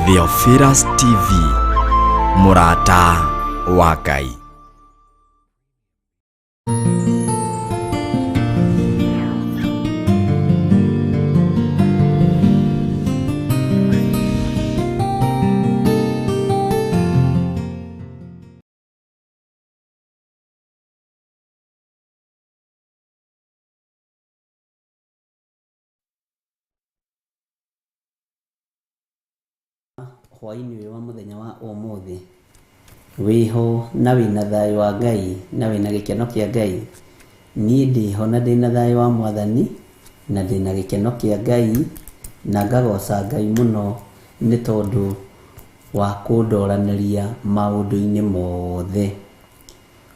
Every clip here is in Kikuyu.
Theophilus TV, mũrata wa Ngai. Hwaĩ-inĩ ũyũ wa mũthenya wa ũmũthĩ, wĩho na wĩna thayũ wa Ngai na wĩna gĩkeno kĩa Ngai. Niĩ ndĩho na ndĩna thayũ wa Mwathani na ndĩna gĩkeno kĩa Ngai na ngagoca Ngai mũno nĩ tondũ wa kũndoranĩria maũndũ-inĩ mothe.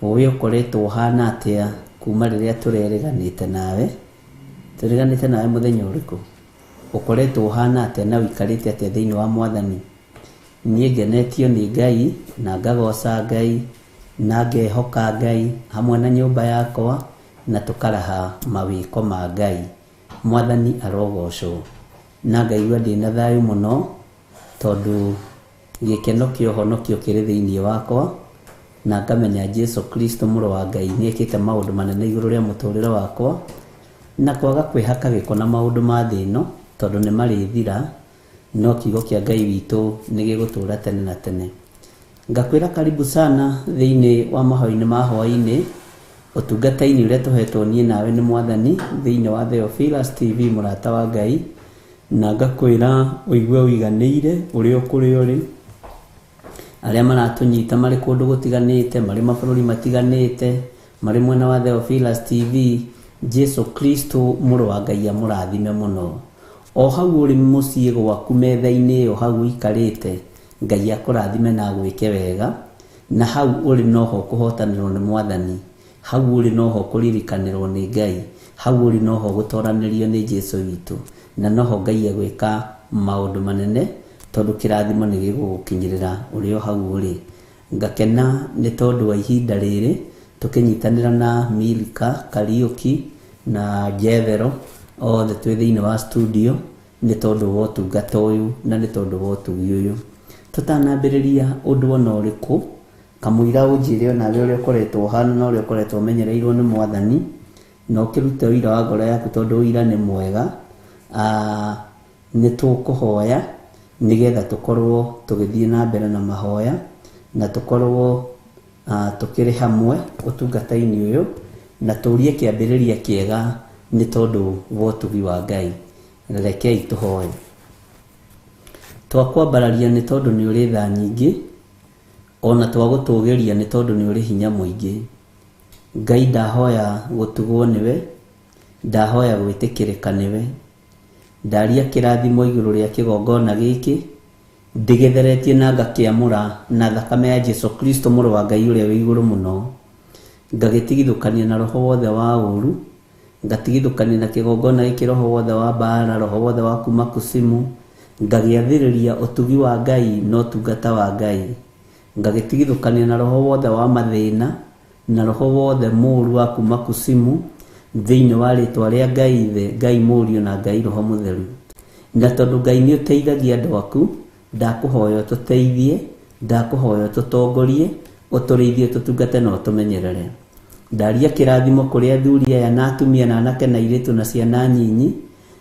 We ũkoretwo ũhana atĩa kuma rĩrĩa tũrerĩganĩte nawe? Twĩrĩganĩte nawe mũthenya ũrĩkũ? Ũkoretwo ũhana atĩa na ũikarĩte atĩa thĩinĩ wa Mwathani? Niĩ ngenetio nĩ Ngai na ngagoca Ngai na ngehoka Ngai hamwe na nyũmba yakwa na tũkaraha mawĩko ma Ngai. Mwathani arogocwo. Na ngaigua ndĩna thayũ mũno tondũ gĩkeno kĩa ũhonokio kĩrĩ thĩinĩ wakwa na ngamenya Jesu Kristo mũrũ wa Ngai nĩ ekĩte maũndũ manene igũrũ rĩa mũtũrĩre wakwa na kwaga kwĩhaka gĩko na maũndũ ma thĩ ĩno tondũ nĩ marĩthira no kiugo kĩa Ngai witũ nĩ gĩgũtũra tene na tene. Ngakwĩra karibu sana thĩinĩ wa mahoya-inĩ ma hwaĩ-inĩ ũtungata-inĩ ũrĩa tũhetwo niĩ nawe nĩ Mwathani thĩinĩ wa Theophilus TV mũrata wa Ngai, na ngakwĩra ũigue ũiganĩire ũrĩa kũrĩa ũrĩ. Arĩa maratũnyita marĩ kũndũ gũtiganĩte, marĩ mabũrũri matiganĩte, marĩ mwena wa Theophilus TV, Jesu Kristo mũrũ wa Ngai amũrathime mũno. O hau ũrĩ mũciĩ gwaku metha-inĩ ĩyo hau ũikarĩte, Ngai akũrathime na agwĩke wega, na hau ũrĩ noho ũkũhotanĩrwo nĩ Mwathani, hau ũrĩ noho ũkũririkanĩrwo nĩ Ngai, hau ũrĩ noho ũgũtoranĩrio nĩ Jesu witũ, na noho Ngai egwĩka maũndũ manene tondũ kĩrathimo nĩ gĩgũgũkinyĩrĩra ũrĩ o hau ũrĩ. Ngakena nĩ tondũ wa ihinda rĩrĩ tũkĩnyitanĩra na Milka Kariũki na Jethero othe twĩ thĩinĩ wa studio nĩ tondũ wa ũtungata ũyũ na nĩ tondũ wa ũtugi ũyũ. Tũtanambĩrĩria ũndũ ona ũrĩkũ, kamũira ũnjĩre onawe ũrĩa ũkoretwo ũhana na ũrĩa ũkoretwo ũmenyereirwo nĩ Mwathani, na ũkĩrute ũira wa ngoro yaku tondũ ũira nĩ mwega. Nĩ tũkũhoya nĩgetha tũkorwo tũgĩthiĩ na mbere na mahoya na tũkorwo tũkĩrĩ hamwe ũtungata-inĩ ũyũ na tũrie kĩambĩrĩria kĩega nĩ tondũ wa ũtugi wa Ngai. Rekei tũhoe. Twakwambararia nĩ tondũ nĩ ũrĩ tha nyingĩ, ona twagũtũgĩria nĩ tondũ nĩ ũrĩ hinya mũingĩ. Ngai ndahoya gũtugwo nĩwe, ndahoya gwĩtĩkĩrĩka nĩwe. Ndaria kĩrathimo igũrũ rĩa kĩgongona gĩkĩ, ndĩgĩtheretie na ngakĩamũra na thakame ya Jesu Kristo mũrũ wa Ngai ũrĩa wĩ igũrũ mũno. Ngagĩtigithũkania na roho wothe wa ũru, ngatigithũkania na kĩgongona gĩkĩ roho wothe wa mbaara, roho wothe wa kuma kusimu, ngagĩathĩrĩria ũtugi wa Ngai na ũtungata wa Ngai. Ngagĩtigithũkania na roho wothe wa mathĩna na roho wothe mũũru wa kuma kusimu thĩinĩ wa rĩtwa rĩa Ngai Ithe, Ngai Mũriũ na Ngai Roho Mũtheru. Na tondũ Ngai nĩ ũteithagia andũ aku, ndakũhoya ũtũteithie, ndakũhoya ũtũtongorie, ũtũrĩithie, ũtũtungate na ũtũmenyerere. Ndaria kĩrathimo kũrĩ athuri aya na atumia na anake na airĩtu na ciana nyinyi,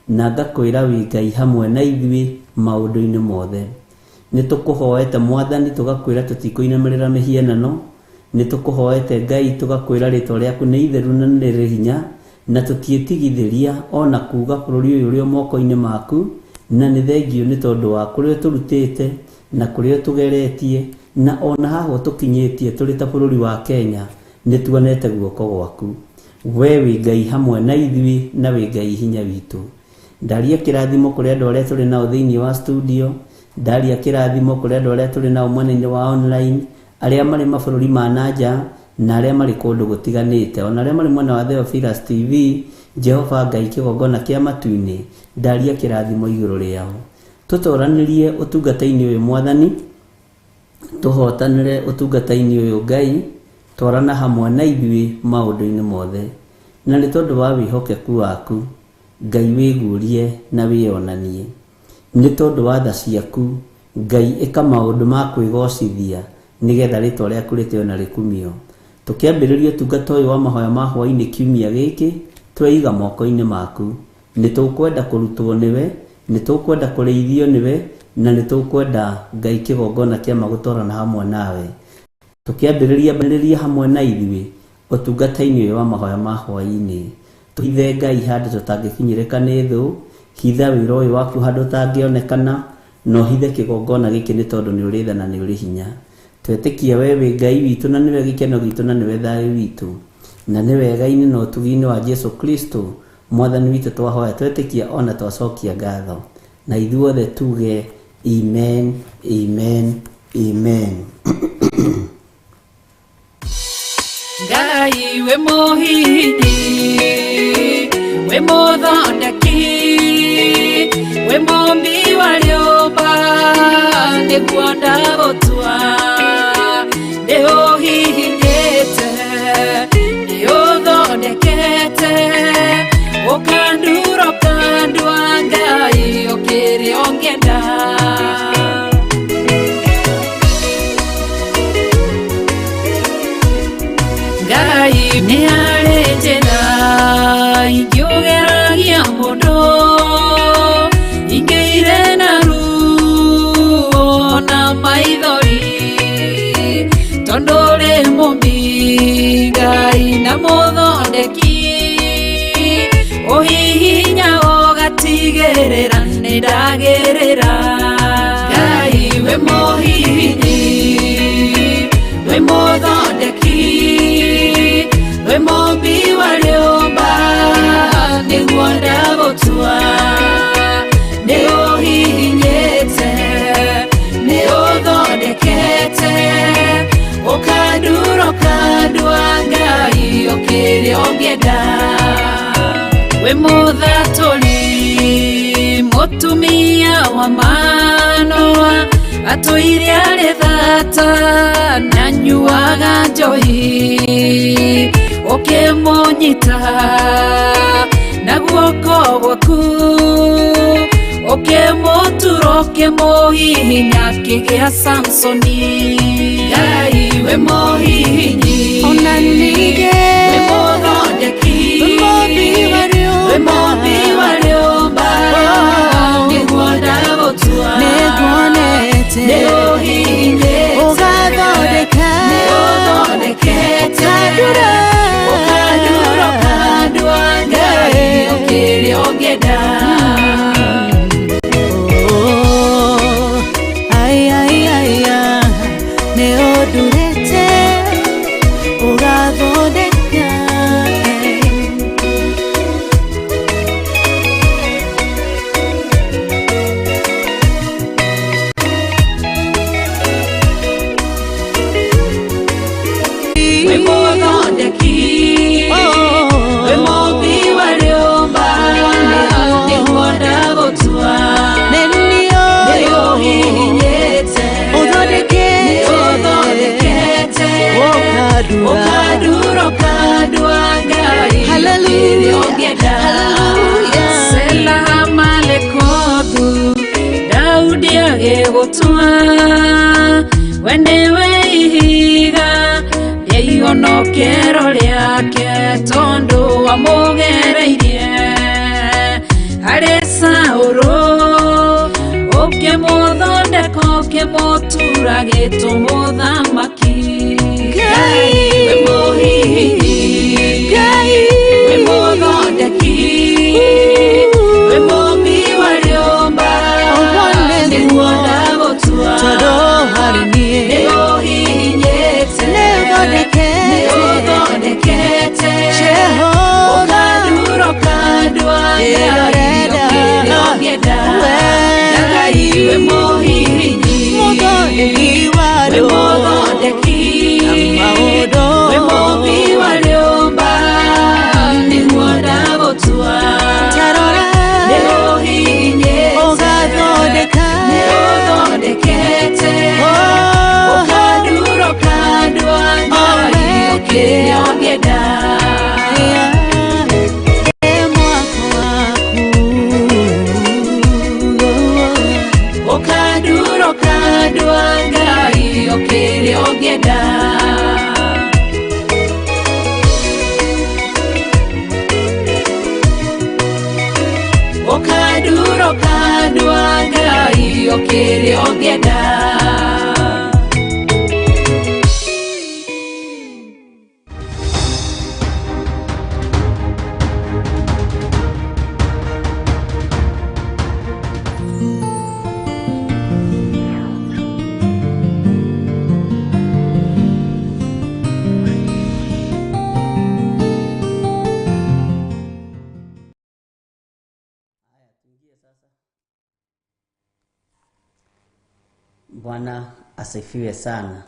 na ngakwĩra wĩ Ngai hamwe na ithuĩ maũndũ-inĩ mothe. Nĩ tũkũhoete Mwathani tũgakwĩra tũtikũinamĩrĩra mĩhianano, nĩ tũkũhoete Ngai tũgakwĩra rĩtwa rĩaku nĩ itheru na nĩ rĩrĩ hinya, na tũtiĩtigithĩria ona kuga bũrũri ũyũ ũrĩ o moko-inĩ maku, na nĩ thengiũ nĩ tondũ wa kũrĩa ũtũrutĩte na kũrĩa ũtũgeretie na ona haha ũtũkinyĩtie tũrĩ ta bũrũri wa Kenya nĩ tuonete guoko gwaku. We wĩ Ngai hamwe na ithuĩ na wĩ Ngai hinya witũ. Ndaria kĩrathimo kũrĩ andũ arĩa tũrĩ nao thĩinĩ wa studio, ndaria kĩrathimo kũrĩ andũ arĩa tũrĩ nao mwena-inĩ wa online, arĩa marĩ mabũrũri ma na nja na arĩa marĩ kũndũ gũtiganĩte, ona arĩa marĩ mwena wa Theophilus TV, Jehova Ngai kĩgongona kĩa matu-inĩ, ndaria kĩrathimo igũrũ rĩao. Tũtoranĩrie ũtungata-inĩ ũyũ Mwathani, tũhotanĩre ũtungata-inĩ ũyũ Ngai, twarana hamwe na ithuĩ maũndũ-inĩ mothe. Na nĩ tondũ wa wĩhokeku waku, Ngai wĩguũrie na wĩonanie. Nĩ tondũ wa tha ciaku, Ngai ĩka maũndũ ma kwĩgocithia nĩgetha rĩtwa rĩaku rĩtĩo na rĩkumio. Tũkĩambĩrĩria ũtungata ũyũ wa mahoya ma hwaĩ-inĩ kiumia gĩkĩ, tweiga moko-inĩ maku. Nĩ tũkwenda kũrutwo nĩwe, nĩ tũkwenda kũrĩithio nĩwe, na nĩ tũkwenda Ngai kĩgongona kĩama gũtwarana hamwe nawe. Tũkĩambĩrĩria rĩria hamwe na ithuĩ ũtungata-inĩ ũyũ wa mahoya ma hwaĩ-inĩ. Tũhithe Ngai handũ tũtangĩkinyĩrĩka nĩ thũ, hitha wĩra ũyũ waku handũ ũtangĩonekana, na ũhithe kĩgongona gĩkĩ nĩ tondũ nĩ ũrĩ tha na nĩ ũrĩ hinya. Twetĩkia we wĩ Ngai witũ na nĩwe gĩkeno gitũ na nĩwe thayũ witũ. Na nĩ wega-inĩ na ũtugi-inĩ wa Jesu Kristo mwathani witũ twahoya twetĩkia ona twacokia ngatho. Na ithuothe tuge amen, amen, amen. Ngai wĩ mũhihinyi, wĩ mũthondeki, wĩ mũmbi wa rĩũmba, nĩguo ndagũtua. Nĩ ũhihinyĩte, nĩ ũthondekete, ũkandura ũkandua Ngai ũkĩrĩ ũngĩenda. Ngai nĩ harĩ njĩra ingĩũgeragia mũndũ ingĩire na ruo na maithori tondũ ũrĩ mũmbi Ngai na mũthondeki ũhihinya ũgatigĩrĩra nĩ ndagĩrĩra. Ngai wĩ mũhihinyi, wĩ mũthondeki, wĩ mũmbi wa rĩũmba, nĩguo ndagũtua. Nĩ ũhihinyĩte, nĩ ũthondekete, ũkandura ũkandua Ngai ũkĩrĩ ũngĩenda. Wĩ mũthatũri, mũtumia wa Manoa, atũire arĩ thata na nyuaga njohi, ũkĩmũnyita na guoko gwaku, ũkĩmũtura ũkĩmũhihinya akĩgĩa Samsoni. Ngai wĩ mũhihinyi, Ona ningĩ wĩ mũthondeki, wĩ mũmbi wa rĩũmba. Wĩ mũmbi wa rĩũmba, nĩguo ndagũtua. Nĩnguonete Nĩ ũhihinyĩte, ũgathondeka nĩ ũthondekete, ũkandura ũkandura ũkandua Ngai ũkĩrĩ ũngĩenda. Oh, ai, ai, ai, ah, nĩ ũndurĩte ũgathondeka eh. Wĩ mũthondeki, wĩ mũmbi wa rĩũmba, nĩguo ndagũtua. Nĩ Nĩ niĩ ũhihinyĩte, ũthondekete nĩ ũthondekete, ũkandura ũkandura ũkandua Ngai Hallelujah. ũkĩrĩ ũngĩenda. Hallelujah. Sela Malekothu, Daudi agĩgũtua, we nĩwe ihiga rĩa ihonokero rĩake tondũ wamũgereirie harĩ Saũlũ, ũkĩmũthondeka ũkĩmũtura gĩtũmũthamaki. Ngai. Wĩ mũhihinyi, Ngai. Wĩ mũthondeki, wĩ mũmbi wa rĩũmba, Ũguo nĩguo. nĩguo ndagũtua. Tondũ harĩ niĩ Nĩ ũhihinyĩte, Nĩ ũthondekete. nĩ ũthondekete, Jehova. ũkandura ũkandua Ngai Ĩrorenda. ũkĩrĩ ũngĩenda. We. Ngai wĩ mũhihinyi, mũthondeki wa wĩ rĩũmba. mũthondeki, Ũkanduro kandwa Ngai o kĩrĩa ũngĩenda. Ũkanduro kandwa Ngai o kĩrĩa ũngĩenda. Bwana asifiwe sana.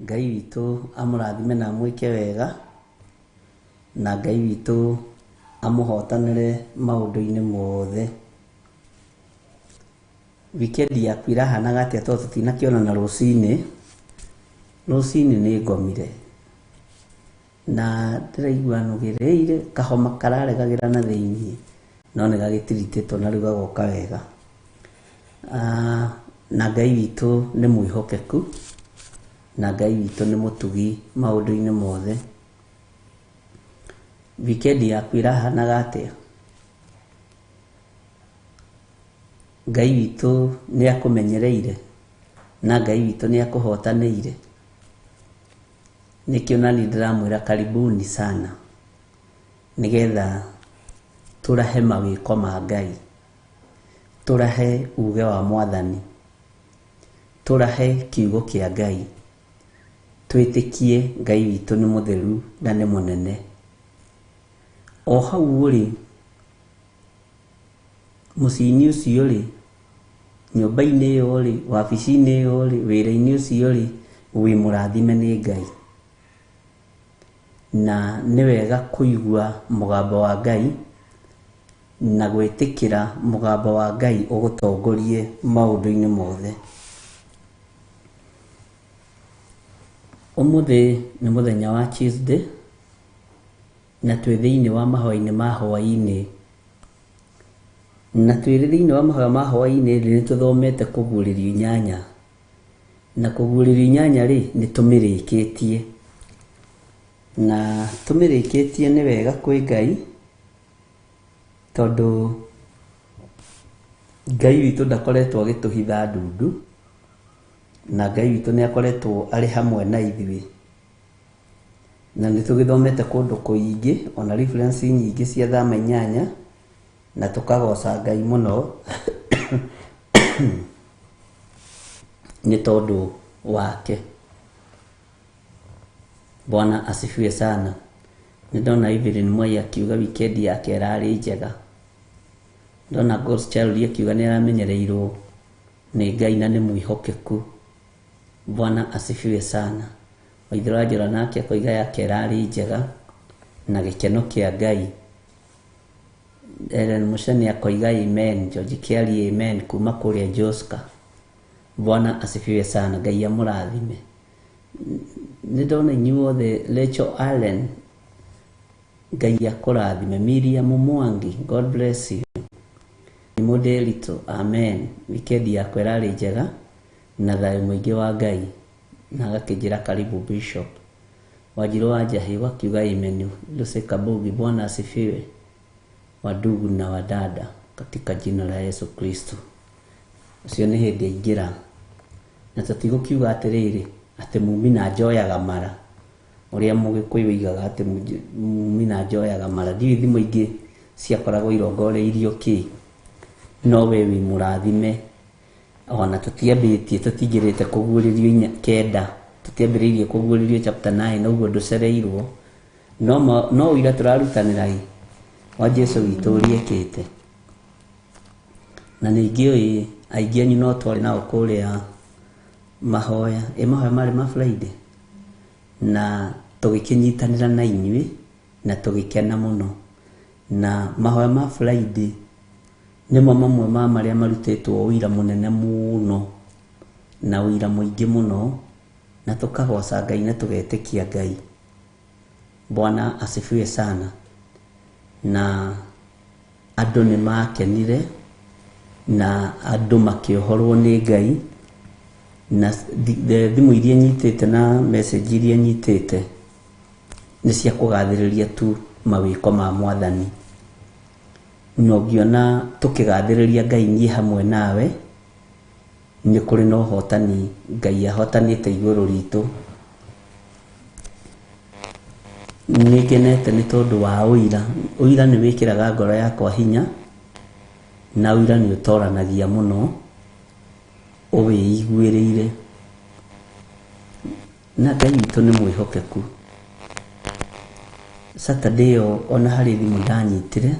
Ngai witũ amũrathime na amwĩke wega, na Ngai witũ amũhotanĩre maũndũ-inĩ mothe. Wikendi yaku ĩrahanaga atĩa tondũ tũtinakĩonana rũcinĩ? Rũcinĩ nĩ ngomire na ndĩraigua nũgĩrĩire, kahoma kararegagĩra na thĩiniĩ, no nĩ gagĩtiritĩtwo na rĩu gagoka wega. Na Ngai witũ nĩ mwĩhokeku, na Ngai witũ nĩ mũtugi maũndũ-inĩ mothe. Wikendi yaku ĩrahanaga atĩa? Ngai witũ nĩ akũmenyereire, na Ngai witũ nĩ akũhotanĩire. Nĩkĩo nani ndĩramwĩra karibuni sana, nĩgetha tũrahe mawĩko ma Ngai, tũrahe uge wa Mwathani, tũrahe kiugo kĩa Ngai, twĩtĩkie Ngai witũ nĩ mũtheru na nĩ mũnene. O hau ũrĩ, mũciĩ-inĩ ũcio rĩ, nyũmba-inĩ ĩyo rĩ, wabici-inĩ ĩyo rĩ, wĩra-inĩ ũcio rĩ, wĩ mũrathime nĩ Ngai. Na nĩ wega kũigua mũgambo wa Ngai na gwĩtĩkĩra mũgambo wa Ngai ũgũtongorie maũndũ-inĩ mothe. Ũmũthĩ nĩ mũthenya wa Tuesday, na twĩ thĩinĩ wa mahoya-inĩ ma hwaĩ-inĩ. Na twĩ thĩinĩ wa mahoya ma hwaĩ-inĩ rĩ, nĩ tũthomete kũguũrĩrio inyanya. Na kũguũrĩrio inyanya rĩ, nĩ tũmĩrĩkĩtie. Na tũmĩrĩkĩtie nĩ wega kwĩ Ngai, tondũ Ngai witũ ndakoretwo agĩtũhitha ndundu, na Ngai witũ nĩ akoretwo arĩ hamwe na ithuĩ. Na nĩ tũgĩthomete kũndũ kũingĩ, ona reference nyingĩ cia thama inyanya, na tũkagoca Ngai mũno nĩ tondũ wake. Bwana asifiwe sana. Nĩ ndona Evelyn Mwai akiuga weekend yake ĩrarĩ njega. Ndona God's Child akiuga nĩ aramenyereirwo nĩ Ngai na nĩ mwĩhokeku. Bwana asifiwe sana. Waithera wa Njora nake akoiga yake ĩrarĩ njega na gĩkeno kĩa Ngai. Ellen Mucheni akoiga amen. George Kiari amen kuma kũrĩa Joska. Bwana asifiwe sana. Ngai amũrathime. Nĩ ndona inyuothe Rachel Allen, Ngai akũrathime. Miriam Mwangi, God bless you. Mũndĩritũ, amen. Weekend yakwa ĩrarĩ njega na thayũ mũingĩ wa Ngai. Na agakĩnjĩra karibu Bishop. Wanjirũ wa Njahĩ wakiuga amen. Lucy Kabugi, Bwana asifiwe. Wadugu na wadada katika jina la Yesu Kristo. Ũcio nĩ hĩndĩ aingĩra. Na tũtigũkiuga atĩrĩrĩ, atĩ mumi na njoyaga mara. Ũrĩa Mũgĩkũyũ oigaga atĩ mumi na njoyaga mara. Ndiũĩ thimo ingĩ ciakoragwo irongoreirio kĩ. No we wĩ mũrathime. Ona tũtiambĩtie, tũtingĩrĩte kũguũrĩrio inya kenda, tũtiambĩrĩirie kũguũrĩrio chapter 9, ũguo ndũcereirwo. No ũira tũrarutanĩra ĩ, wa Jesu witũ ũrĩa ekĩte. Na ningĩ aingĩ anyu no twarĩ nao kũrĩa mahoya, ĩ mahoya marĩ ma Friday, na tũgĩkĩnyitanĩra na inyuĩ na tũgĩkena mũno. Na mahoya ma Friday nĩmo mamwe ma marĩa marutĩtwo ũira mũnene mũno na ũira mũingĩ mũno, na tũkagoca Ngai na tũgetĩkia Ngai. Bwana asifiwe sana. Na andũ nĩ makenire Na andũ makĩohorwo nĩ Ngai. Na thimũ iria nyitĩte na message iria nyitĩte nĩ cia kũgathĩrĩria tu mawĩko ma Mwathani. Na ũngĩona tũkĩgathĩrĩria Ngai niĩ hamwe nawe, nĩ kũrĩ na ũhotani Ngai ahotanĩte igũrũ ritũ. Nĩ ngenete nĩ tondũ wa ũira. Ũira nĩ wĩkĩraga ngoro yakwa hinya, na ũira nĩ ũtoranagia mũno ũwĩiguĩrĩire. Na Ngai witũ nĩ mwĩhokeku. Saturday ĩyo ona harĩ thimũ ndanyitire,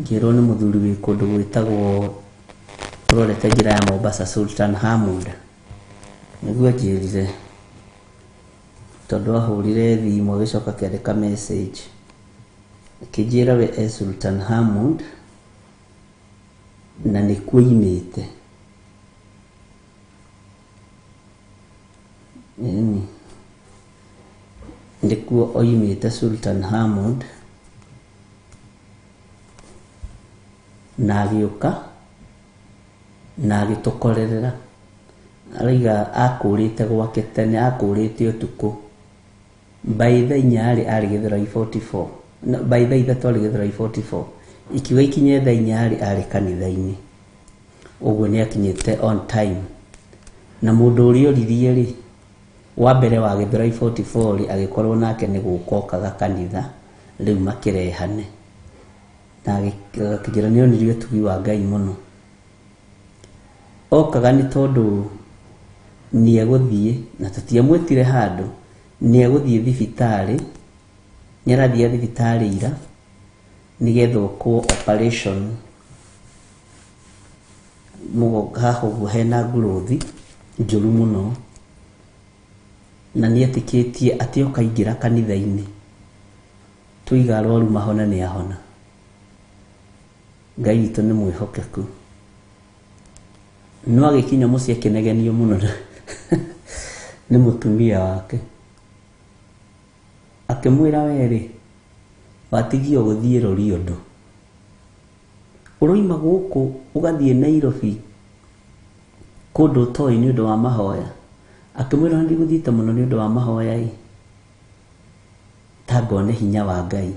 ngĩrwo nĩ mũthuri wĩ kũndũ gwĩtagwo ũrorete njĩra ya Mombasa, Sultan Hamud. Nĩguo anjĩrire, tondũ ahũrire thimũ agĩcoka akĩandĩka message akĩnjĩra we e Sultan Hamud na nĩkuo oimĩte. Ĩni, nĩkuo oimĩte Sultan Hamud, na agĩũka na agĩtũkorerera. Arauga akũrĩte gwake tene, akũrĩte ũtukũ by thaa inya arĩ Gĩthũrai 44. No, by thaa 3 arĩ Gĩthũrai 44. Ikiuga ikinye thaa 4 arĩ kanitha-inĩ. Ũguo nĩ akinyĩte on time. Na mũndũ ũrĩa oririe rĩ, wa mbere wa Gĩthũrai 44 rĩ, agĩkorwo nake nĩ gũka okaga kanitha, rĩu makĩrehane. Na akĩnjĩra nĩ onirie ũtugi wa Ngai mũno. Okaga nĩ tondũ nĩ egũthiĩ, na tũtiamwĩtire handũ, nĩ egũthiĩ thibitarĩ, nĩ arathiĩ thibitarĩ ira, nĩgetha okwo operation mũgongo haha ũguo hena nguruthi njũru mũno. Na nĩ etĩkĩtie atĩ oka aingĩra kanitha-inĩ, tũiga arwaru mahona nĩ ahona. Ngai witũ nĩ mwĩhokeku. No agĩkinya mũciĩ akĩnegenio mũno nĩ mũtumia wake. Akĩmwĩra werĩ, watigio gũthiĩ rũri ũndũ. Ũroima gũkũ ũgathiĩ Nairobi kũndũ ũtoĩ nĩ ũndũ wa mahoya. Akĩmwĩra ndigũthiĩte mũno nĩ ũndũ wa mahoya ĩ, ta ngone hinya wa Ngai.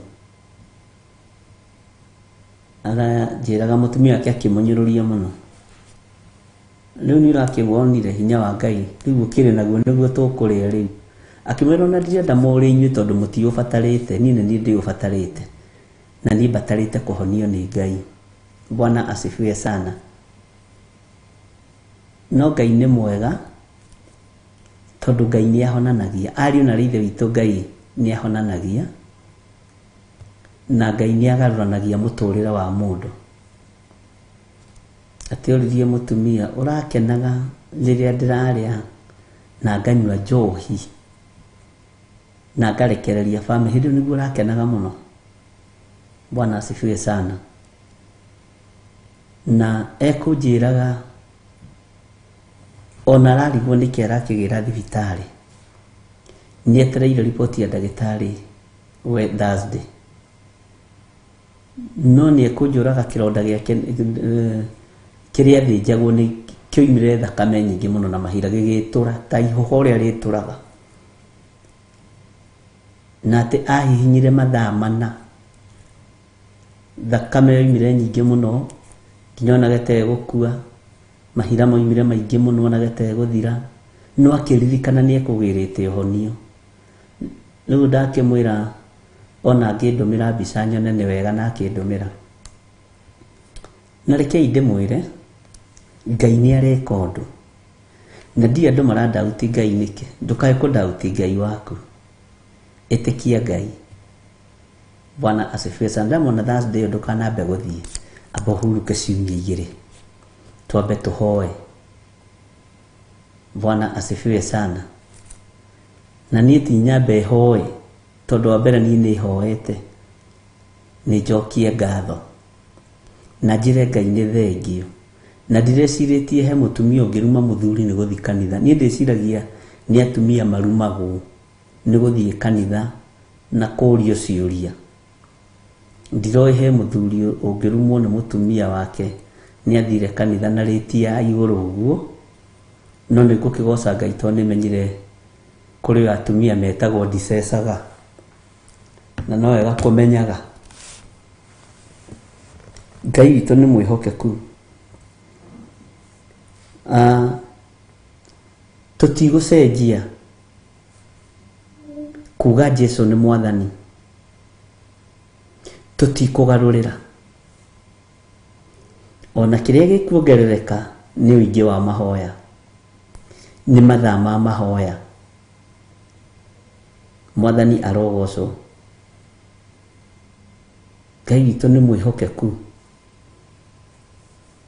Aranjĩraga mũtumia wake akĩmũnyũrũria mũno. Rĩu nĩ ũrakĩwonire hinya wa Ngai, rĩu ũkĩrĩ naguo nĩguo tũkũrĩa rĩu. Akĩmwĩra ona ndirenda mũrĩ inyuĩ tondũ mũtiũbatarĩte, niĩ nĩ niĩ ndĩũbatarĩte. Na niĩ mbatarĩte kũhonio nĩ Ngai. Bwana asifiwe sana. No Ngai nĩ mwega, tondũ Ngai nĩ ahonanagia. Ariũ na ithe witũ Ngai nĩ ahonanagia, na Ngai nĩ agarũranagia mũtũrĩre wa mũndũ. Atĩ oririe mũtumia, ũrakenaga rĩrĩa ndĩrarĩa na nganyua njohi na ngarekereria family, hĩndĩ ĩyo nĩguo ũrakenaga mũno. Bwana asifiwe sana. Na ekũnjĩraga ona ararigwo nĩkĩ arakĩgĩra thibitarĩ, nĩ etereire riboti ya ndagĩtarĩ we Thursday. No nĩ ekũnjũraga kĩronda gĩake kĩrĩa athĩnjagwo nĩ kĩoimire thakame nyingĩ mũno na mahira gĩgĩtũra ta ihũha ũrĩa rĩtũraga. Na atĩ ahihinyire mathaa 4, thakame yoimire nyingĩ mũno nginya onage ta egũkua, mahira moimire maingĩ mũno onage ta egũthira, no akĩririkana nĩ ekũgĩrĩte ũhonio. Rĩu ndakĩmwĩra ona angĩndũmĩra mbica nyone nĩ wega, na akĩndũmĩra. Na rekei ndĩmwĩre, Ngai nĩ areka ũndũ. Na ndiũĩ andũ marandauti Ngai nĩkĩ. Ndũkae kũndauti Ngai waku. Ĩtĩkia Ngai. Bwana asifiwe sana. Ndamwona Thursday ndũkanambe gũthiĩ, amba ũhurũke ciumia 2, twambe tũhoe. Bwana asifiwe sana. Na niĩ ti nyambe hoe, tondũ wa mbere niĩ nĩ hoete, nĩ njokie ngatho na njĩre Ngai nĩ thengio. Na ndirecirĩtie he mũtumia ũngĩruma mũthuri nĩ gũthiĩ kanitha. Niĩ ndĩciragia nĩ atumia marumagwo nĩ gũthiĩ kanitha na kũũrio ciũria. Ndiroĩ he mũthuri ũngĩrumwo nĩ mũtumia wake nĩ athire kanitha na rĩti ya igũrũ ũguo, no nĩ ngũkĩgoca Ngai tondũ nĩ menyire kũrĩ atumia metagwo ndicecaga, na no wega kũmenyaga. Ngai witũ nĩ mwĩhokeku. Tũtigũcenjia kuga Jesu nĩ mwathani, tũtikũgarũrĩra. Ona kĩrĩa gĩkuongerereka nĩ ũingĩ wa mahoya, nĩ mathaa ma mahoya. Mwathani arogocwo. Ngai witũ nĩ mwĩhokeku.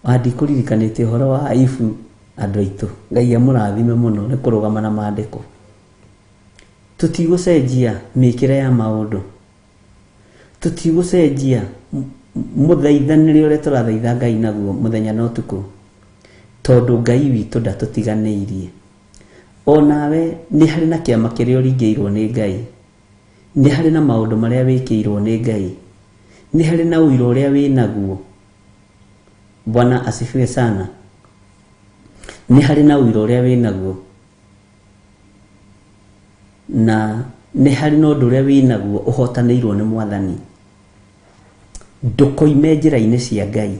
Ndikũririkanĩtie ũhoro wa Ibu andũ aitũ. Ngai amũrathime mũno nĩ kũrũgama na maandĩko. Tũtigũcenjia mĩkĩre ya maũndũ, tũtigũcenjia mũthaithanĩre ũrĩa tũrathaitha Ngai naguo mũthenya na ũtukũ, tondũ Ngai witũ ndatũtiganĩirie. Onawe nĩ harĩ na kĩama kĩrĩa ũringĩirwo nĩ Ngai, nĩ harĩ na maũndũ marĩa wĩkĩirwo nĩ Ngai, nĩ harĩ na ũira ũrĩa wĩ naguo. Bwana asifiwe sana. Nĩ harĩ na ũira ũrĩa wĩ naguo, na nĩ harĩ na ũndũ ũrĩa wĩ naguo ũhotanĩirwo nĩ Mwathani. Ndũkoime njĩra-inĩ cia Ngai,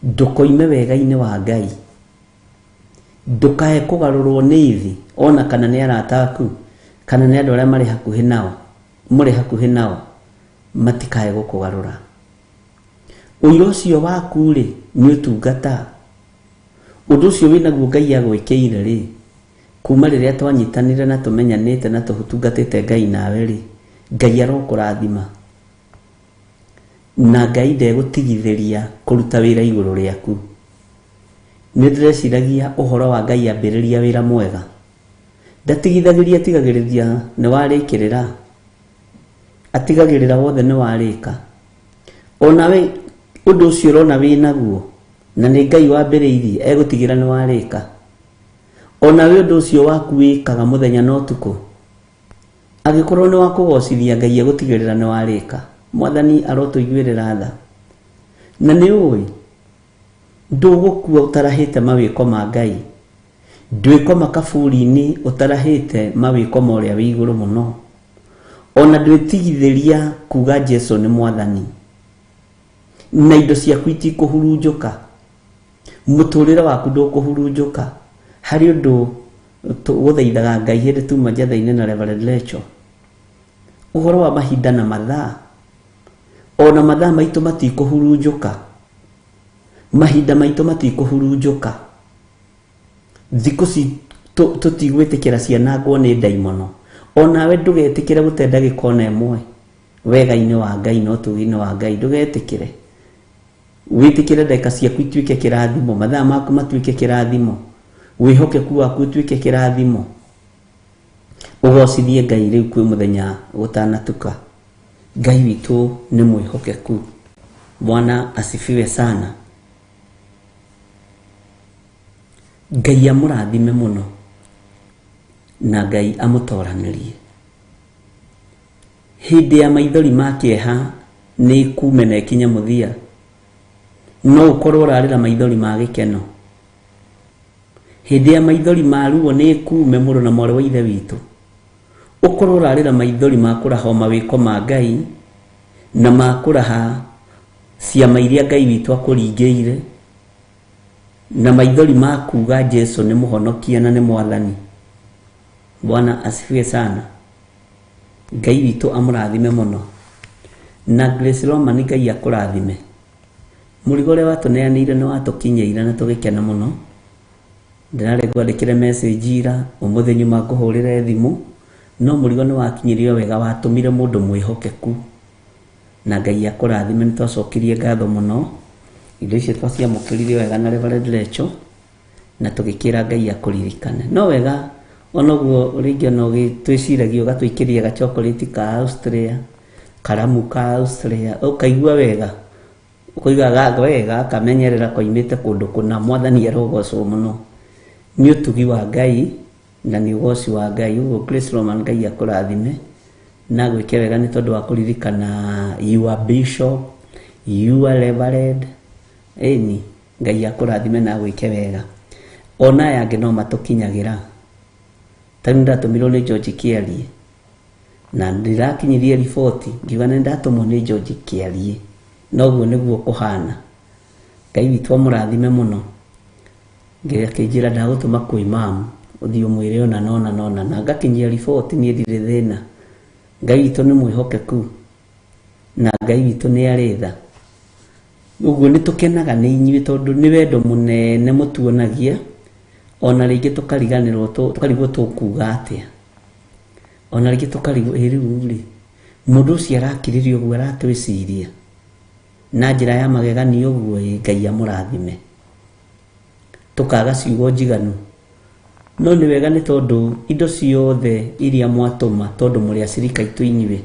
ndũkoime wega-inĩ wa Ngai, ndũkae kũgarũrwo nĩ thĩ ona kana nĩ arata aku kana nĩ andũ arĩa marĩ hakuhĩ nao, mũrĩ hakuhĩ nao, matikae gũkũgarũra. Ũira ũcio waku rĩ nĩ ũtungata, ũndũ ũcio wĩnaguo Ngai agwĩkĩire rĩ, kuma rĩrĩa twanyitanire na tũmenyanĩte na tũtungatĩte Ngai nawe rĩ, Ngai arokũrathima. Na Ngai ndegũtigithĩria kũruta wĩra igũrũ rĩaku. Nĩ ndĩreciragia ũhoro wa Ngai ambĩrĩria wĩra mwega, ndatigithagĩria, atigagĩrĩria nĩ warĩkĩrĩra, atigagĩrĩra wothe nĩ warĩka. Onawe ũndũ ũcio ũrona wĩ naguo na nĩ Ngai wambĩrĩirie, egũtigĩra nĩ warĩka. Onawe ũndũ ũcio waku wĩkaga mũthenya na ũtukũ, angĩkorwo nĩ wa kũgocithia Ngai, egũtigĩrĩra nĩ warĩka. Mwathani arotũiguĩrĩra tha. Na nĩ ũĩ ndũgũkua ũtarahĩte mawĩko ma Ngai, ndwĩkoma kaburi-inĩ ũtarahĩte mawĩko ma ũrĩa wĩ igũrũ mũno, ona ndwĩtigithĩria kuga Jesu nĩ Mwathani, na indo ciaku itikũhurunjũka, mũtũrĩre waku ndũkũhurunjũka. Harĩ ũndũ tũgũthaithaga Ngai hĩndĩ tuma njatha-inĩ na Reverend Lecho, ũhoro wa mahinda na mathaa, ona mathaa maitũ matikũhurunjũka, mahinda maitũ matikũhurunjũka, thikũ tũtigwĩtĩkĩra cianangwo nĩ ndaimono. Onawe ndũgetĩkĩre gũte ndagĩka ona ĩmwe wega-inĩ wa Ngai na ũtugi-inĩ wa Ngai, ndũgetĩkĩre. Wĩtĩkĩre ndagĩka ciaku ituĩke kĩrathimo, mathaa maku matuĩke kĩrathimo, wĩhokeku waku ũtuĩke kĩrathimo. Ũgocithie Ngai rĩu kwĩ mũthenya gũtanatuka. Ngai witũ nĩ mwĩhokeku. Bwana asifiwe sana. Ngai amũrathime mũno na Ngai amũtoranĩrie. Hĩndĩ ya maithori ma kĩeha nĩ ĩkume na ĩkinye mũthia, no ũkorwo ũrarĩra maithori ma gĩkeno. Hĩndĩ ya maithori ma ruo nĩ ĩkume mũrũ na mwarĩ wa Ithe witũ, ũkorwo ũrarĩra maithori ma kũraha mawĩko ma Ngai na ma kũraha ciama iria Ngai witũ akũringĩire, na maithori ma kuga Jesu nĩ mũhonokia na nĩ Mwathani. Bwana asifiwe sana. Ngai witũ amũrathime mũno. Na Grace Roman Ngai akũrathime. Mũrigo ũrĩa watũneanĩire nĩ watũkinyĩire na tũgĩkena mũno. Ndĩrarĩ ngwandĩkĩre message ira, ũmũthĩ nyuma ngũhũrĩre thimũ, no mũrigo nĩ wakinyirio wega, watũmire mũndũ mwĩhokeku. Na Ngai akũrathime, nĩ twacokirie ngatho mũno. Indo icio twaciamũkĩrire wega na Reverend Lecho, na tũgĩkĩra Ngai akũririkane. No wega onoguo rĩngĩ ona twĩciragia ũgatũikĩria gachocolate ka Austria, karamu ka Austria, ũkaigua wega, ũkoiga wega akamenyerera koimĩte kũndũ kũna. Mwathani arogocwo mũno. Nĩ ũtugi wa Ngai na nĩ ũgoci wa Ngai. Ũguo Grace Roman Ngai akũrathime. Na gwĩke wega nĩ tondũ wa kũririkana your bishop, your reverend. Ĩni, Ngai akũrathime na agwĩke wega. Ona aya angĩ no matũkinyagĩra. Ta rĩu nĩndatũmirwo nĩ George Kĩarie na ndĩrakinyirie riboti ngiuga nĩ ndatũmwo nĩ George Kĩarie, noguo nĩguo kũhana. Ngai witũ amũrathime mũno. Ngai akĩnjĩra ndagũtũma kwĩ mamu ũthiĩ ũmwĩre ũna na ũna na ũna, na ngakinyia riboti, niĩ ndirĩ thĩna. Ngai witũ nĩ mwĩhokeku na Ngai witũ nĩ arĩ tha. Ũguo nĩ tũkenaga nĩ inyuĩ tondũ nĩ wendo mũnene mũtuonagia, ona rĩngĩ tũkariganĩrwo, tũkarigwo tũkuga atĩa, ona rĩngĩ tũkarigwo ĩ rĩu rĩ, mũndũ ũcio arakirĩria ũguo aratwĩciria na njĩra ya mageganio ũguo, ĩ Ngai amũrathime. Tũkaga ciugo njiganu. No nĩ wega nĩ tondũ indo ciothe iria mwatũma, tondũ mũrĩ acirika aitũ inyuĩ,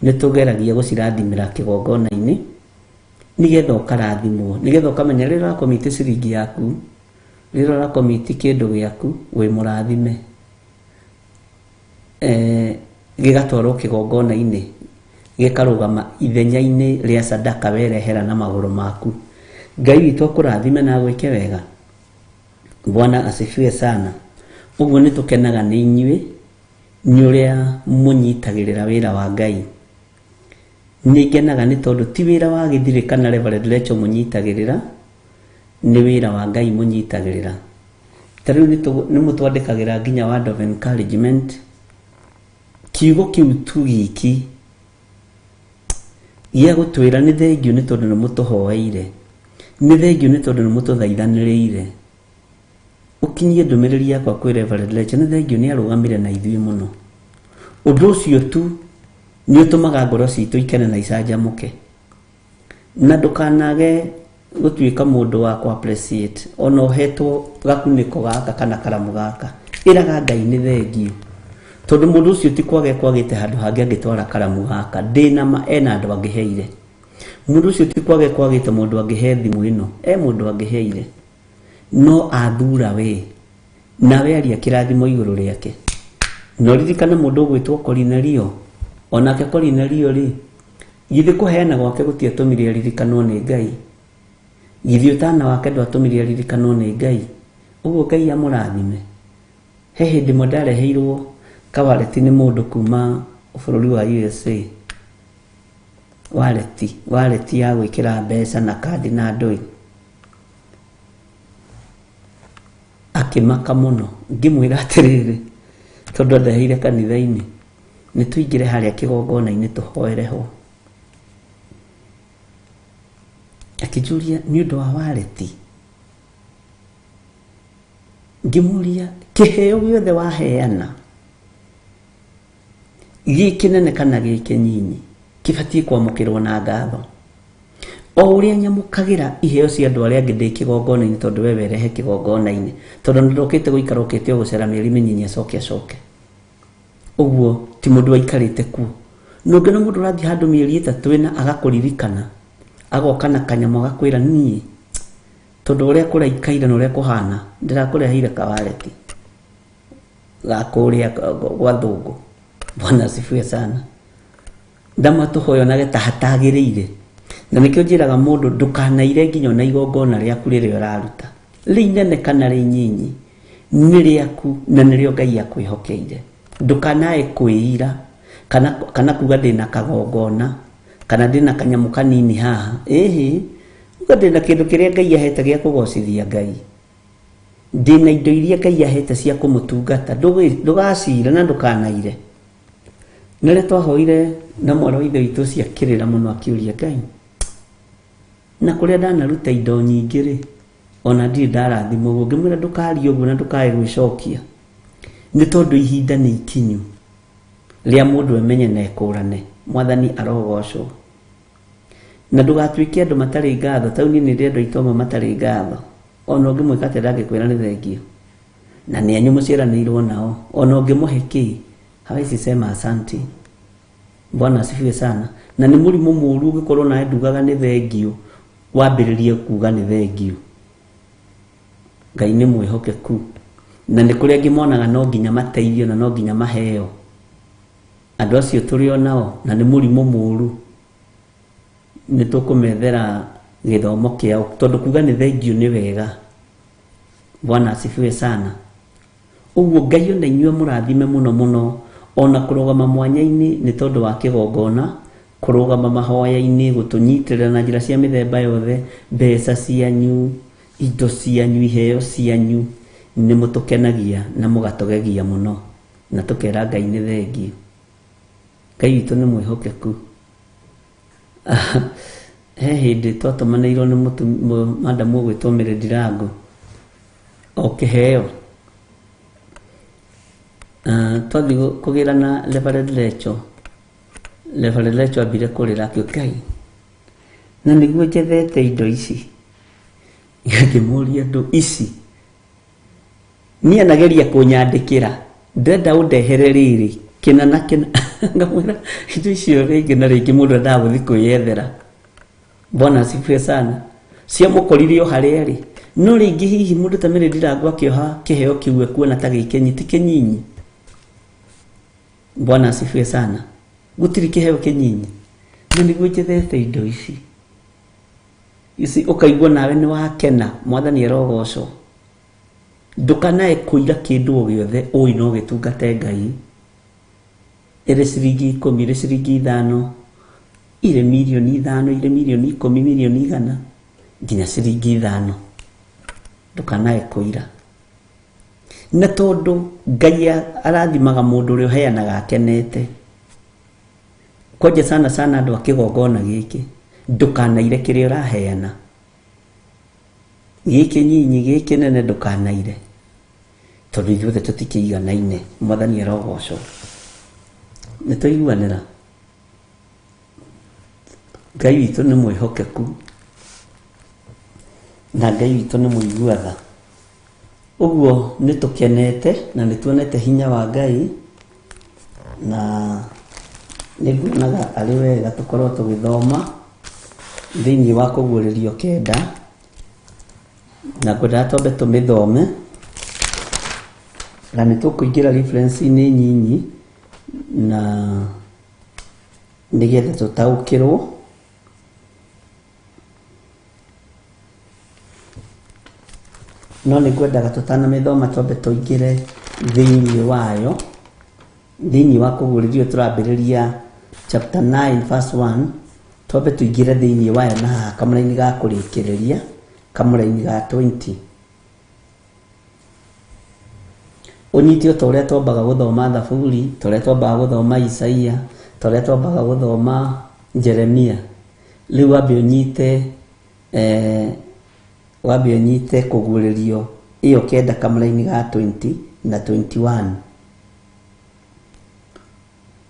nĩ tũgeragia gũcirathimĩra kĩgongona-inĩ nĩgetha ũkarathimwo, nĩgetha ũkamenya rĩrĩa ũrakomiti ciringi yaku, rĩrĩa ũrakomiti kĩndũ gĩaku, wĩ mũrathime. Gĩgatwarwo kĩgongona-inĩ, gĩkarũgama ithenya-inĩ rĩa sadaka werehera na magũrũ maku. Ngai witũ akũrathime na agwĩke wega. Bwana asifiwe sana. Ũguo nĩ tũkenaga nĩ inyuĩ nĩ ũrĩa mũnyitagĩrĩra wĩra wa Ngai. Nĩ ngenaga nĩ tondũ ti wĩra wa gĩthirĩ kana Reverend Rachel mũnyitagĩrĩra, nĩ wĩra wa Ngai mũnyitagĩrĩra. Ta rĩu nĩ mũtwandĩkagĩra nginya word of encouragement. Kiugo kĩu tu giki gĩa gũtwĩra nĩ thengiũ nĩ tondũ nĩ mũtũhoeire, nĩ thengiũ nĩ tondũ nĩ mũtũthaithanĩrĩire. Ũkinyie ndũmĩrĩri yakwa kwĩ Reverend Rachel, nĩ thengiũ nĩ arũgamire na ithuĩ mũno. Ũndũ ũcio tu nĩ ũtũmaga ngoro citũ ikene na icanjamũke. Na ndũkanage gũtuĩka mũndũ wa kũ appreciate ona ũhetwo gakunĩko gaka kana karamu gaka, ĩraga Ngai nĩ thengiũ, tondũ mũndũ ũcio ti kwaga ekwagĩte handũ hangĩ angĩtwara karamu gaka, ndĩna ma ena andũ angĩheire. Mũndũ ũcio ti kwaga ekwagĩte mũndũ angĩhe thimũ ĩno, e mũndũ angĩheire, no athura we nawe aria kĩrathimo igũrũ rĩake. Na ũririkane mũndũ ũgwĩtwo Korinelio, onake Korinelio rĩ, githĩ kũheana gwake gũtiatũmire aririkanwo nĩ Ngai? Githĩ ũtana wake ndwatũmire aririkanwo nĩ Ngai? Ũguo Ngai amũrathime. He hĩndĩ ĩmwe ndareheirwo kawareti nĩ mũndũ kuma bũrũri wa USA, wareti ya gwĩkĩra mbeca na kandi na ndũĩ. Akĩmaka mũno, ngĩmwĩra atĩrĩrĩ, tondũ andeheire kanitha-inĩ, nĩ tũingĩre harĩa kĩgongona-inĩ tũhoere ho. Akĩnjũria nĩ ũndũ wa wareti. Ngĩmũria kĩheo gĩothe waheana, gĩ kĩnene kana gĩ kĩnyinyi, kĩbatiĩ kwamũkĩrwo na ngatho. O ũrĩa nyamũkagĩra iheo cia andũ arĩa angĩ ndĩ kĩgongona-inĩ, tondũ we werehe kĩgongona-inĩ, tondũ nĩ ndokĩte gũikara ũkĩte o gũcera mĩeri mĩnyinyi acoke acoke. Ũguo ti mũndũ waikarĩte kuo. Na ũngĩona mũndũ ũrathiĩ handũ mĩeri 3 ĩna agakũririkana, agoka na kanyamũ agakwĩra niĩ tondũ ũrĩa kũraikaire na ũrĩa kũhana, ndĩrakũreheire kawareti ga kũrĩa gwa thũngũ. Bwana asifiwe sana. Ndamatũhoyonage ta hatagĩrĩire. Na nĩkĩo njĩraga mũndũ ndũkanaire nginya ona igongona rĩaku rĩrĩa ũraruta, rĩ inene kana rĩ nyinyi, nĩ rĩaku na nĩrĩo Ngai akwĩhokeire. Ndũkanae kwĩira kana kuga ndĩna kagongona kana ndĩna kanyamũ kanini haha. Ĩhĩ, uga ndĩna kĩndũ kĩrĩa Ngai ahete gĩa kũgocithia Ngai, ndĩna indo iria Ngai ahete cia kũmũtungata. Ndũgacire na ndũkanaire. Na rĩrĩa twahoire na mwarĩ wa ithe witũ ũcio akĩrĩra mũno akĩũria Ngai, na kũrĩa ndanaruta indo nyingĩ rĩ, ona ndirĩ ndarathimwo ũguo. Ngĩmwĩra ndũkarie ũguo na ndũkae gwĩcokia, nĩ tondũ ihinda nĩ ikinyu rĩa mũndũ emenye na ekũrane. Mwathani arogocwo. Na ndũgatuĩke andũ matarĩ ngatho. Ta rĩu niĩ nĩ ndĩ andũ aitũ amwe matarĩ ngatho, ona ũngĩmwĩka atĩa ndangĩkwĩra nĩ thengio, na nĩ anyu mũciaranĩirwo nao, ona ũngĩmũhe kĩ hawezi sema asante. Bwana asifiwe sana. Na nĩ mũrimũ mũru ũngĩkorwo nawe ndugaga nĩ thengio, wambĩrĩrie kuga nĩ thengio. Ngai nĩ mwĩhokeku, na nĩ kũrĩ angĩ monaga no nginya mateithio na no nginya maheo. Andũ acio tũrĩ o nao na nĩ mũrimũ mũru, nĩ tũkũmethera gĩthomo kĩao tondũ kuga nĩ thengiũ nĩ wega. Bwana asifiwe sana. Ũguo Ngai ona inyuĩ mũrathime mũno mũno, ona kũrũgama mwanya-inĩ nĩ tondũ wa kĩgongona, kũrũgama mahoya-inĩ, gũtũnyitĩrĩra na njĩra cia mĩthemba yothe, mbeca cianyu, indo cianyu, iheo cianyu, nĩ mũtũkenagia na mũgatũgegia mũno, na tũkera Ngai nĩ thengiũ. Ngai witũ nĩ mwĩhokeku. He hĩndĩ twatũmanĩirwo nĩ madamu ũgwĩtwo Mary Ndirango o kĩheo. Twathiĩ kũgĩra na Reverend Lecho, Reverend Lecho ambire kũrĩra akiuga Ngai, na nĩguo njethete indo ici. Ngĩmũria andũ ici niĩ anageria kũnyandĩkĩra, ndĩrenda ũndehere rĩrĩ kĩna na kĩna. Ngamwĩra indo icio rĩngĩ na rĩngĩ mũndũ endaga gũthiĩ kwĩyethera. Bwana asifiwe sana. Ciamũkorire o harĩa arĩ. No rĩngĩ hihi mũndũ ta Mary Ndirango akĩoha kĩheo kĩu ekuona ta gĩ kĩnyi, ti kĩnyinyi. Bwana asifiwe sana. Gũtirĩ kĩheo kĩnyinyi. Na nĩguo njethete indo ici. Ici ũkaigua nawe nĩ wakena, Mwathani arogocwo. Ndũkanae kũira kĩndũ o gĩothe ũĩ no gĩtungate Ngai. Ĩrĩ ciringi 10, ĩrĩ ciringi 5, irĩ mirioni 5, irĩ mirioni 10, mirioni 100, nginya ciringi 5. Ndũkanae kũira. Na tondũ Ngai arathimaga mũndũ ũrĩa ũheanaga akenete. Kwanja sana sana andũ a kĩgongona gĩkĩ, ndũkanaire kĩrĩa ũraheana. Gĩkĩ nyinyi, gĩkĩ nene, ndũkanaire. Tondũ ithuothe tũtikĩiganaine. Mwathani arogocwo. Nĩ twaiguanĩra. Ngai witũ nĩ mwĩhokeku na Ngai witũ nĩ mũigua tha. Ũguo nĩ tũkenete na nĩ tuonete hinya wa Ngai, na nĩ nguonaga arĩ wega tũkorwo tũgĩthoma thĩinĩ wa kũguũrĩrio 9, na ngwendaga twambe tũmĩthome, na nĩ tũkũingĩra reference-inĩ nyinyi na nĩgetha tũtaũkĩrwo. No nĩ ngwendaga tũtanamĩthoma twambe tũingĩre thĩinĩ wayo. Thĩinĩ wa kũguũrĩrio tũrambĩrĩria chapter 9 verse 1, twambe tũingĩre thĩinĩ wayo na haha kamũraini ga kũrĩkĩrĩria, kamũraini ga 20. Ũnyite o ta ũrĩa twambaga gũthoma Thaburi, ta ũrĩa twambaga gũthoma Isaia, ta ũrĩa twambaga gũthoma Jeremia. Rĩu wambe ũnyite, wambe ũnyite kũguũrĩrio ĩyo 9 kamũraini ga 20 na 21.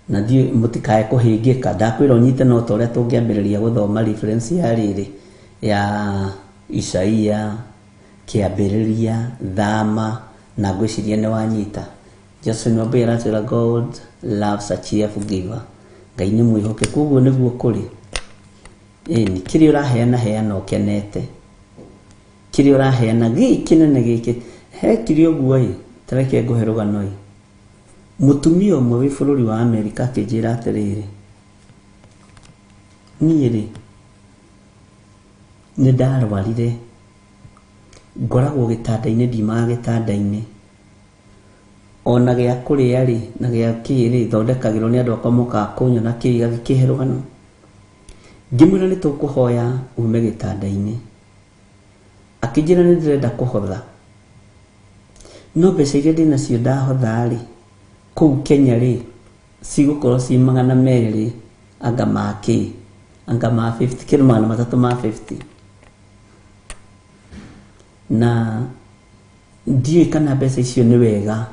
Na thiĩ mũtikae kũhĩngĩka, ndakwĩra ũnyite no ta ũrĩa tũngĩambĩrĩria gũthoma reference ya rĩrĩ ya Isaia, kĩambĩrĩria, Thama, na ngwĩciria nĩ wanyita. Josephine Wambui aratwĩra God loves a cheerful giver. Ngai nĩ mwĩhokeku, ũguo nĩguo kũrĩ. Ĩni, kĩrĩa ũraheana heana ũkenete. Kĩrĩa ũraheana gĩ kĩnene gĩkĩ, hekire ũguo ĩ, ta reke ngũhe rũgano ĩ. Mũtumia ũmwe wĩ bũrũri wa Amerika akĩnjĩra atĩrĩrĩ, niĩ rĩ, nĩ ndarwarire, ngoragwo gĩtanda-inĩ, ndiumaga gĩtanda-inĩ. Ona gĩa kũrĩa rĩ, na gĩa kĩ rĩ, thondekagĩrwo nĩ andũ akwa mokaga kũnyona kĩ, gagĩkĩhe rũgano. Ngĩmwĩra nĩ tũkũhoya ume gĩtanda-inĩ. Akĩnjĩra nĩ ndĩrenda kũhotha. No mbeca iria ndĩnacio ndahotha rĩ, kũu Kenya rĩ, cigũkorwo ci 200 anga ma kĩ, anga ma 50, kĩndũ 300 ma 50. Na ndiũĩ kana mbeca icio nĩ wega,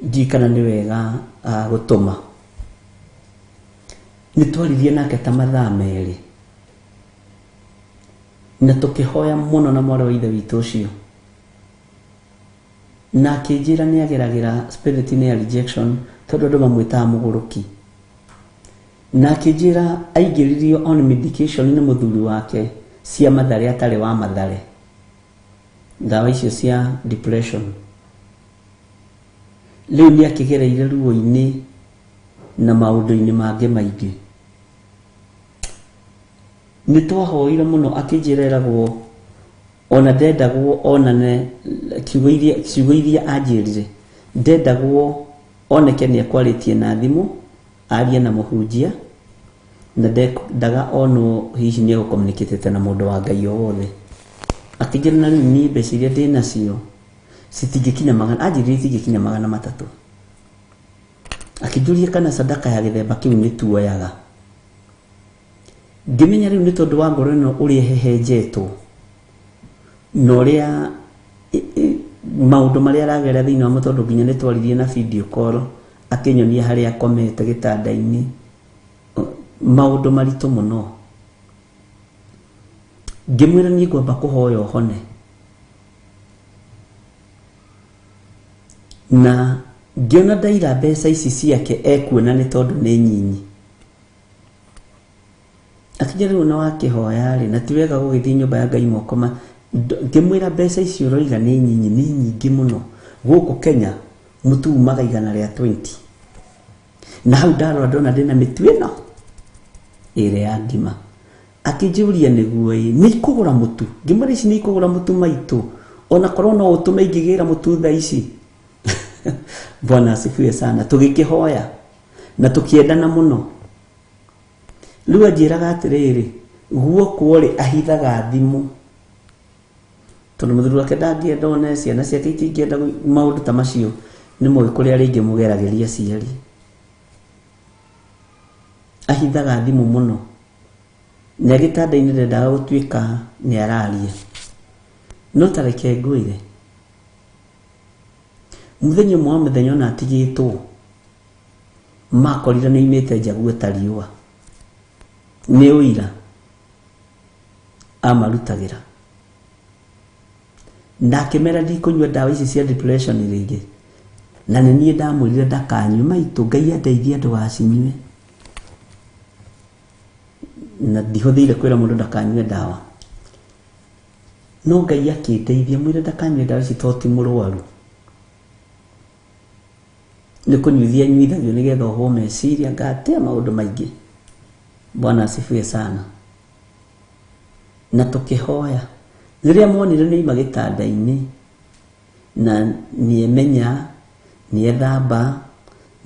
ndiũĩ kana nĩ wega gũtũma. Nĩ twaririe nake ta mathaa 2 na tũkĩhoya mũno na mwarĩ wa ithe witũ ũcio, na akĩnjĩra nĩ ageragĩra spirit ya rejection tondũ andũ mamwĩtaga mũgũrũki, na akĩnjĩra aingĩririo on medication nĩ mũthuri wake cia Mathare atarĩ wa Mathare, ndawa icio cia depression. Rĩu nĩ akĩgereire ruo-inĩ Na maũndũ-inĩ mangĩ maingĩ. Nĩ twahoire mũno akĩnjĩra eragwo ona ndendagwo onane kiugo iria ciugo iria anjĩrire ndendagwo oneke nĩ ekwarĩtie na thimũ arie na mũhunjia na ndendaga onwo hihi nĩ egũcommunicatĩte na mũndũ wa Ngai o wothe. Akĩnjĩra na rĩu niĩ mbeca iria ndĩ nacio citingĩkinya magana anjĩrire itingĩkinya 300. Akĩnjũria kana sadaka ya gĩthemba kĩu nĩ tuoyaga. Ngĩmenya rĩu nĩ tondũ wa ngoro ĩno ũrĩa ĩhehenjetwo na ũrĩa maũndũ marĩa aragerera thĩinĩ wa tondũ nginya nĩ twaririe na video call akĩnyonia harĩa akomete gĩtanda-inĩ, maũndũ maritũ mũno. Ngĩmwĩra niĩ ngwamba kũhoya ũhone. Na ngĩona ndaira mbeca ici ciake ekuona nĩ tondũ nĩ nyinyi. Akĩnjĩra rĩu ona wakĩhoya rĩ, na ti wega gũgĩthiĩ nyũmba ya Ngai moko ma ngĩmwĩra mbeca ici ũroiga nĩ nyinyi, nĩ nyingĩ mũno. Gũkũ Kenya mũtu umaga 120. Na hau ndarora ndona ndĩna mĩtu ĩno ĩrĩa ya ngima. Akĩnjũria nĩguo ĩ, nĩ ikũgũra mũtu? Ngĩmwĩra ici nĩ ikũgũra mũtu maitũ, ona korwo no ũtũme ingĩgĩra mũtu thaa ici. Bwana asifiwe sana. Tũgĩkĩhoya na tũkĩendana mũno. Rĩu anjĩraga atĩrĩrĩ, guoko rĩ ahithaga thimũ tondũ mũthuri wake ndangĩenda one, ciana ciake itingĩenda maũndũ ta macio. Nĩ mũĩ kũrĩa rĩngĩ mũgeragĩria aciari. Ahithaga thimũ mũno na gĩtanda-inĩ ndendaga gũtuĩka nĩ araria. No ta reke ngwĩre, mũthenya ũmwe wa mũthenya ona atigĩtwo makorire nĩ oimĩte nja guota riũa, nĩ ũira amarutagĩra. Na akĩmera ndikũnyua ndawa ici cia depression rĩngĩ. Na nĩ niĩ ndamwĩrire ndakanyue, maitũ Ngai andeithie ndũgacinyue. Na ndihũthĩire kwĩra mũndũ ndakanyue ndawa. No Ngai akĩndeithia mwĩre ndakanyue ndawa ici tondũ ti mũrwaru. Nĩ kũnyuithia nyuithagio nĩgetha ũhwo meciria ngatea maũndũ maingĩ. Bwana asifiwe sana. Na tũkĩhoya. Rĩrĩa monire nĩ aima gĩtanda-inĩ na nĩemenya, nĩethamba,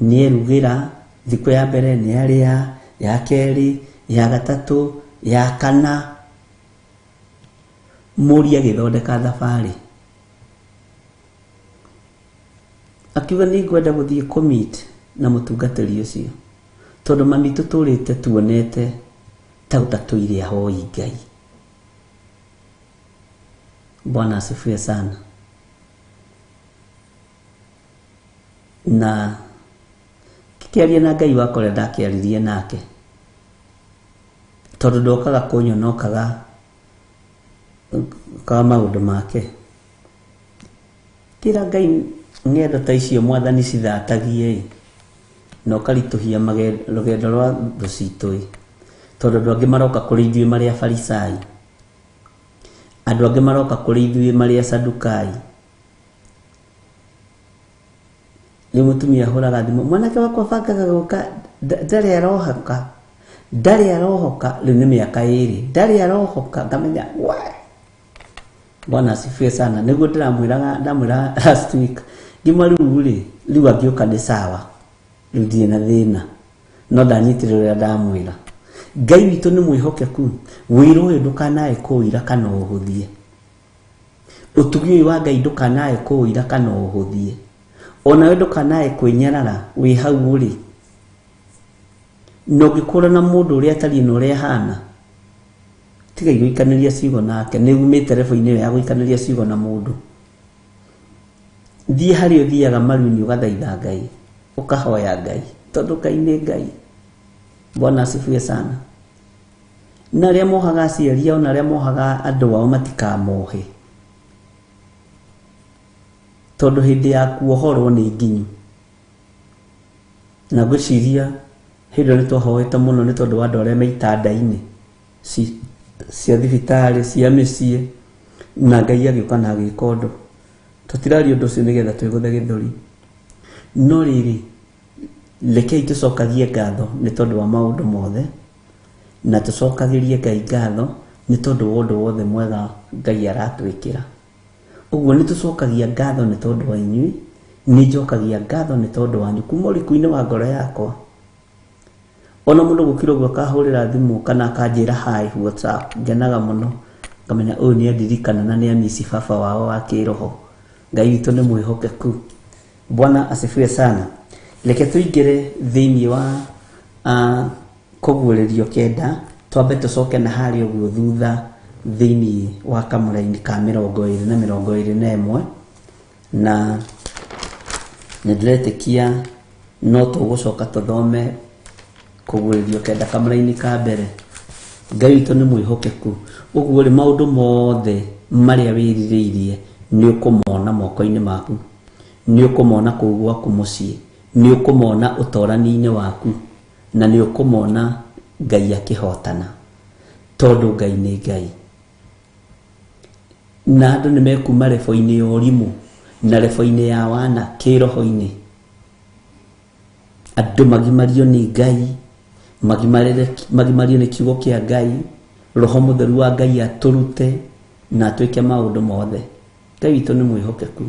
nĩerugĩra, thikũ ya mbere nĩarĩa, ya kerĩ, ya gatatũ, ya kana, mũriũ agĩthondeka thabarĩ. Akiuga nĩ ngwenda gũthiĩ kũmeet na mũtungatĩri ũcio tondũ mami tũtũrĩte tuonete ta ũtatũire ahoi Ngai. Bwana asifiwe sana. Na ngĩkĩaria na Ngai wakwa ũrĩa ndakĩaririe nake, tondũ ndokaga kũnyona okaga okaga maũndũ make. Kĩra Ngai ng'endo ta icio mwathani cithatagie ĩ, na ũkaritũhia rũgendo rwa thũ citũ ĩ, tondũ andũ angĩ maroka kũrĩ ithuĩ marĩ Afarisai, andũ angĩ maroka kũrĩ ithuĩ marĩ Asadukai. Rĩu mũtumia ahũraga thimũ, mwanake wakwa bangaga gũka, ndarĩ arohoka, ndarĩ arohoka. Rĩu nĩ mĩaka 2 ndarĩ arohoka. Ngamenya we Bwana asifiwe sana. Nĩguo ndĩramwĩraga, ndamwĩra last week ngĩmwa rĩu rĩ, rĩu angĩũka nĩ sawa, rĩu ndirĩ na thĩna, no ndanyitire ũrĩa ndamwĩra. Ngai witũ nĩ mwĩhokeku, wĩra ũyũ ndũkanae kũũira kana ũhũthie. Ũtugi ũyũ wa Ngai ndũkanae kũũira kana ũhũthie. Onawe ndũkanae kwĩnyarara wĩ hau ũrĩ. Na ũngĩkũrana mũndũ ũrĩa atariĩ na ũrĩa ahana, tiga gũikanĩria ciugo nake. Nĩ umĩte level-inĩ ĩyo ya gũikanĩria ciugo na mũndũ. Thiĩ harĩa ũthiaga maru-inĩ ũgathaitha Ngai, ũkahoya Ngai, tondũ Ngai nĩ Ngai. Bwana asifiwe sana. Na arĩa mohaga aciari ao na arĩa mohaga andũ ao matikamohe, tondũ hĩndĩ ya kuohorwo nĩ nginyu. Na ngwĩciria hĩndĩ ĩyo nĩ twahoete mũno nĩ tondũ wa andũ arĩa me itanda-inĩ cia thibitarĩ, cia mĩciĩ, na Ngai agĩũka na agĩka ũndũ. Tũtiraria ũndũ ũcio nĩgetha twĩgũthe gĩthũri. No rĩrĩ, Rekei tũcokagie ngatho nĩ tondũ wa maũndũ mothe, na tũcokagĩrie Ngai ngatho nĩ tondũ wa ũndũ wothe mwega Ngai aratwĩkĩra. Ũguo nĩ tũcokagia ngatho nĩ tondũ wa inyuĩ, nĩ njokagia ngatho nĩ tondũ wanyu kuma ũriku-inĩ wa ngoro yakwa. Ona mũndũ gũkira ũguo akahũrĩra thimũ kana akanjĩra hi WhatsApp, ngenaga mũno ngamenya ũyũ nĩ andirikana na nĩ amici baba wao wa kĩroho. Ngai witũ nĩ mwĩhokeku. Bwana asifiwe sana. Reke tũingĩre thĩinĩ wa kũguũrĩrio kenda, twambe tũcoke na harĩa ũguo thutha thĩinĩ wa kamũraini ka 21 na 21, na nĩ ndĩretĩkia no tũgũcoka tũthome kũguũrĩrio kenda kamũraini ka mbere. Ngai witũ nĩ mwĩhokeku. Ũguo rĩ, maũndũ mothe marĩa wĩrirĩirie nĩ ũkũmona moko-inĩ maku, nĩ ũkũmona kũu gwaku mũciĩ, nĩ ũkũmona ũtorani-inĩ waku, na nĩ ũkũmona Ngai akĩhotana, tondũ Ngai nĩ Ngai. Na andũ nĩ mekuma rebo-inĩ ya ũrimũ na rebo-inĩ ya wana kĩroho-inĩ. Andũ magimario nĩ Ngai, magimario nĩ kiugo kĩa Ngai, Roho Mũtheru wa Ngai atũrute na atwĩke maũndũ mothe. Ngai witũ nĩ mwĩhokeku.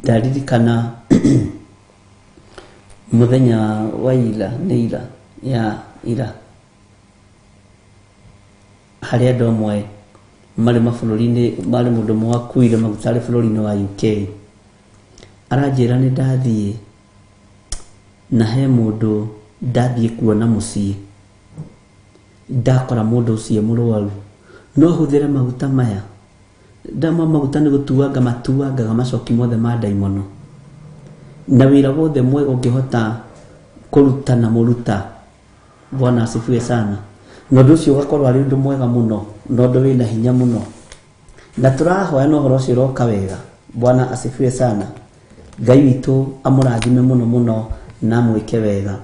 Ndaririkana mũthenya wa ira, nĩ ira, ya ira, harĩ andũ amwe marĩ mabũrũri-inĩ, marĩ mũndũ ũmwe wakuire maguta arĩ bũrũri-inĩ wa UK. Aranjĩra nĩ ndathiĩ na he mũndũ ndathiĩ kuona mũciĩ, ndakora mũndũ ũcio mũrwaru, no hũthĩre maguta maya. Ndama maguta nĩ gũtuanga matuangaga macoki mothe ma ndaimono, na wĩra wothe mwega ũngĩhota kũruta na mũruta. Bwana asifiwe sana. Na ũndũ ũcio ũgakorwo arĩ ũndũ mwega mũno na ũndũ wĩna hinya mũno, na tũrahoya na ũhoro ũcio ũroka wega. Bwana asifiwe sana. Ngai witũ amũrathime mũno mũno na amwĩke wega.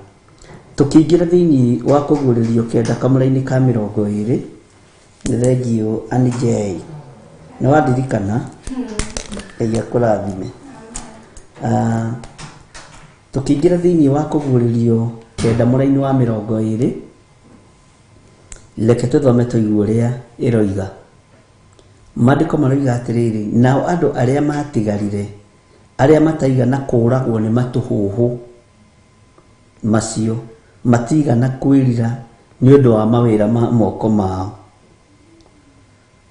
Tũkĩingĩra thĩinĩ wa kũguũrĩrio kenda kamũra-inĩ ka 20, nĩ thengiũ Ann J. Nĩ wandirikana? Ngai akũrathime. Tũkĩingĩra thĩinĩ wa kũguũrĩrio kenda mũraini wa 20, reke tũthome tũigue ũrĩa ĩroiga. Maandĩko maroiga atĩrĩrĩ, nao andũ arĩa matigarire, arĩa mataigana kũũragwo nĩ matũhũhũ macio, matigana kwĩrira nĩ ũndũ wa mawĩra ma moko mao,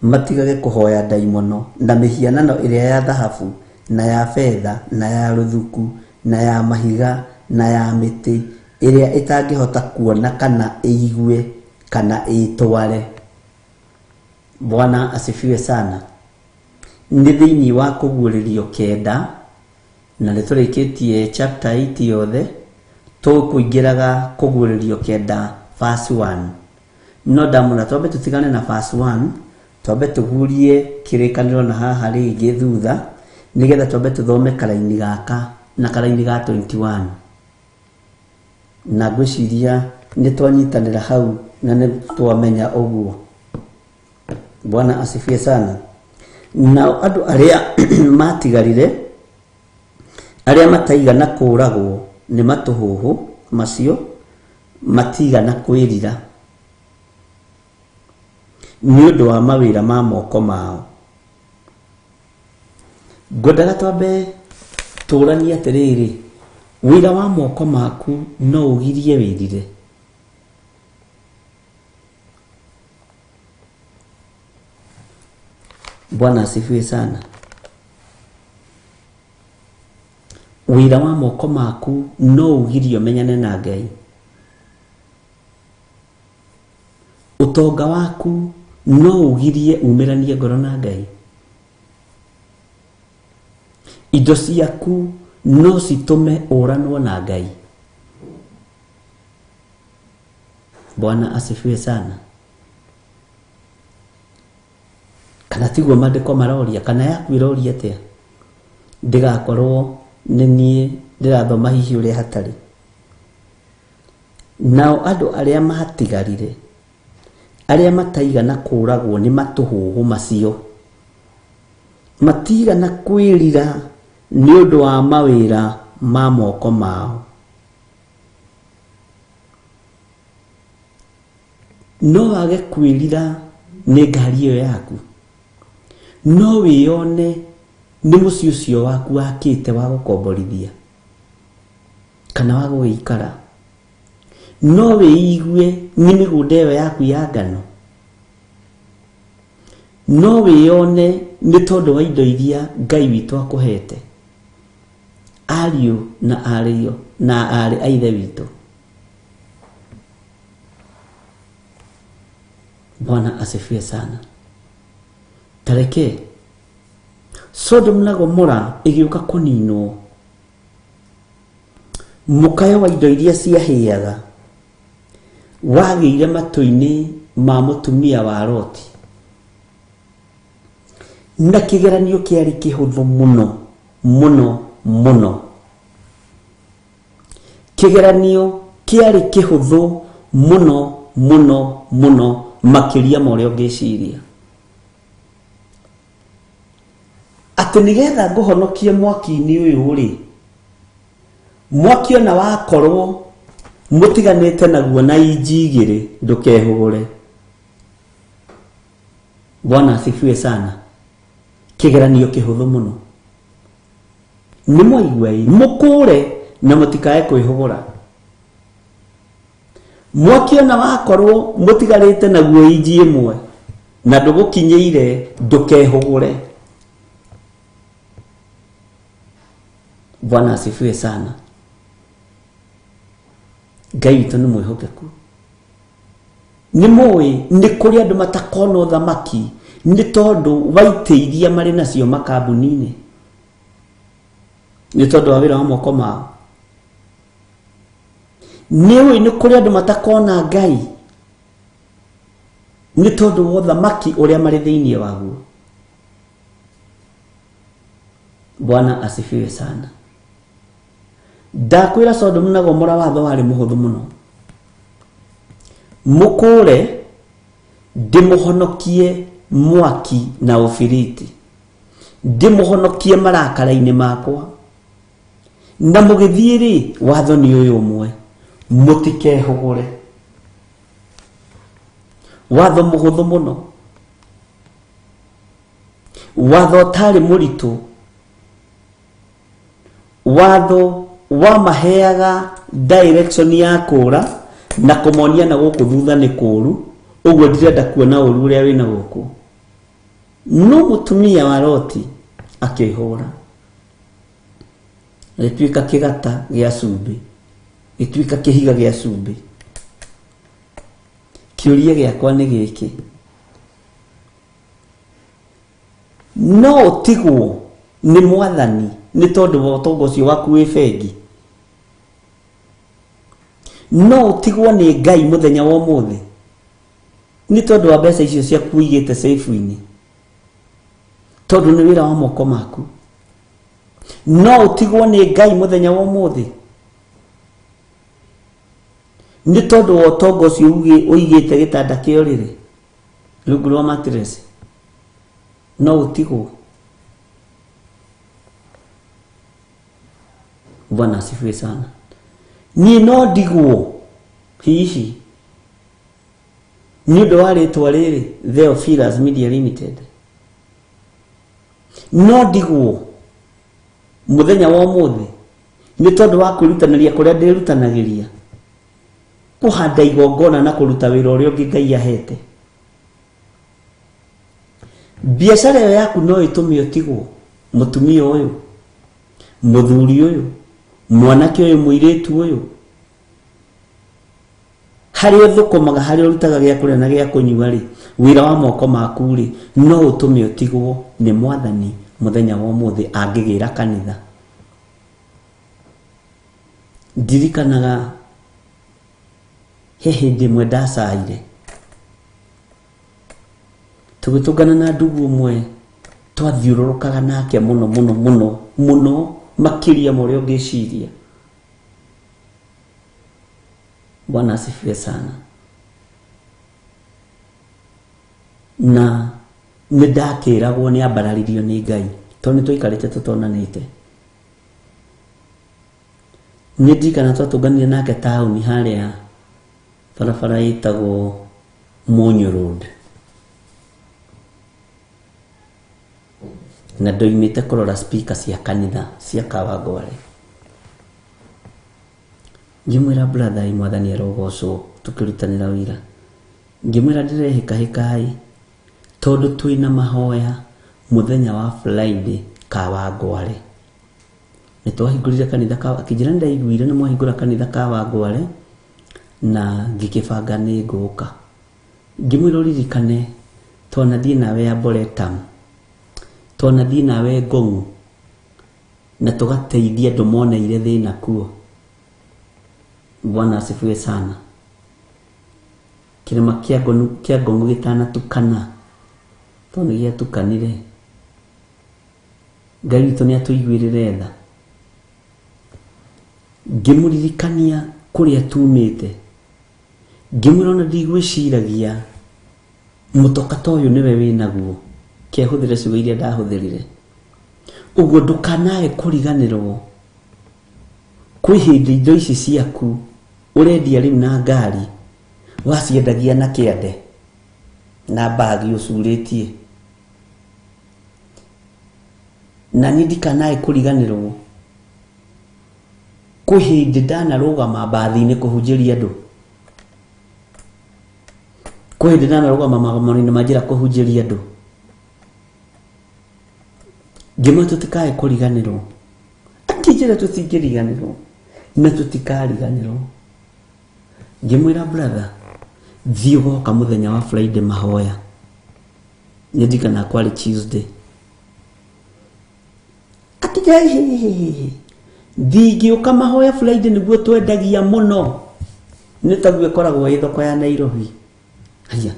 matigage kũhoya ndaimono na mĩhianano ĩrĩa ya thahabu na ya betha na ya rũthuku na ya mahiga na ya mĩtĩ ĩrĩa ĩtangĩhota kuona kana ĩigue kana ĩtware. Bwana asifiwe sana. Nĩ thĩinĩ wa kũguũrĩrio kenda, na nĩ tũrĩkĩtie chapter 8 yothe, tũkũingĩraga kũguũrĩrio kenda verse 1. No ndamũra twambe tũtigane na verse 1, twambe tũgurie kĩrĩkanĩro na haha rĩngĩ thutha, nĩgetha twambe tũthome karaini gaka na karaini ga 21. Na ngwĩciria nĩ twanyitanĩra hau na nĩ twamenya ũguo. Bwana asifiwe sana. Nao andũ arĩa matigarire, arĩa mataigana kũũragwo nĩ matũhũhũ macio, matigana kwĩrira nĩ ũndũ wa mawĩra ma moko mao. Ngwendaga twambe tũranie atĩrĩrĩ, wĩra wa moko maku no ũgirie wĩrire. Bwana asifiwe sana. Wĩra wa moko maku no ũgirie ũmenyane na Ngai. Ũtonga waku no ũgirie umĩranie ngoro na Ngai. Indo ciaku no citũme ũranwo na Ngai. Bwana asifiwe sana. Kana tiguo maandĩko maroria, kana yaku ĩroria atĩa? Ndĩgakorwo nĩ niĩ ndĩrathoma hihi ũrĩa hatarĩ. Nao andũ arĩa matigarire, arĩa mataigana kũũragwo nĩ matũhũhũ macio, matigana kwĩrira nĩ ũndũ wa mawĩra ma moko mao. No wage kwĩrira nĩ ngari ĩyo yaku, no wĩyone nĩ mũciĩ ũcio waku wakĩte wa gũkomborithia kana wa gũgĩikara, no wĩigue nĩ mĩgũnda ĩyo yaku ya ngano, no wĩyone nĩ tondũ wa indo iria Ngai witũ akũhete, ariũ na arĩo na arĩ a ithe witũ. Bwana asifiwe sana. Tareke Sodom na Gomora ĩgĩũka kũninwo, mũkayo wa indo iria ciahĩaga wagĩire matũ-inĩ ma mũtumia wa Loti, na kĩgeranio kĩarĩ kĩhũthũ mũno mũno mũno. Kĩgeranio kĩarĩ kĩhũthũ mũno mũno mũno makĩria ma ũrĩa ũngĩciria, atĩ nĩgetha ngũhonokie mwaki-inĩ ũyũ rĩ, mwaki ona wakorwo mũtiganĩte naguo na inji igĩrĩ ndũkehũgũre. Bwana asifiwe sana. Kĩgeranio kĩhũthũ mũno. Nĩ mwaigua ĩ, mũkũre na mũtikae kwĩhũgũra. Mwaki ona wakorwo mũtigarĩte naguo inji ĩmwe na ndũgũkinyĩire ndũkehũgũre. Bwana asifiwe sana. Ngai witũ nĩ mwĩhokeku. Nĩ mũĩ nĩ kũrĩ andũ matakona ũthamaki nĩ tondũ wa itĩ iria marĩ nacio makambuni-inĩ, nĩ tondũ wa wĩra wa moko mao. Nĩ ũĩ nĩ kũrĩ andũ matakona Ngai nĩ tondũ wa ũthamaki ũrĩa marĩ thĩinĩ waguo. Bwana asifiwe sana. Ndakwĩra Sodom na Gomora watho warĩ mũhũthũ mũno. Mũkũre ndĩmũhonokie mwaki na ũbiriti, ndĩmũhonokie marakara-inĩ makwa, na mũgĩthiĩ rĩ, watho nĩ ũyũ ũmwe, mũtikehũgũre. Watho mũhũthũ mũno, watho ũtarĩ mũritũ, watho wamaheaga direction ya kũra na kũmonia na gũkũ thutha nĩ kũru, ũguo ndirenda kuona ũru ũrĩa wĩna gũkũ. No mũtumia wa Loti akĩhũra, agĩtuĩka kĩgata gĩa cumbĩ, gĩtuĩka kĩhiga gĩa cumbĩ. Kĩũria gĩakwa nĩ gĩkĩ, no ũtigwo nĩ mwathani nĩ tondũ wa ũtonga ũcio waku wĩ bengi? No ũtigwo nĩ Ngai mũthenya wa ũmũthĩ nĩ tondũ wa mbeca icio ciaku ũigĩte safe-inĩ, tondũ nĩ wĩra wa moko maku? No ũtigwo nĩ Ngai mũthenya wa ũmũthĩ nĩ tondũ wa ũtonga ũcio ũigĩte gĩtanda kĩa ũrĩrĩ rungu rwa mattress? No ũtigwo? Bwana asifiwe sana. Niĩ no ndigwo hihi nĩ ũndũ wa rĩtwa rĩrĩ Theophilus Media Limited? No ndigwo mũthenya wa ũmũthĩ nĩ tondũ wa kwĩrutanĩria kũrĩa ndĩrutanagĩria kũhanda igongona na kũruta wĩra ũrĩa ũngĩ Ngai ahete? Biacara ĩyo yaku no ĩtũme ũtigwo, mũtumia ũyũ, mũthuri ũyũ, mwanake ũyũ, mũirĩtu ũyũ, harĩa ũthũkũmaga, harĩa ũrutaga gĩa kũrĩa na gĩa kũnyua rĩ, wĩra wa moko maku rĩ, no ũtũme ũtigwo nĩ mwathani mũthenya wa ũmũthĩ angĩgĩra kanitha. Ndirikanaga he hĩndĩ ĩmwe ndacaire tũgĩtũngana na ndugu ũmwe twathiũrũrũkaga nake mũno mũno mũno mũno makĩria ma ũrĩa ũngĩciria. Bwana asifiwe sana. Na nĩ ndakĩragwo nĩ ambararirio nĩ Ngai tondũ nĩ twaikarĩte tũtonanĩte. Nĩ ndirikana twatũnganire nake taũni harĩa barabara ĩtagwo Munyu Road, na ndoimĩte kũrora speaker cia kanitha cia Kawangware. Ngĩmwĩra, brother, ĩ mwathani arogocwo, tũkĩrutanĩra wĩra. Ngĩmwĩra ndĩrehĩkahĩka-ĩ, tondũ twĩna mahoya mũthenya wa Friday Kawangware. Nĩ twahingũrire kanitha ka, akĩnjĩra nĩ ndaiguire nĩ mwahingũra kanitha Kawangware na ngĩkĩbanga nĩ ngũka. Ngĩmwĩra ũririkane twanathiĩ nawe Arboretum, twanathiĩ nawe Ngong'u, na tũgateithia andũ moneire thĩna kuo. Bwana asifiwe sana. Kĩrĩma kĩa Ngong'u gĩtanatukana, tondũ nĩ gĩatukanire, Ngai witũ nĩ atũiguĩrĩre tha. Ngĩmũririkania kũrĩa tumĩte, ngĩmwĩra ona ndigwĩciragia mũtoka ta ũyũ nĩwe wĩnaguo, kehũthĩre ciugo iria ndahũthĩrire. Ũguo ndũkanae kũriganĩrwo kwĩ hĩndĩ indo ici ciaku ũrendia rĩu na ngari waciendagia na kĩande na mbagi ũcurĩtie. Na niĩ ndikanae kũriganĩrwo kwĩ hĩndĩ ndanarũgama mbathi-inĩ kũhunjĩria andũ, kwĩ hĩndĩ ndanarũgama magomano-inĩ ma njĩra kũhunjĩria andũ. Ngĩmwĩra tũtikae kũriganĩrwo, akĩnjĩra tũtingĩriganĩrwo na tũtikariganĩrwo. Ngĩmwĩra brother, thiĩ ũgoka mũthenya wa Friday mahoya. Nĩ ndirikanaga kwarĩ Tuesday. Akĩnjĩra hĩhĩhĩhĩ, ndingĩũka mahoya Friday nĩguo twendagia mũno, nĩ taguo ĩkoragwo ĩ thoko ya Nairobi. Haya,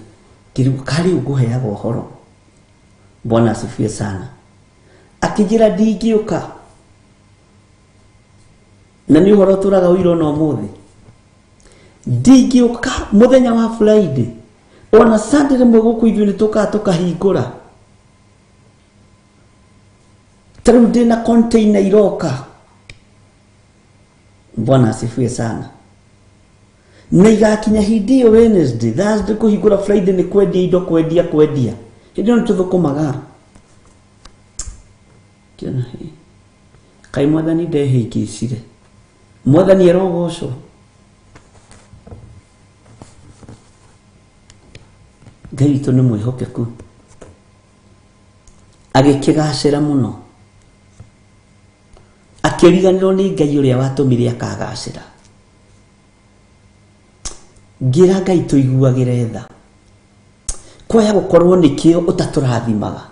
karĩ ngũheaga ũhoro. Bwana asifiwe sana. Akĩnjĩra ndingĩũka, na nĩ ũhoro ũtũraga ũira ona ũmũthĩ. Ndingĩũka mũthenya wa Friday, ona Sunday rĩmwe gũkũ ithuĩ nĩ tũkaga tũkahingũra. Ta rĩu ndĩna container iroka. Bwana asifiwe sana. Na igakinya hĩndĩ ĩyo Wednesday, Thursday kũhingũra, Friday nĩ kwendia indo, kwendia kwendia. Hĩndĩ ĩyo nĩ tũthũkũmaga. Kĩona hĩ. Kaĩ mwathani ndehĩngĩcire. Mwathani arogocwo. Ngai witũ nĩ mwĩhokeku. Agĩkĩgacĩra mũno, akĩriganĩrwo nĩ Ngai ũrĩa watũmire akagacĩra. Ngĩra Ngai tũiguagĩre tha, kwaya gũkorwo nĩkĩo ũtatũrathimaga,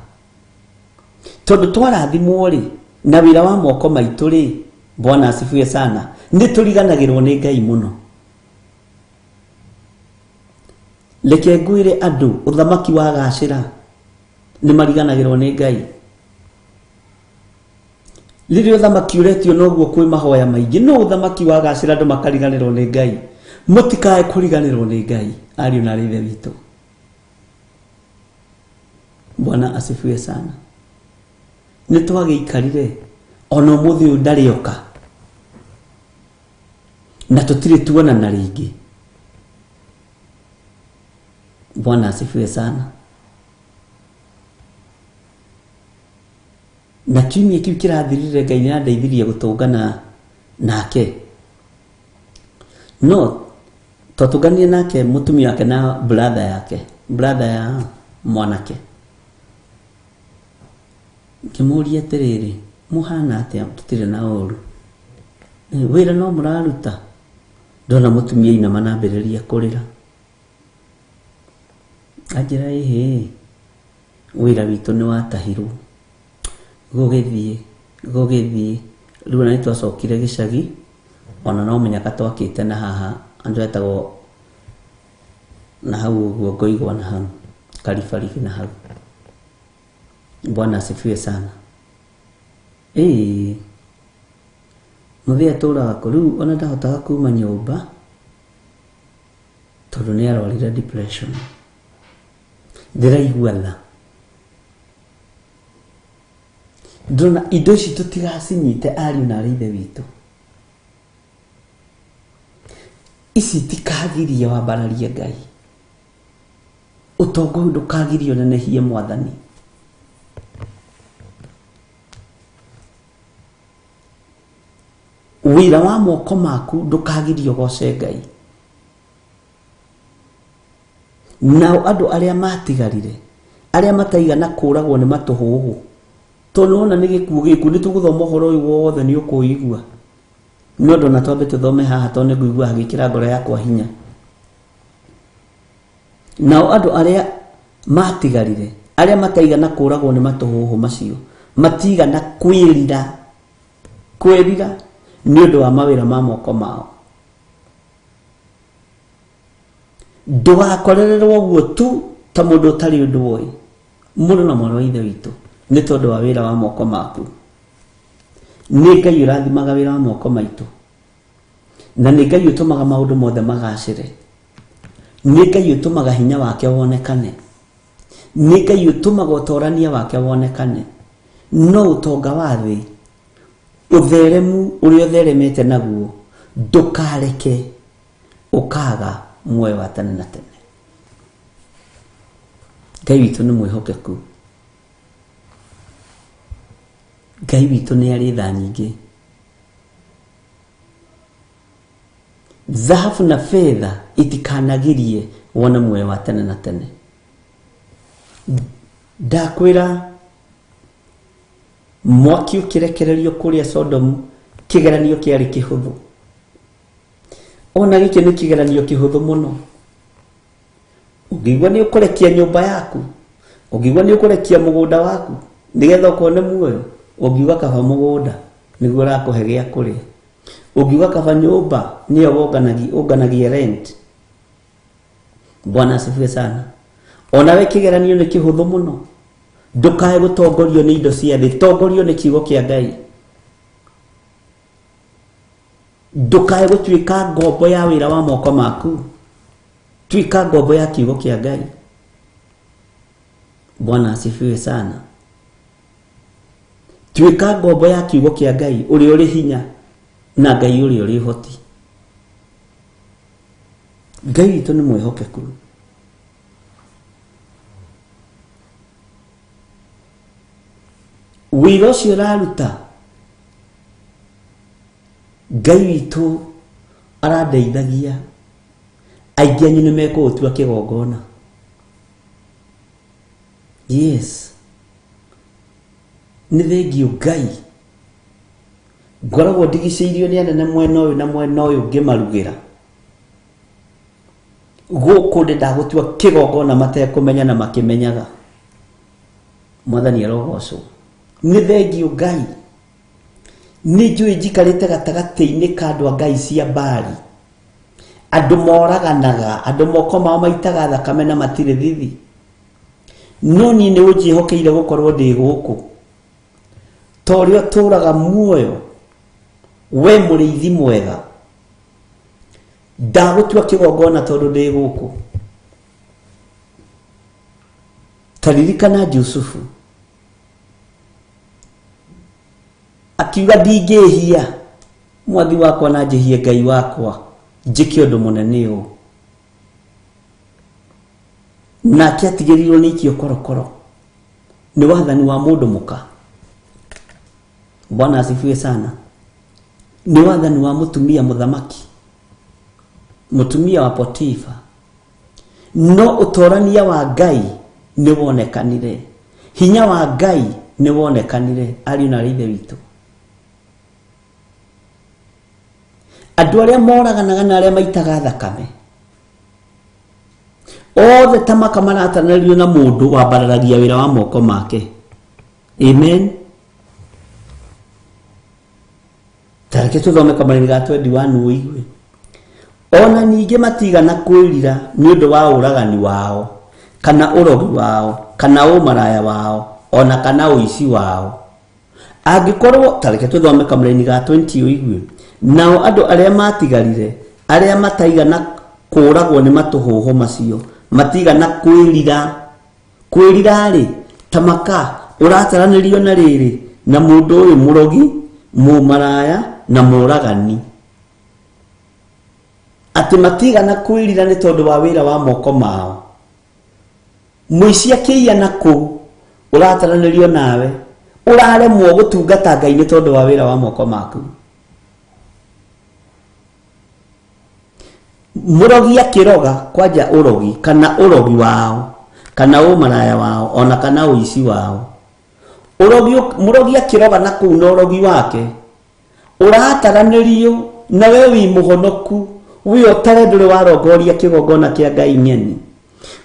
tondũ twarathimwo rĩ na wĩra wa moko maitũ rĩ, Bwana asifiwe sana, nĩ tũriganagĩrwo nĩ Ngai mũno. Reke ngwĩre andũ, ũthamaki wagacĩra nĩ mariganagĩrwo nĩ Ngai. Rĩrĩa ũthamaki ũretio noguo kwĩ mahoya maingĩ, no ũthamaki wagacĩra andũ makariganĩrwo nĩ Ngai. Mũtikae kũriganĩrwo nĩ Ngai, ariũ na arĩ ithe witũ. Bwana asifiwe sana. Nĩ twagĩikarire ona ũmũthĩ ũyũ ndarĩ oka, na tũtirĩ tuonana rĩngĩ. Bwana asifiwe sana. Na kiumia kĩu kĩrathirire Ngai nĩ andeithirie gũtũngana nake. No twatũnganire nake mũtumia wake na brother yake, brother ya mwanake. Ngĩmũria atĩrĩrĩ, mũhana atĩa? Tũtirĩ na ũru, wĩra no mũraruta? Ndona mũtumia inama na ambĩrĩria kũrĩra. Anjĩra ĩhĩ, wĩra witũ nĩ watahirwo, gũgĩthiĩ gũgĩthiĩ. Rĩu ona nĩ twacokire gĩcagi, ona no mũnyaka twakĩte na haha andũ etagwo na hau ũguo ngoigwo na hau karibaribĩ na hau. Bwana asifiwe sana. Ĩĩ mũthee atũraga kũ rĩu ona ndahotaga kuma nyũmba tondũ nĩ arwarire depression. Ndĩraigua tha, ndĩrona indo ici tũtigacinyite ariũ na arĩ ithe witũ. Ici itikagirie wambararie Ngai. Ũtonga ũyũ ndũkagirie ũnenehie Mwathani. Wĩra wa moko maku ndũkagirie ũgoce Ngai. Nao andũ arĩa matigarire, arĩa mataigana kũragwo nĩ matũhũhũ, tondũ nĩwona nĩ gĩkuũ gĩkuũ, nĩ tũgũthoma ũhoro ũyũ wothe nĩ ũkũigua. No ndona twambe tũthome haha tondũ nĩ ngũigua hagĩkĩra ngoro yakwa hinya. Nao andũ arĩa matigarire, arĩa mataigana kũragwo nĩ matũhũhũ macio, matigana kwĩrira, kwĩrira nĩ ũndũ wa mawĩra ma moko mao. Ndũgakorererwo ũguo tu ta mũndũ ũtarĩ ũndũ ũĩ, mũrũ na mwarĩ wa Ithe witũ, nĩ tondũ wa wĩra wa moko maku. Nĩ Ngai ũrathimaga wĩra wa moko maitũ, na nĩ Ngai ũtũmaga maũndũ mothe magacĩre. Nĩ Ngai ũtũmaga hinya wake wonekane. Nĩ Ngai ũtũmaga ũtorania wake wonekane. No ũtonga wa thĩ, ũtheremu ũrĩa ũtheremete naguo, ndũkareke ũkaga muoyo wa tene na tene. Ngai witũ nĩ mwĩhokeku. Ngai witũ nĩ arĩ tha nyingĩ. Thahabu na betha itikanagirie wone muoyo wa tene na tene. Ndakwĩra mwaki ũkĩrekererio kũrĩa Sodomu, kĩgeranio kĩarĩ kĩhũthũ. Ona gĩkĩ nĩ kĩgeranio kĩhũthũ mũno. Ũngĩigua nĩ ũkũrekia nyũmba yaku, ũngĩigua nĩ ũkũrekia mũgũnda waku nĩgetha ũkone muoyo, ũngiuga kaba mũgũnda nĩguo ũrakũhe gĩa kũrĩa, ũngiuga kaba nyũmba nĩyo ũnganagia rent. Bwana asifiwe sana. Onawe kĩgeranio nĩ kĩhũthũ mũno. Ndũkae gũtongorio nĩ indo cia thĩ, tongorio nĩ kiugo kĩa Ngai. Ndũkae gũtuĩka ngombo ya wĩra wa moko maku, tuĩka ngombo ya kiugo kĩa Ngai. Bwana asifiwe sana. Tuĩka ngombo ya kiugo kĩa Ngai ũrĩa ũrĩ hinya na Ngai ũrĩa ũrĩ ũhoti. Ngai witũ nĩ mwĩhokeku. Wĩra ũcio ũraruta, Ngai witũ arandeithagia. Aingĩ anyu nĩ mekũũtua kĩgongona. Yes, nĩ thengiũ Ngai. Ngoragwo ndigicĩirio nĩ anene mwena ũyũ na mwena ũyũ ngĩmarugĩra. Gũkũ ndĩ ndagũtua kĩgongona matekũmenya na makĩmenyaga. Mwathani arogocwo. Nĩ thengiũ Ngai. Nĩ njũĩ njikarĩte gatagatĩ-inĩ ka andũ a Ngai cia Baali. Andũ moraganaga, andũ moko mao maitaga thakame na matirĩ thithi. No niĩ nĩ ũnjĩhokeire gũkorwo ndĩ gũkũ. Ta ũrĩa ũtũũraga muoyo, we mũrĩithi mwega. Ndagũtua kĩgongona tondũ ndĩ gũkũ. Ta ririkana Jusufu. Akiuga ndingĩhia mwathi wakwa na njĩhie Ngai wakwa, njĩke ũndũ mũnene ũũ. Nake atigĩrĩirwo nĩ ikio korokoro nĩ wathani wa mũndũ mũka. Bwana asifiwe sana. Nĩ wathani wa mũtumia mũthamaki, mũtumia wa Potifa. No ũtorania wa Ngai nĩ wonekanire, hinya wa Ngai nĩ wonekanire, ariũ na aarĩ Ithe witũ. Andũ arĩa moraganaga na arĩa maitaga thakame othe ta maka maratanĩrio na mũndũ wambararagia wĩra wa moko make. Amen. Ta reke tũthome kamũraini ga 21 ũigue. Ona ningĩ matigana kwĩrira nĩ ũndũ wa ũragani wao, kana ũrogi wao, kana ũmaraya wao, ona kana ũici wao. Angĩkorwo, ta reke tũthome kamũraini ga 20 ũigue. Nao andũ arĩa maatigarire, arĩa mataigana kũũragwo nĩ matũhũhũ macio, matigana kwĩrira. Kwĩrira-rĩ, ta maka ũrataranĩrio na rĩrĩ, na mũndũ ũyũ mũrogi, mũmaraya, na mũũragani. Atĩ matigana kwĩrira nĩ tondũ wa wĩra wa moko mao. Mũici akĩiya na kũu ũrataranĩrio nawe, ũraremwo gũtungata Ngai nĩ tondũ wa wĩra wa moko maku. Mũrogi akĩroga kwanja ũrogi kana ũrogi wao kana ũmaraya wao ona kana ũici wao. Ũrogi mũrogi akĩroga na kũu na ũrogi wake ũrataranĩrio na we wĩ mũhonoku wĩ ũtare ndũrĩ warongoria kĩgongona kĩa Ngai ng'eni.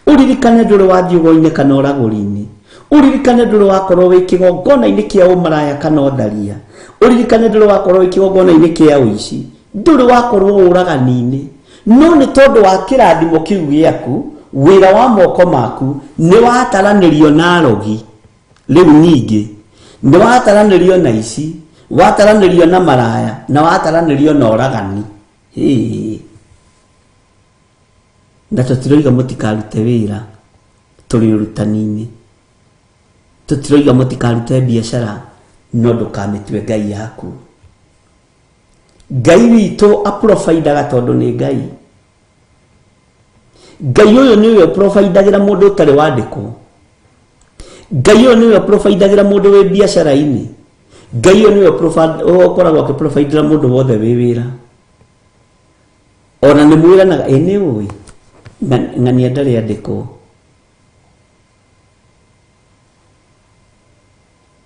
Ũririkane ndũrĩ wathiĩ ũgo-inĩ kana ũragũri-inĩ. Ũririkane ndũrĩ wakorwo wĩ kĩgongona-inĩ kĩa ũmaraya kana ũtharia. Ũririkane ndũrĩ wakorwo wĩ kĩgongona-inĩ kĩa ũici. Ndũrĩ wakorwo ũragani-inĩ. No nĩ tondũ wa kĩrathimo kĩu gĩaku, wĩra wa moko maku nĩ wataranĩrio na arogi. Rĩu ningĩ nĩ wataranĩrio na ici, wataranĩrio na maraya, na wataranĩrio na ũragani. Hĩĩ. Na tũtiroiga mũtikarute wĩra, tũrĩ ũrutani-inĩ. Tũtiroiga mũtikarute biacara, no ndũkamĩtue Ngai yaku. Ngai witũ aprovidaga tondũ nĩ Ngai. Ngai ũyũ nĩwe ũprovidagĩra mũndũ ũtarĩ wandĩkwo. Ngai ũyũ nĩwe ũprovidagĩra mũndũ wĩ biacara-inĩ. Ngai ũyũ nĩwe ũkoragwo akĩprovidĩra mũndũ wothe wĩ wĩra. Ona nĩ mwĩranaga, ĩ nĩ ũĩ ng'ania ndarĩ andĩkwo.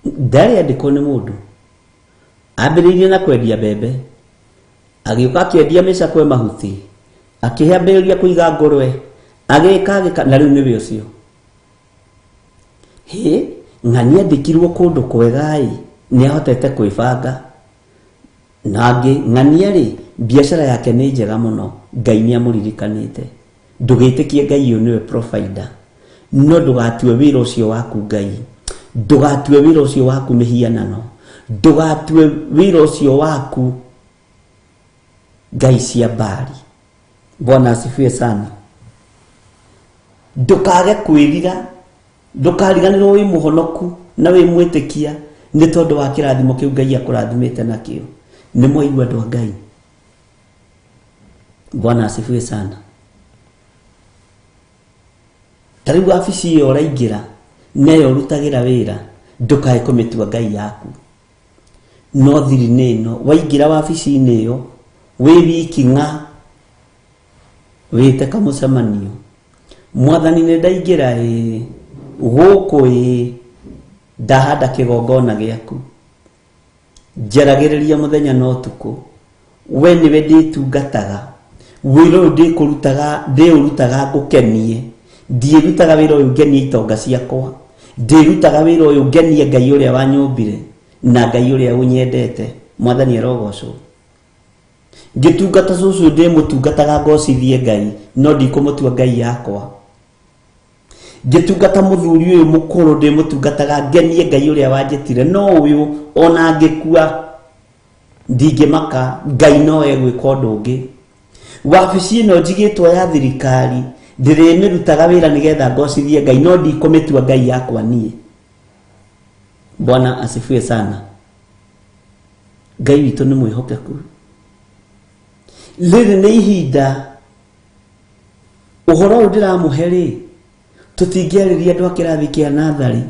Ndarĩ andĩkwo nĩ mũndũ. Ambĩrĩirie na kwendia mbembe. Agĩũka akĩendia mĩcakwe mahuti. Akĩambĩrĩria kũiga ngũrwe. Agĩka agĩka na rĩu nĩwe ũcio. Hĩ, ng'ania andĩkirwo kũndũ kwega ĩ, nĩ ahotete kwĩbanga. Na angĩ, ng'ania rĩ, biacara yake nĩ njega mũno, Ngai nĩ amũririkanĩte. Ndũgĩtĩkie Ngai ũyũ nĩwe provider. No ndũgatue wĩra ũcio waku Ngai. Ndũgatue wĩra ũcio waku mĩhianano. Ndũgatue wĩra ũcio waku ngai cia Baali. Bwana asifiwe sana. Ndũkage kwĩrira, ndũkariganĩrwo wĩ mũhonoku na wĩ mwĩtĩkia nĩ tondũ wa kĩrathimo kĩu Ngai akũrathimĩte nakĩo. Nĩ mwaigua andũ a Ngai? Bwana asifiwe sana. Ta rĩu wabici ĩyo ũraingĩra neyo ũrutagĩra wĩra, ndũkae kũmĩtua Ngai yaku. No thiri nĩ ĩno, waingĩra wabici-inĩ ĩyo wĩ wiki ng'a, wĩte kamũcemanio, Mwathani nĩ ndaingĩra ĩĩ, gũkũ ĩĩ, ndahanda kĩgongona gĩaku. Njaragĩrĩria mũthenya na ũtukũ, we nĩwe ndĩtungataga, wĩra ũyũ ndĩkũrutaga ndĩũrutaga ngũkenie, ndiĩrutaga wĩra ũyũ ngenie itonga ciakwa, ndĩrutaga wĩra ũyũ ngenie Ngai ũrĩa wanyũmbire na Ngai ũrĩa ũnyendete. Mwathani arogocwo. Ngĩtungata cũcũ ndĩmũtungataga ngocithie Ngai, no ndikũmũtua Ngai yakwa. Ngĩtungata mũthuri ũyũ mũkũrũ ndĩmũtungataga ngenie Ngai ũrĩa wanjĩtire, no ũyũ ona angĩkua ndingĩmaka, Ngai no egwĩka ũndũ ũngĩ. Wabici ĩno njigĩtwo ya thirikari ndĩrĩmĩrutaga wĩra nĩgetha ngocithie Ngai, no ndikũmĩtua Ngai yakwa niĩ. Bwana asifiwe sana. Ngai witũ nĩ mwĩhokeku. Rĩrĩ nĩ ihinda ũhoro ũyũ ndĩramũhe rĩ, tũtingĩarĩria andũ a kĩrathi kĩa natharĩ.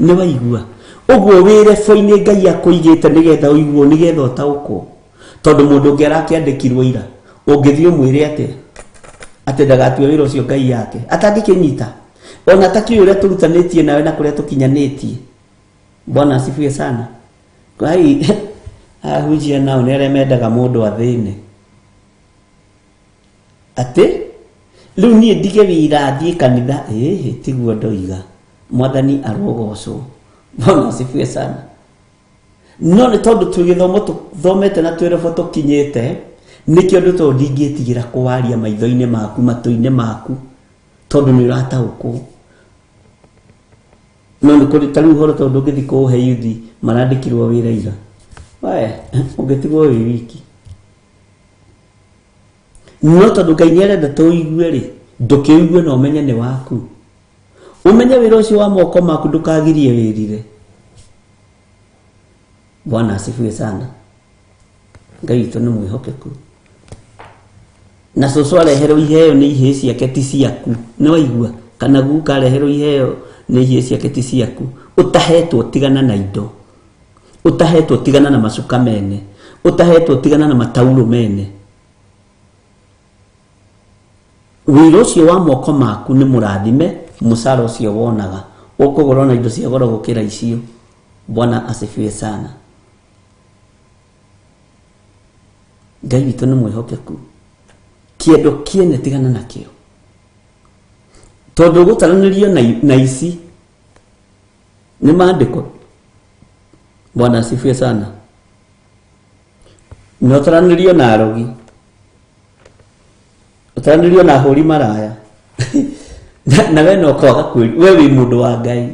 Nĩ waigua ũguo wĩ rebo-inĩ Ngai akũigĩte nĩgetha ũiguo, nĩgetha ũtaũkwo. Tondũ mũndũ ũngĩ arakĩandĩkirwo ira, ũngĩthiĩ ũmwĩre atĩa atĩ ndagatue wĩra ũcio Ngai yake atangĩkĩnyita, ona atakĩũĩ ũrĩa tũrutanĩtie nawe na kũrĩa tũkinyanĩtie. Bwana asifiwe sana. Ngai ahunjia nao nĩ arĩa mendaga mũndũ athĩne. Atĩ rĩu niĩ ndige wĩra thiĩ kanitha, ĩhĩ tiguo ndoiga. Mwathani arogocwo. Bwana asifiwe sana. No nĩ tondũ twĩ gĩthomo tũthomete na twĩ robo tũkinyĩte, nĩkĩo ũndũ ta ũyũ ndingĩtigĩra kũwaria maitho-inĩ maku, matũ-inĩ maku, tondũ nĩ ũrataũkwo. No nĩ kũrĩ ta rĩu ũhoro tondũ ũngĩthiĩ kũũhe yuthi marandĩkirwo wĩra ira. We, ũngĩtigwo wĩ wiki. No tondũ Ngai nĩ arenda tũigue rĩ, ndũkĩũigue na ũmenye nĩ waku. Ũmenye wĩra ũcio wa moko maku ndũkagirie wĩrire. Bwana asifiwe sana. Ngai witũ nĩ mwĩhokeku. Na cũcũ areherwo iheo nĩ ihĩĩ ciake ti ciaku, nĩ waigua? Kana guka areherwo iheo nĩ ihĩĩ ciake ti ciaku. Ũtahetwo tigana na indo, ũtahetwo tigana na macuka mene, ũtahetwo tigana na mataurũ mene. Wĩra ũcio wa moko maku nĩ mũrathime, mũcara ũcio wonaga ũkũgũra na indo cia goro gũkĩra icio. Bwana asifiwe sana. Ngai witũ nĩ mwĩhokeku. Kĩendo kĩene tigana nakĩo, tondũ gũtaranĩrio na ici nĩ maandĩko. Bwana asifiwe sana. Na ũtaranĩrio na arogi, ũtaranĩrio na ahũri maraya, na we no kwaga kwĩri. We wĩ mũndũ wa Ngai,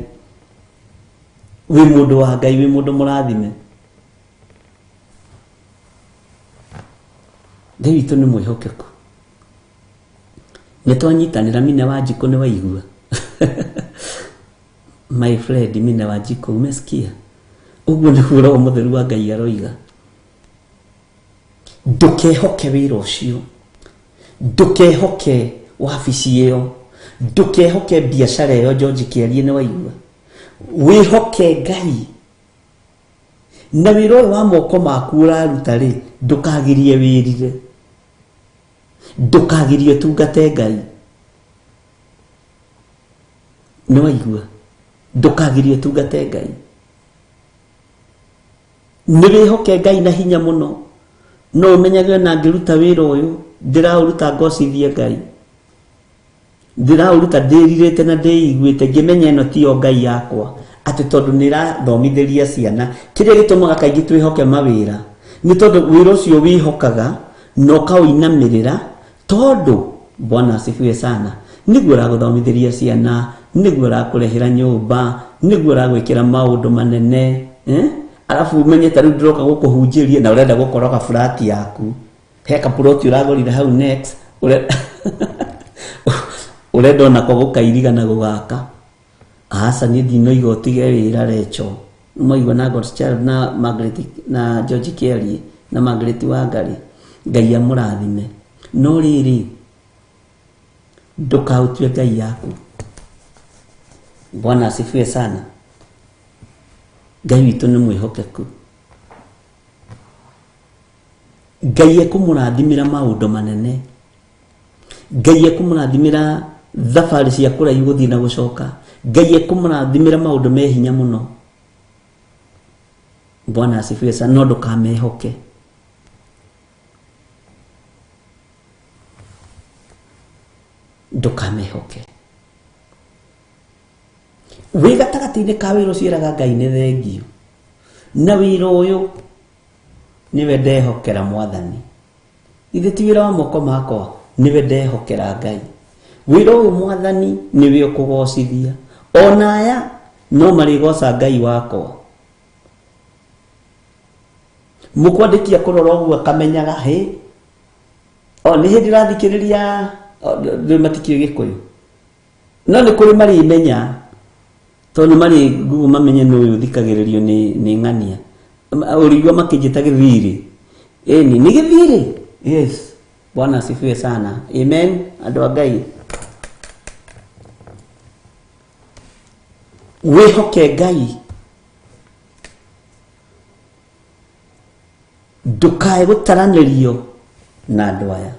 wĩ mũndũ wa Ngai, wĩ mũndũ mũrathime. Ngai witũ nĩ mwĩhokeku. Nĩ twanyitanĩra. Mine wa Njikũ, nĩ waigua? My friend Mine wa Njikũ, umesikia? Ũguo nĩguo Roho Mũtheru wa Ngai aroiga. Ndũkehoke wĩra ũcio, ndũkehoke wabici ĩyo, ndũkehoke biacara ĩyo. George Kĩarie, nĩ waigua? Wĩhoke Ngai na wĩra ũyũ wa moko maku ũraruta rĩ, ndũkagirie wĩrire, ndũkagirie ũtungate Ngai. Nĩ waigua? Ndũkagirie ũtungate Ngai. Nĩ wĩhoke Ngai na hinya mũno. No ũmenyage ona ngĩruta wĩra ũyũ, ndĩraũruta ngocithie Ngai, ndĩraũruta ndĩrirĩte na ndĩiguĩte ngĩmenya ĩno tiyo Ngai yakwa, atĩ tondũ nĩ ĩrathomithĩria ciana. Kĩrĩa gĩtũmaga kaingĩ twĩhoke mawĩra nĩ tondũ wĩra ũcio wĩhokaga na ũkaũinamĩrĩra, tondũ Bwana asifiwe sana, nĩguo ũragũthomithĩria ciana, nĩguo ũrakũrehera nyũmba, nĩguo ũragwĩkĩra maũndũ manene, eh? Arabu ũmenye ta rĩu ndĩroka gũkũhunjĩria na ũrenda gũkoroga burati yaku, he kapuroti ũragũrire hau next, ũrenda onako gũkairiga na gũgaka. Aca, niĩ ndinoiga ũtige wĩra recho mwaigua na God's Child na Margaret na George Kĩarie na Margaret Wangari. Ngai amũrathime. No rĩrĩ, ndũkaũtue Ngai yaku. Bwana asifiwe sana. Ngai witũ nĩ mwĩhokeku. Ngai ekũmũrathimĩra maũndũ manene. Ngai ekũmũrathimĩra thabarĩ cia kũraihu gũthiĩ na gũcoka. Ngai ekũmũrathimĩra maũndũ me hinya mũno. Bwana asifiwe sana. No ndũkamehoke, ndũkamehoke. Wĩ gatagatĩ-inĩ ka wĩra ũcio, ĩraga Ngai nĩ thengio na wĩra ũyũ nĩwe ndehokera Mwathani. Ithe ti wĩra wa moko makwa, nĩwe ndehokera Ngai. Wĩra ũyũ, Mwathani, nĩwe ũkũgocithia. Ona aya no marĩgoca Ngai wakwa. Mũkwandĩki akũrora ũguo akamenyaga hĩ o nĩ hĩndĩ ũrathikĩrĩria rĩu matikĩũĩ Gĩkũyũ, no nĩ kũrĩ marĩmenya, tondũ nĩ marĩ Google mamenye nĩ ũyũ ũthikagĩrĩrio nĩ ng'ania. Ũrĩigua makĩnjĩta gĩthirĩ. Ĩni nĩ gĩthirĩ. Yes, Bwana asifiwe sana. Amen. Andũ a Ngai, wĩhoke Ngai, ndũkae gũtaranĩrio na andũ aya.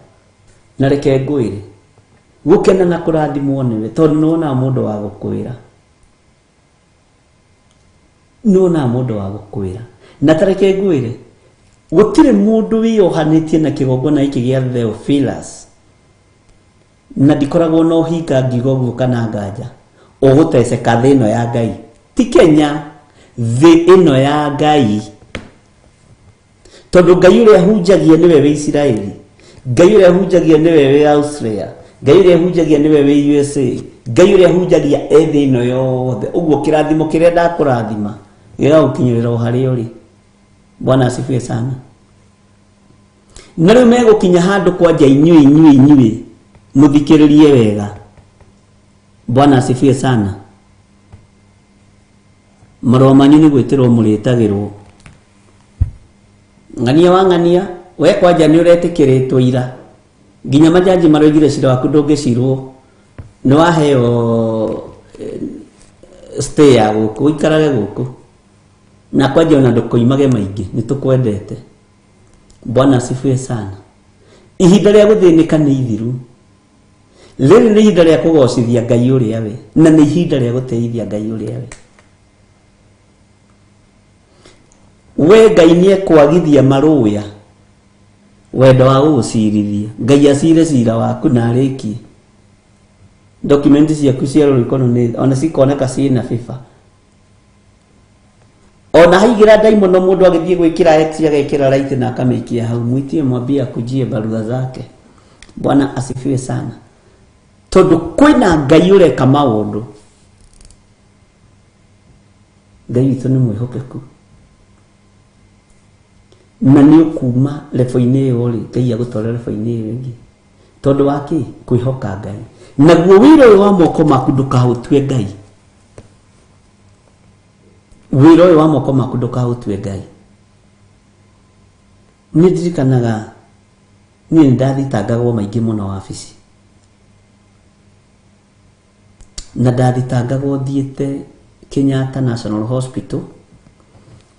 Na reke ngwĩre, gũkena na kũrathimwo nĩwe, tondũ nĩ wonaga mũndũ wa gũkwĩra, nĩ wonaga mũndũ wa gũkwĩra. Na tareke ngwĩre, gũtirĩ mũndũ wĩyohanĩtie na kĩgongona gĩkĩ gĩa Theophilus, na ndikoragwo na ũhinga ngiuga ũguo kana nganja, ũgũteceka thĩ ĩno ya Ngai. Ti Kenya, thĩ ĩno ya Ngai, tondũ Ngai ũrĩa hunjagia nĩwe wĩ Isiraeli, Ngai ũrĩa hunjagia nĩwe wĩ Australia, Ngai ũrĩa hunjagia nĩwe wĩ USA, Ngai ũrĩa hunjagia e thĩ ĩno yothe. Ũguo kĩrathimo kĩrĩa ndakũrathima gĩgagũkinyĩrĩra o harĩa ũrĩ. Bwana asifiwe sana. Na rĩu megũkinya handũ kwanja inyuĩ mũthikĩrĩrie wega. Bwana asifiwe sana. Marũa manyu nĩ gwĩtĩrwo mũrĩtagĩrwo. Ng'ania wa ng'ania, we kwanja nĩ ũretĩkĩrĩtwo ira. Nginya majaji maroigire cira waku ndũngĩcirwo, nĩ waheo stay ya gũkũ, ũikarage gũkũ na kwanja ona ndũkoimage maingĩ, nĩ tũkwendete. Bwana asifiwe sana. Ihinda rĩa gũthĩnĩka nĩ ithiru, rĩrĩ nĩ ihinda rĩa kũgocithia Ngai ũrĩa we, na nĩ ihinda rĩa gũteithia Ngai ũrĩa we. We Ngai nĩ ekwagithia marũya wendo wa gũgũcirithia. Ngai acire cira waku na arĩkie. Document ciaku cia rũrĩkono nĩ ona cikoneka ciĩna bĩba. Ona haigĩra ndaimono mũndũ agĩthiĩ gwĩkĩra X agekĩra right na akamĩikia hau, mwitie mwambie akujie barua zake. Bwana asifiwe sana. Tondũ kwĩna Ngai ũreka maũndũ. Ngai witũ nĩ mwĩhokeku. Na nĩ ũkuma lebo-inĩ ĩyo rĩ, Ngai agũtware lebo-inĩ ĩyo ĩngĩ. Tondũ wa kĩ? Kwĩhoka Ngai. Naguo wĩra ũyũ wa moko maku ndũkaũtue Ngai. Wĩra ũyũ wa moko maku ndũkaũtue Ngai. Nĩ ndirikanaga niĩ nĩ ndathitangagwo maingĩ mũno wabici. Na ndathitangagwo thiĩte Kenyatta National Hospital,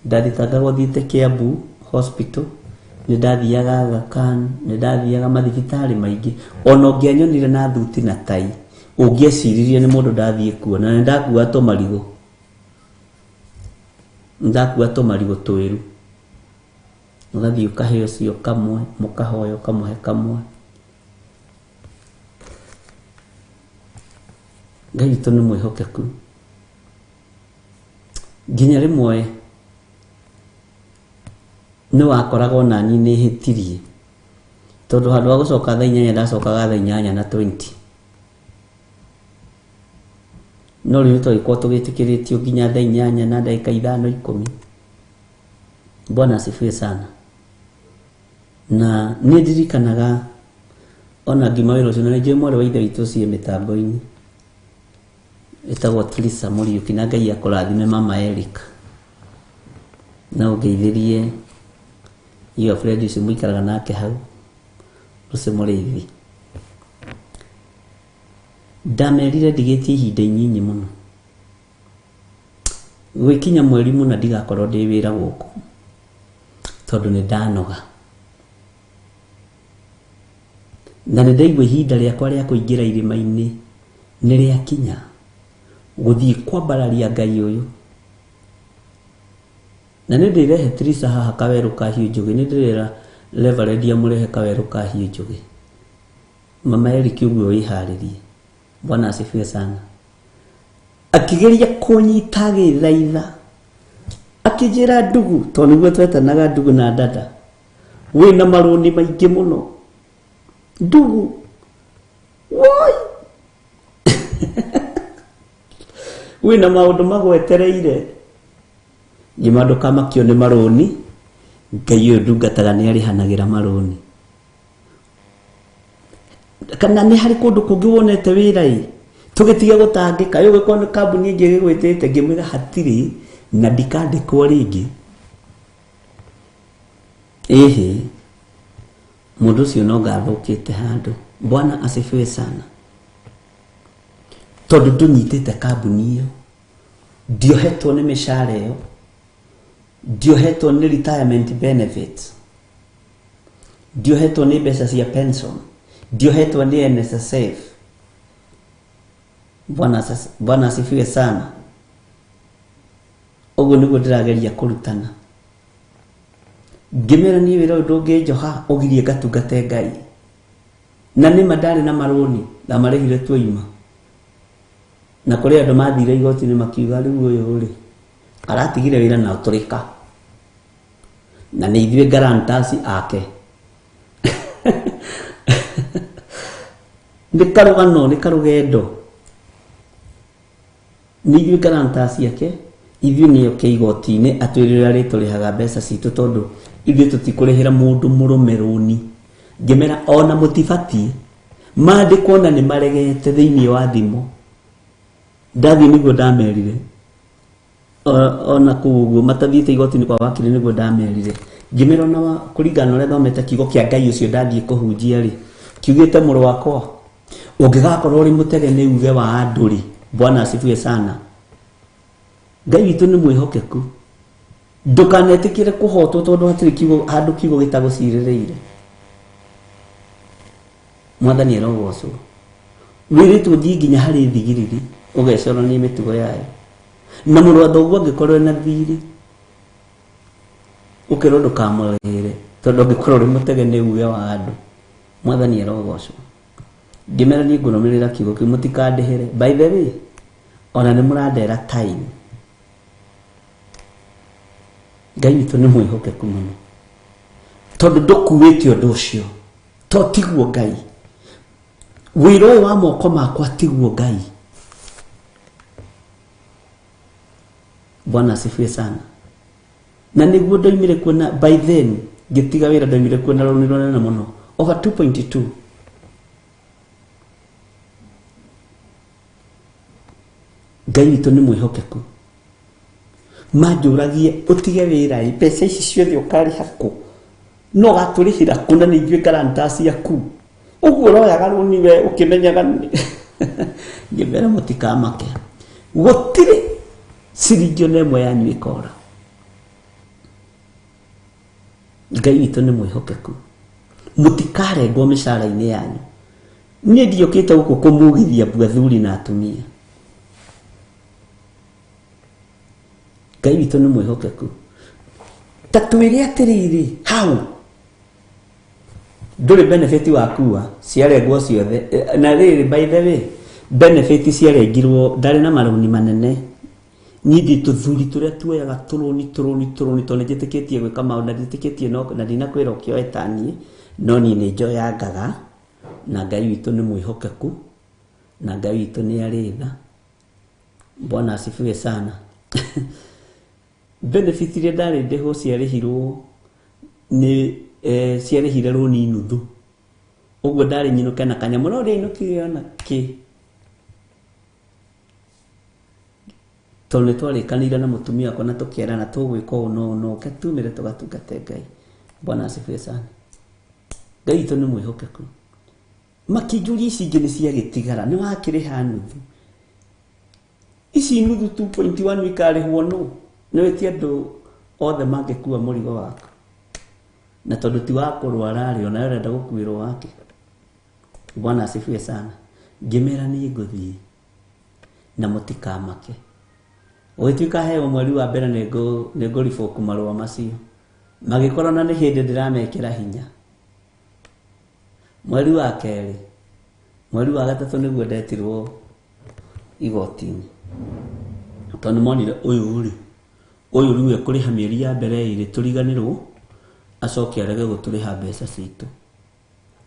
ndathitangagwo thiĩte Kiambu Hospital, nĩ ndathiaga Aga Khan, nĩ ndathiaga mathibitarĩ maingĩ. Ona ũngĩanyonire na thuti na tai, ũngĩeciririe nĩ mũndũ ndathiĩ kuona, na nĩ ndakua tũmarigũ. Nĩ ndakua tũmarigũ twĩru. Ũgathiĩ ũkahe ũcio kamwe, mũkahoya ũkamũhe kamwe. Ngai witũ nĩ mwĩhokeku. Nginya rĩmwe nĩ wakoraga ona niĩ nĩ hĩtirie, tondũ handũ ha gũcoka thaa inyanya ndacokaga thaa inyanya na 20. No rĩu nĩ twagĩkorwo tũgĩtĩkĩrĩtio nginya thaa inyanya na ndagĩka ithano ikũmi. Bwana asifiwe sana. Na nĩ ndirikanaga ona ngiuma wĩra ũcio, na nĩ njũĩ mwarĩ wa ithe witũ ũcio mĩtambo-inĩ ĩtagwo Trisa Mũriũki, na Ngai akũrathime mama Eric, na ũngeithĩrie your friend ũcio mũikaraga nake hau, ũcio mũrĩithi. Ndamerire ndigĩtie ihinda inyinyi mũno, gwĩkinya mweri mũna ndigakorwo ndĩ wĩra gũkũ, tondũ nĩ ndanoga. Na nĩ ndaigua ihinda rĩakwa rĩa kũingĩra irĩma-inĩ nĩ rĩakinya, gũthiĩ kwambararia Ngai ũyũ. Na nĩ ndĩrehe Trisa haha kawerũ ka hiũ njũgĩ, nĩ ndĩrera Reverend amũrehe kawerũ ka hiũ njũgĩ. Mama Eric ũguo wĩharĩrie. Bwana asifiwe sana. Akĩgeria kũnyita agĩthaitha, akĩnjĩra ndugu, tondũ nĩguo twetanaga ndugu na dada, wĩna marũni maingĩ mũno. Ndugu, woi! Wĩna maũndũ magwetereire. Ngĩma ndũkamakio nĩ marũni, Ngai ũyũ ndungataga nĩ arĩhanagĩra marũni. Kana nĩ harĩ kũndũ kũngĩ wonete wĩra ĩ, tũgĩtige gũtangĩka, ĩ ũgĩkorwo nĩ kambuni ĩngĩ ĩgĩgwĩtĩte, ngĩmwĩra hatirĩ na ndikandĩkwo rĩngĩ. Ĩhĩ, mũndũ ũcio no ngathũkĩte handũ. Bwana asifiwe sana. Tondũ ndũnyitĩte kambuni ĩyo, ndiohetwo nĩ mĩcara ĩyo, ndiohetwo nĩ retirement benefits, ndiohetwo nĩ mbeca cia pension, ndiohetwo nĩ NSSF. Bwana asifiwe sana. Ũguo nĩguo ndĩrageria kũrutana. Ngĩmera niĩ wĩra ũyũ ndũngĩnjoha, ũgirie ngatungate Ngai. Na nĩma ndarĩ na marũni, ndamarĩhire tuoima. Na kũrĩ andũ mathire igoti-inĩ makiuga rĩu ũyũ rĩ, aratigire wĩra na ũtũrĩka. Na nĩ ithuĩ guarantors ake. Nĩ karũgano, nĩ karũgendo. Nĩ ithuĩ guarantors ake, ithuĩ nĩo ke igoti-inĩ atwĩre ũrĩa arĩtũrĩhaga mbeca citũ, tondũ ithuĩ tũtikũrĩhĩra mũndũ mũrũme rũni. Ngĩmera ona mũtibatiĩ, maandĩko ona nĩ maregete thĩinĩ wa thimũ. Ndathiĩ nĩguo ndamerire. Ona kũu ũguo matathiĩte igoti-inĩ kwa wakiri nĩguo ndamerire. Ngĩmera ona kũringana na ũrĩa thomete kiugo kĩa Ngai ũcio ndathiĩ kũhunjia rĩ, Kiugĩte mũrũ wakwa, ũngĩgakorwo ũrĩ mũtege nĩ uge wa andũ rĩ, Bwana asifiwe sana. Ngai witũ nĩ mwĩhokeku. Ndũkanetĩkĩre kũhotwo tondũ hatirĩ kiugo handũ kiugo gĩtagũcirĩrĩire. Mwathani arogocwo. Wĩrĩtwo ũthiĩ nginya harĩ thigiriri ũgecoranie mĩtugo yayo. Na mũrũ wa thoguo angĩkorwo ena thirĩ, ũkerwo ndũkamwĩre tondũ angĩkorwo ũrĩ mũtege nĩ uge wa andũ. Mwathani arogocwo. Ngĩmera niĩ ngũrũmĩrĩra kiugo kĩu, mũtikandĩhĩre. By the way, ona nĩ mũrandera time. Ngai witũ nĩ mwĩhokeku mũno, tondũ ndũkuĩte ũndũ ũcio, to tiguo Ngai. Wĩra ũyũ wa moko makwa tiguo Ngai. Bwana asifiwe sana. Na nĩguo ndoimire kuona by then ngĩtiga wĩra, ndoimire kuona rũni rũnene mũno, over 2.2. Ngai witũ nĩ mwĩhokeku. Manjũragie ũtige wĩra ĩ, mbeca ici ciothe ũkarĩha kũ? No gatũrĩhĩra kũ na nĩ ithuĩ guarantors ciaku? Ũguo ũroyaga rũni we ũkĩmenyaga nĩ- Ngĩmera mũtikamake, gũtirĩ ciringi ona ĩmwe yanyu ĩkora. Ngai witũ nĩ mwĩhokeku. Mũtikarengwo mĩcara-inĩ yanyu. Niĩ ndiũkĩte gũkũ kũmugithia mbu athuri na atumia. Ngai witũ nĩ mwĩhokeku. Ta twĩre atĩrĩrĩ, hau ndũrĩ benefit wakua ciarengwo ciothe. Na rĩrĩ, by the way, benefit ciarengirwo, ndarĩ na marũni manene. Niĩ ndĩ tũthuri tũrĩa tuoyaga tũrũni tũrũni tũrũni, tondũ nĩnjĩtĩkĩtie gwĩka maũndũ na ndiĩtĩkĩtie no na ndinakwĩra ũkĩoe ta niĩ, no niĩ nĩ njoyangaga. Na Ngai witũ nĩ mwĩhokeku, na Ngai witũ nĩ arĩ tha. Bwana asifiwe sana. Benefit iria ndarĩ ndĩhwo ciarĩhirwo nĩ ciarĩhire rũni nuthu. Ũguo ndarĩ nyinũke na kanyamũ, no ndiainũkire ona kĩ, tondũ nĩ twarĩkanĩire na mũtumia wakwa na tũkerana tũgwĩka ũũ na ũũ na ũũ, ke tumĩre tũgatungate Ngai. Bwana asifiwe sana. Ngai witũ nĩ mwĩhokeku. Makĩnjũria ici ingĩ nĩ ciagĩtigara, nĩ wakĩrĩha nuthu, ici nuthu 2.1 ikarĩhwo nũ? Nĩ wĩtie andũ othe mangĩkua mũrigo waku, na tondũ ti wa kũrwara rĩ, onawe ũrenda gũkuĩrwo wake. Bwana asifiwe sana. Ngĩmera niĩ ngũthiĩ na mũtikamake. Ũgĩtuĩka heo mweri wa mbere nĩ ngũriboku marũa macio, magĩkorwo na nĩ hĩndĩ ndĩramekĩra hinya. Mweri wa kerĩ, mweri wa gatatũ nĩguo ndetirwo igoti-inĩ, tondũ nĩ monire ũyũ rĩ, ũyũ rĩu ekũrĩha mĩeri ya mbere ĩrĩ tũriganĩrwo, acoke arege gũtũrĩha mbeca citũ.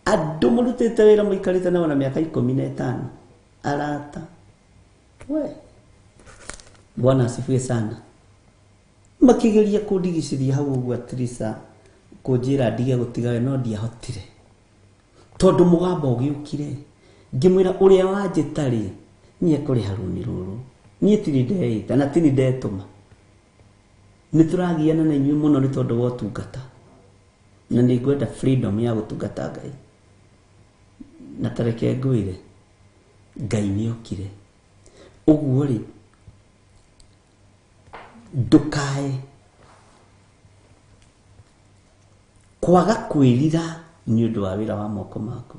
Andũ mũrutĩte wĩra mũikarĩte nao na mĩaka 15, arata we. Bwana asifiwe sana. Makĩgeria kũndigicĩria hau ũguo atirisa kũnjĩra ndige gũtiga we, no ndiahotire, tondũ mũgambo ũgĩũkire ngĩmwĩra ũrĩa wanjĩta rĩ, niĩ ekũrĩha rũni rũrũ, niĩ tini ndeĩta na tini ndetũma. Nĩ tũragiana na inyuĩ mũno nĩ tondũ wa ũtungata, na nĩ ngwenda freedom ya gũtungata Ngai. Na tareke ngwĩre, Ngai nĩ okire. Ũguo rĩ, ndũkae kwaga kwĩrira nĩ ũndũ wa wĩra wa moko maku,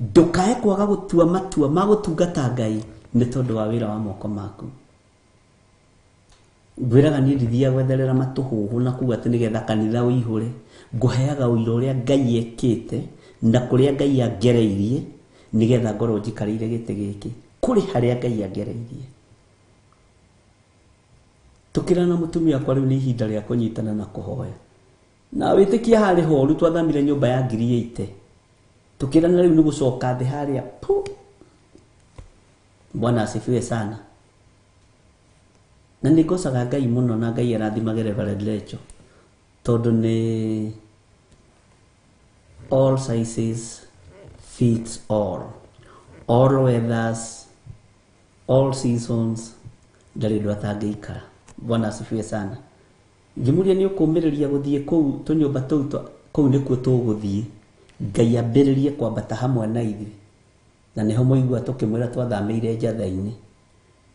ndũkae kwaga gũtua matua ma gũtungata Ngai nĩ tondũ wa wĩra wa moko maku. Ngwĩraga niĩ ndithiaga gwetherera matũhũhũ na kuga atĩ nĩgetha kanitha ũihũre. Ngũheaga ũira ũrĩa Ngai ekĩte na kũrĩa Ngai angereirie nĩgetha ngorwo njikarĩire gĩtĩ gĩkĩ. Kũrĩ harĩa Ngai angereirie. Tũkĩrana mũtumia wakwa, rĩu nĩ ihinda rĩa kũnyitana na kũhoya na wĩtĩkia. Harĩ horu twathamire nyũmba ya 80,000, tũkĩrana rĩu nĩ gũcoka thĩ harĩa pu. Bwana asifiwe sana. Na nĩ ngocaga Ngai mũno, na Ngai arathimage Reverend Lecho, tondũ nĩ all sizes fits all, all weathers, all seasons, ndarĩ ũndũ atangĩikara. Bwana asifiwe sana. Ngĩmũria, nĩ ũkũmĩrĩria gũthiĩ kũu tũnyũmba tũu kũu nĩkuo tũgũthiĩ? Ngai ambĩrĩrie kwambata hamwe na ithuĩ. Na nĩho mũigua tũkĩmwĩra twathamĩire njatha-inĩ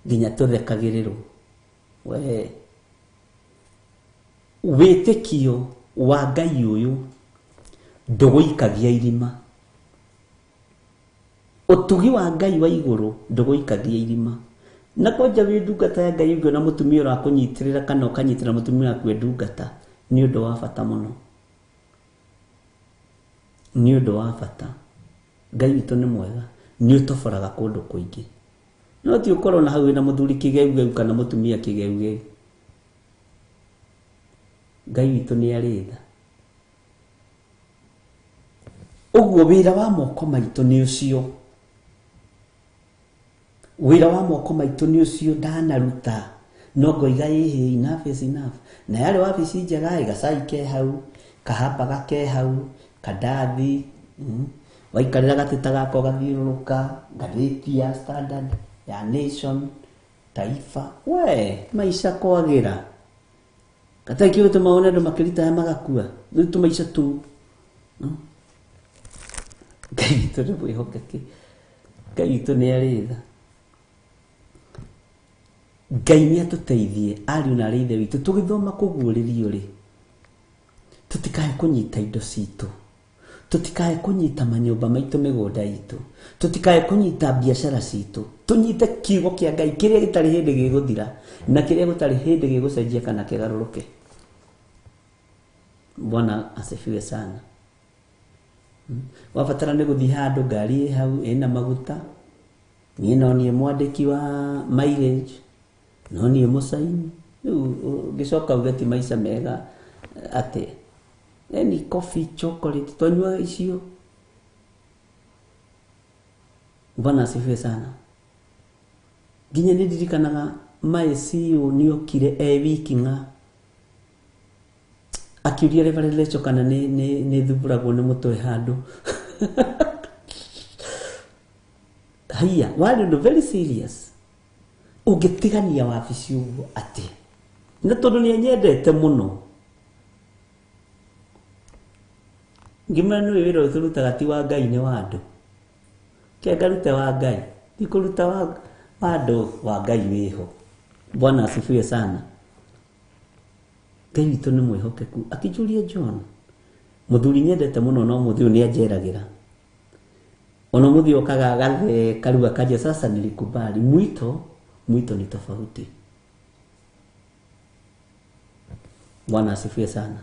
nginya tũthekagĩrĩrwo. We wĩtĩkio wa Ngai ũyũ ndũgũikagia irima. Ũtugi wa Ngai wa igũrũ ndũgũikagia irima. Na kwanja wĩ ndungata ya Ngai ũngĩona mũtumia ũrakũnyitĩrĩra kana ũkanyitĩrĩra mũtumia waku e ndungata, nĩ ũndũ wa bata mũno. Nĩ ũndũ wa bata. Ngai witũ nĩ mwega, nĩ ũtoboraga kũndũ kũingĩ. No ti ũkorwo na hau wĩna mũthuri kĩgeugeu kana mũtumia kĩgeugeu. Ngai witũ nĩ arĩ tha. Ũguo wĩra wa moko maitũ nĩ ũcio. Wĩra wa moko maitũ nĩ ũcio ndanaruta. No ngoiga ĩhĩ, enough is enough. Na yarĩ wabici njega ĩ, gacai ke hau, kahambaga ke hau, kandathi, waikarĩra gatĩ ta gaka ũgathiũrũrũka, ngathĩti ya Standard, ya Nation, Taifa, we maica kwagĩra. Gatarĩ kĩndũ gĩtũmaga wone andũ makĩritaya magakua, rĩu tũmaica tu. Ngai witũ nĩ mwĩhokeki. Ngai witũ nĩ arĩ tha. Ngai nĩ atũteithie ariũ na arĩ ithe witũ tũgĩthoma kũguũrĩrio rĩ, tũtikae kũnyita indo citũ, tũtikae kũnyita manyũmba maitũ, mĩgũnda itũ, tũtikae kũnyita biacara citũ, tũnyite kiugo kĩa Ngai kĩrĩa gĩtarĩ hĩndĩ gĩgũthira na kĩrĩa gũtarĩ hĩndĩ gĩgũcenjia kana kĩgarũrũke. Bwana asifiwe sana. Wabatara nĩ gũthiĩ handũ ngari ĩ hau ĩna maguta, niĩ no niĩ mwandĩki wa mileage, no niĩ mũcaini. Rĩu ũngĩcoka uge ti maica mega atĩa? Any coffee, chocolate, twanyua icio. Bwana asifiwe sana. Nginya nĩ ndirikanaga my CEO nĩ okire e wiki ng'a akiuria Reverend Lecho kana nĩ thumbũragwo nĩ mũtwe handũ. Haiya, warĩ ũndũ very serious. Ũngĩtigania wabici ũguo atĩa? Na tondũ nĩ anyendete mũno. Ngĩmwĩra nĩ wĩra ũyũ tũrutaga ti wa Ngai nĩ wa andũ. Kĩa ngarute wa Ngai, ti kũruta wa andũ, wa Ngai wĩho. Bwana asifiwe sana. Ngai witũ nĩ mwĩhokeku. Akĩnjũria John, mũthuri nyendete mũno no mũthĩ ũyũ nĩ anjeragĩra. Ona mũthĩ okaga agatheka rĩu akanjia sasa nilikubali. Mwito, mwito ni tofauti. Bwana asifiwe sana.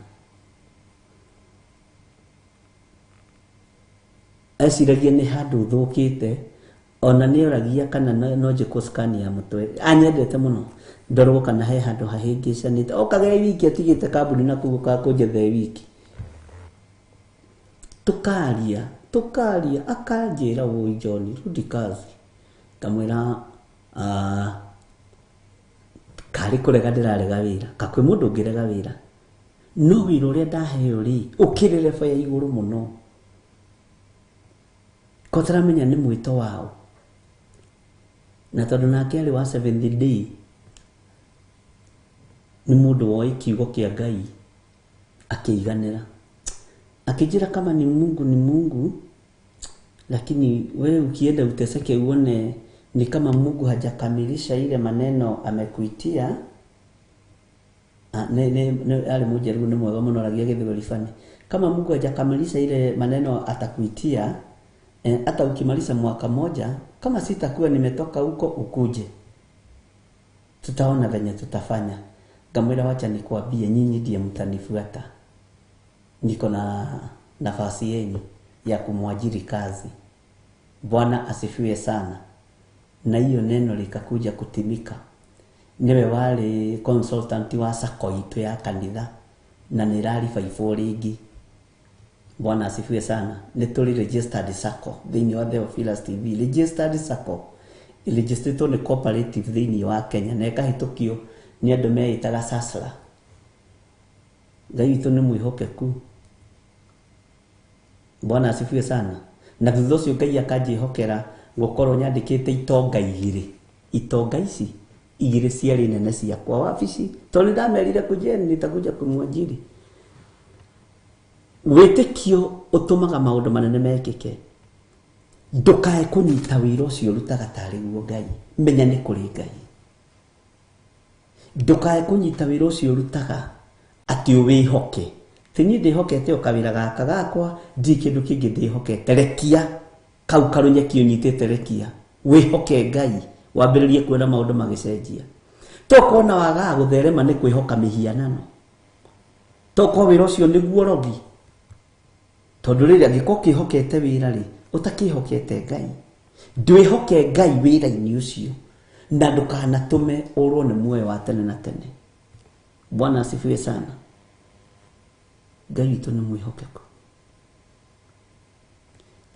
Eciragia nĩ handũ thũkĩte, ona nĩ oragia kana no njĩkwo scan ya mũtwe. Anyendete mũno. Ndorwo kana he handũ hahĩngĩcanĩte. Okaga e wiki atigĩte kambuni na kũu okaga kũnjetha e wiki. Tũkaria, tũkaria, akanjĩra woi John, rudi kazi. Ngamwĩra, karĩ kũrega ndĩrarega wĩra. Ka kwĩ mũndũ ũngĩrega wĩra. No wĩra ũrĩa ndaheo rĩ, ũkĩrĩ level ya igũrũ mũno. Ko taramenya nĩ mwĩto wao. Na tondũ nake arĩ wa Seventh Day, nĩ mũndũ woĩ kiugo kĩa Ngai, akĩiganĩra. Akĩnjĩra kama ni Mungu ni Mungu, lakini wewe ukienda uteseke uone ni kama Mungu hajakamilisha ile maneno amekuitia. Ne arĩ mũnjaruo nĩ mwega mũno aragia Gĩthweri bani. Kama Mungu hajakamilisha ile maneno atakuitia, hata ukimaliza mwaka moja, kama sitakuwa nimetoka huko ukuje, tutaona venye tutafanya. Ngamwĩra wacha nikuambie, nyinyi ndiye mtanifuata. Niko na nafasi yenyu ya kumwajiri kazi. Bwana asifiwe sana. Na hiyo neno likakuja kutimika. Niwe wale consultant wa sacco itu ya kanitha na nĩ ĩraribaibwo rĩngĩ. Bwana asifiwe sana. Nĩ tũrĩ registered sacco thĩinĩ wa Theophilus TV. Registered sacco ĩregisteredwo nĩ cooperative thĩinĩ wa Kenya na ĩkahĩtũkio nĩ andũ meĩtaga SASRA. Ngai witũ nĩ mwĩhokeku. Bwana asifiwe sana. Na thutha ũcio Ngai akanjĩhokera gũkorwo nyandĩkĩte itonga igĩrĩ. Itonga ici igĩrĩ ciarĩ nene ciakwa wabici, tondũ nĩndamerire kujeni nitakuja kumwajiri. Wĩtĩkio ũtũmaga maũndũ manene mekĩke. Ndũkae kũnyita wĩra ũcio ũrutaga tarĩ guo Ngai, menya nĩ kũrĩ Ngai. Ndũkae kũnyita wĩra ũcio ũrutaga atĩ ũwĩhoke. Ti niĩ ndĩhokete o kawĩra gaka gakwa, ndirĩ kĩndũ kĩngĩ ndĩhokete. Rekia kau karũnyeki ũnyitĩte, rekia wĩhoke Ngai, wambĩrĩrie kuona maũndũ magĩcenjia. Tokorwo na wagaga gũtherema nĩ kwĩhoka mĩhianano, tokorwo wĩra ũcio nĩguo rogi, tondũ rĩrĩ angĩkorwo ũkĩhokete wĩra rĩ, ũtakĩhokete Ngai, ndwĩhoke Ngai wĩra-inĩ ũcio, na ndũkanatũme ũrwo nĩ muoyo wa tene na tene. Bwana asifiwe sana. Ngai witũ nĩ mwĩhokeku,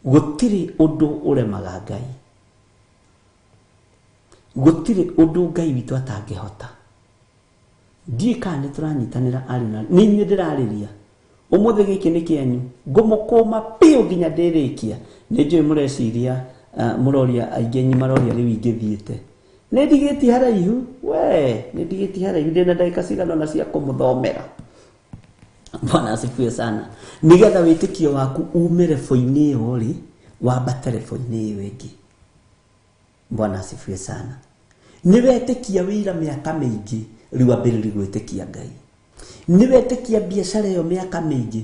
gũtirĩ ũndũ ũremaga Ngai, gũtirĩ ũndũ Ngai witũ atangĩhota. Ndiũĩ kana nĩ tũranyitanĩra ariũ na nĩ inyuĩ ndĩrarĩria ũmũthĩ, gĩkĩ nĩ kĩanyu, ngũmũkũma biũ nginya ndĩrĩkia. Nĩ njũĩ mũreciria, mũroria aingĩ anyu maroria rĩu ingĩthiĩte nĩ ndigĩtie haraihu, we nĩ ndigĩtie haraihu, ndĩna ndagĩka cigana ũna cia kũmũthomera. Bwana asifiwe sana. Nĩgetha wĩtĩkio waku ume rebo-inĩ ĩyo rĩ, wambate rebo-inĩ ĩyo ĩngĩ. Bwana asifiwe sana. Nĩ wetĩkia wĩra mĩaka mĩingĩ, rĩu ambĩrĩria gwĩtĩkia Ngai. Nĩ wetĩkia biacara ĩyo mĩaka mĩingĩ,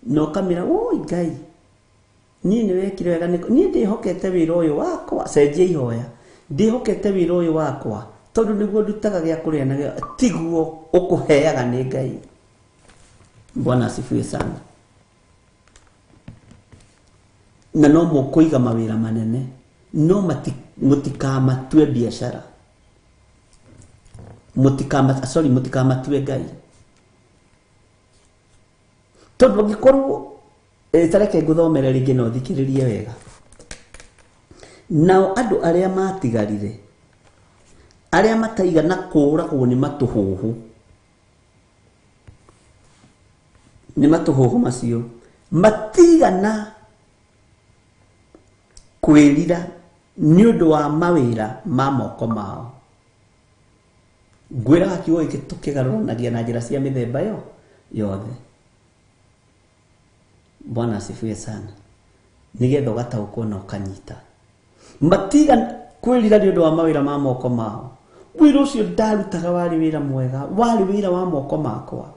na ũkamĩra woi Ngai, niĩ nĩ wekire wega, niĩ ndĩhokete wĩra ũyũ wakwa. Cenjia ihoya, ndĩhokete wĩra ũyũ wakwa tondũ nĩguo ndutaga gĩa kũrĩa na gĩa tiguo ũkũheaga nĩ Ngai. Bwana asifiwe sana. Na no mũkũiga mawĩra manene, no mũtikamatue biacara, sorry, mũtikamatue Ngai, tondũ angĩkorwo tareke ngũthomere rĩngĩ na ũthikĩrĩrie wega. Nao andũ arĩa matigarire, arĩa mataigana kũũragwo nĩ matũhũhũ, nĩ matũhũhũ macio, matigana kwĩrira nĩ ũndũ wa mawĩra ma moko mao. Ngwĩraga kiugo gĩkĩ tũkĩgarũranagia na njĩra cia mĩthemba yo yothe. Bwana asifiwe sana. Nĩgetha ũgataũkwo na ũkanyita. Matigana kwĩrira nĩ ũndũ wa mawĩra ma moko mao. Wĩra ũcio ndarutaga warĩ wĩra mwega, warĩ wĩra wa moko makwa.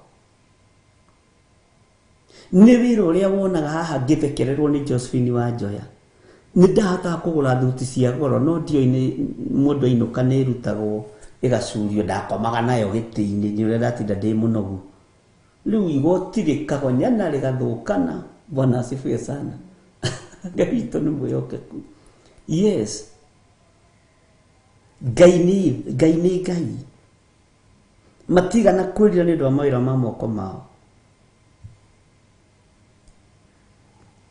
Nĩ wĩra ũrĩa wonaga haha ngĩthekererwo nĩ Josephine wa Njoya. Nĩ ndahotaga kũgũra thuti cia goro, no ndiũĩ nĩ mũndũ ainũka nĩ ĩrutagwo ĩgacurio, ndakomaga nayo gĩtĩ-inĩ nĩ ũrĩa ndatinda ndĩ mũnogu. Rĩu igoti rĩkagonyana rĩgathũkana. Bwana asifiwe sana. Ngai witũ nĩ mwĩhokeku. Yes, Ngai nĩ Ngai, nĩ Ngai. Matigana kwĩrira nĩ ũndũ wa mawĩra ma moko mao.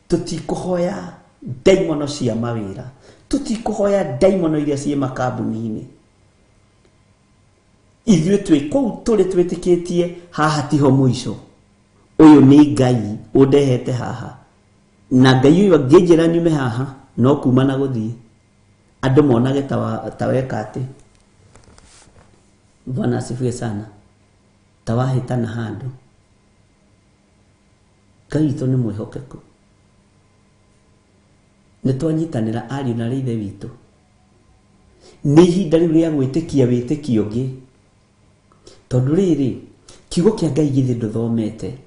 Tũtikũhoya ndaimono cia mawĩra, tũtikũhoya ndaimono iria ciĩ makambuni-inĩ. Ithuĩ twĩ kũu tũrĩ twĩtĩkĩtie haha tiho mũico. Ũyũ nĩ Ngai ũndehete haha, na Ngai ũyũ angĩnjĩra nyume haha no kuma na gũthiĩ, andũ monage ta weka atĩ. Bwana asifiwe sana. Ta wahĩtana handũ. Ngai witũ nĩ mwĩhokeku. Nĩ twanyitanĩra ariũ na ithe witũ. Nĩ ihinda rĩu rĩa gwĩtĩkia wĩtĩkio ũngĩ, tondũ rĩrĩ kiugo kĩa Ngai githĩ ndũthomete,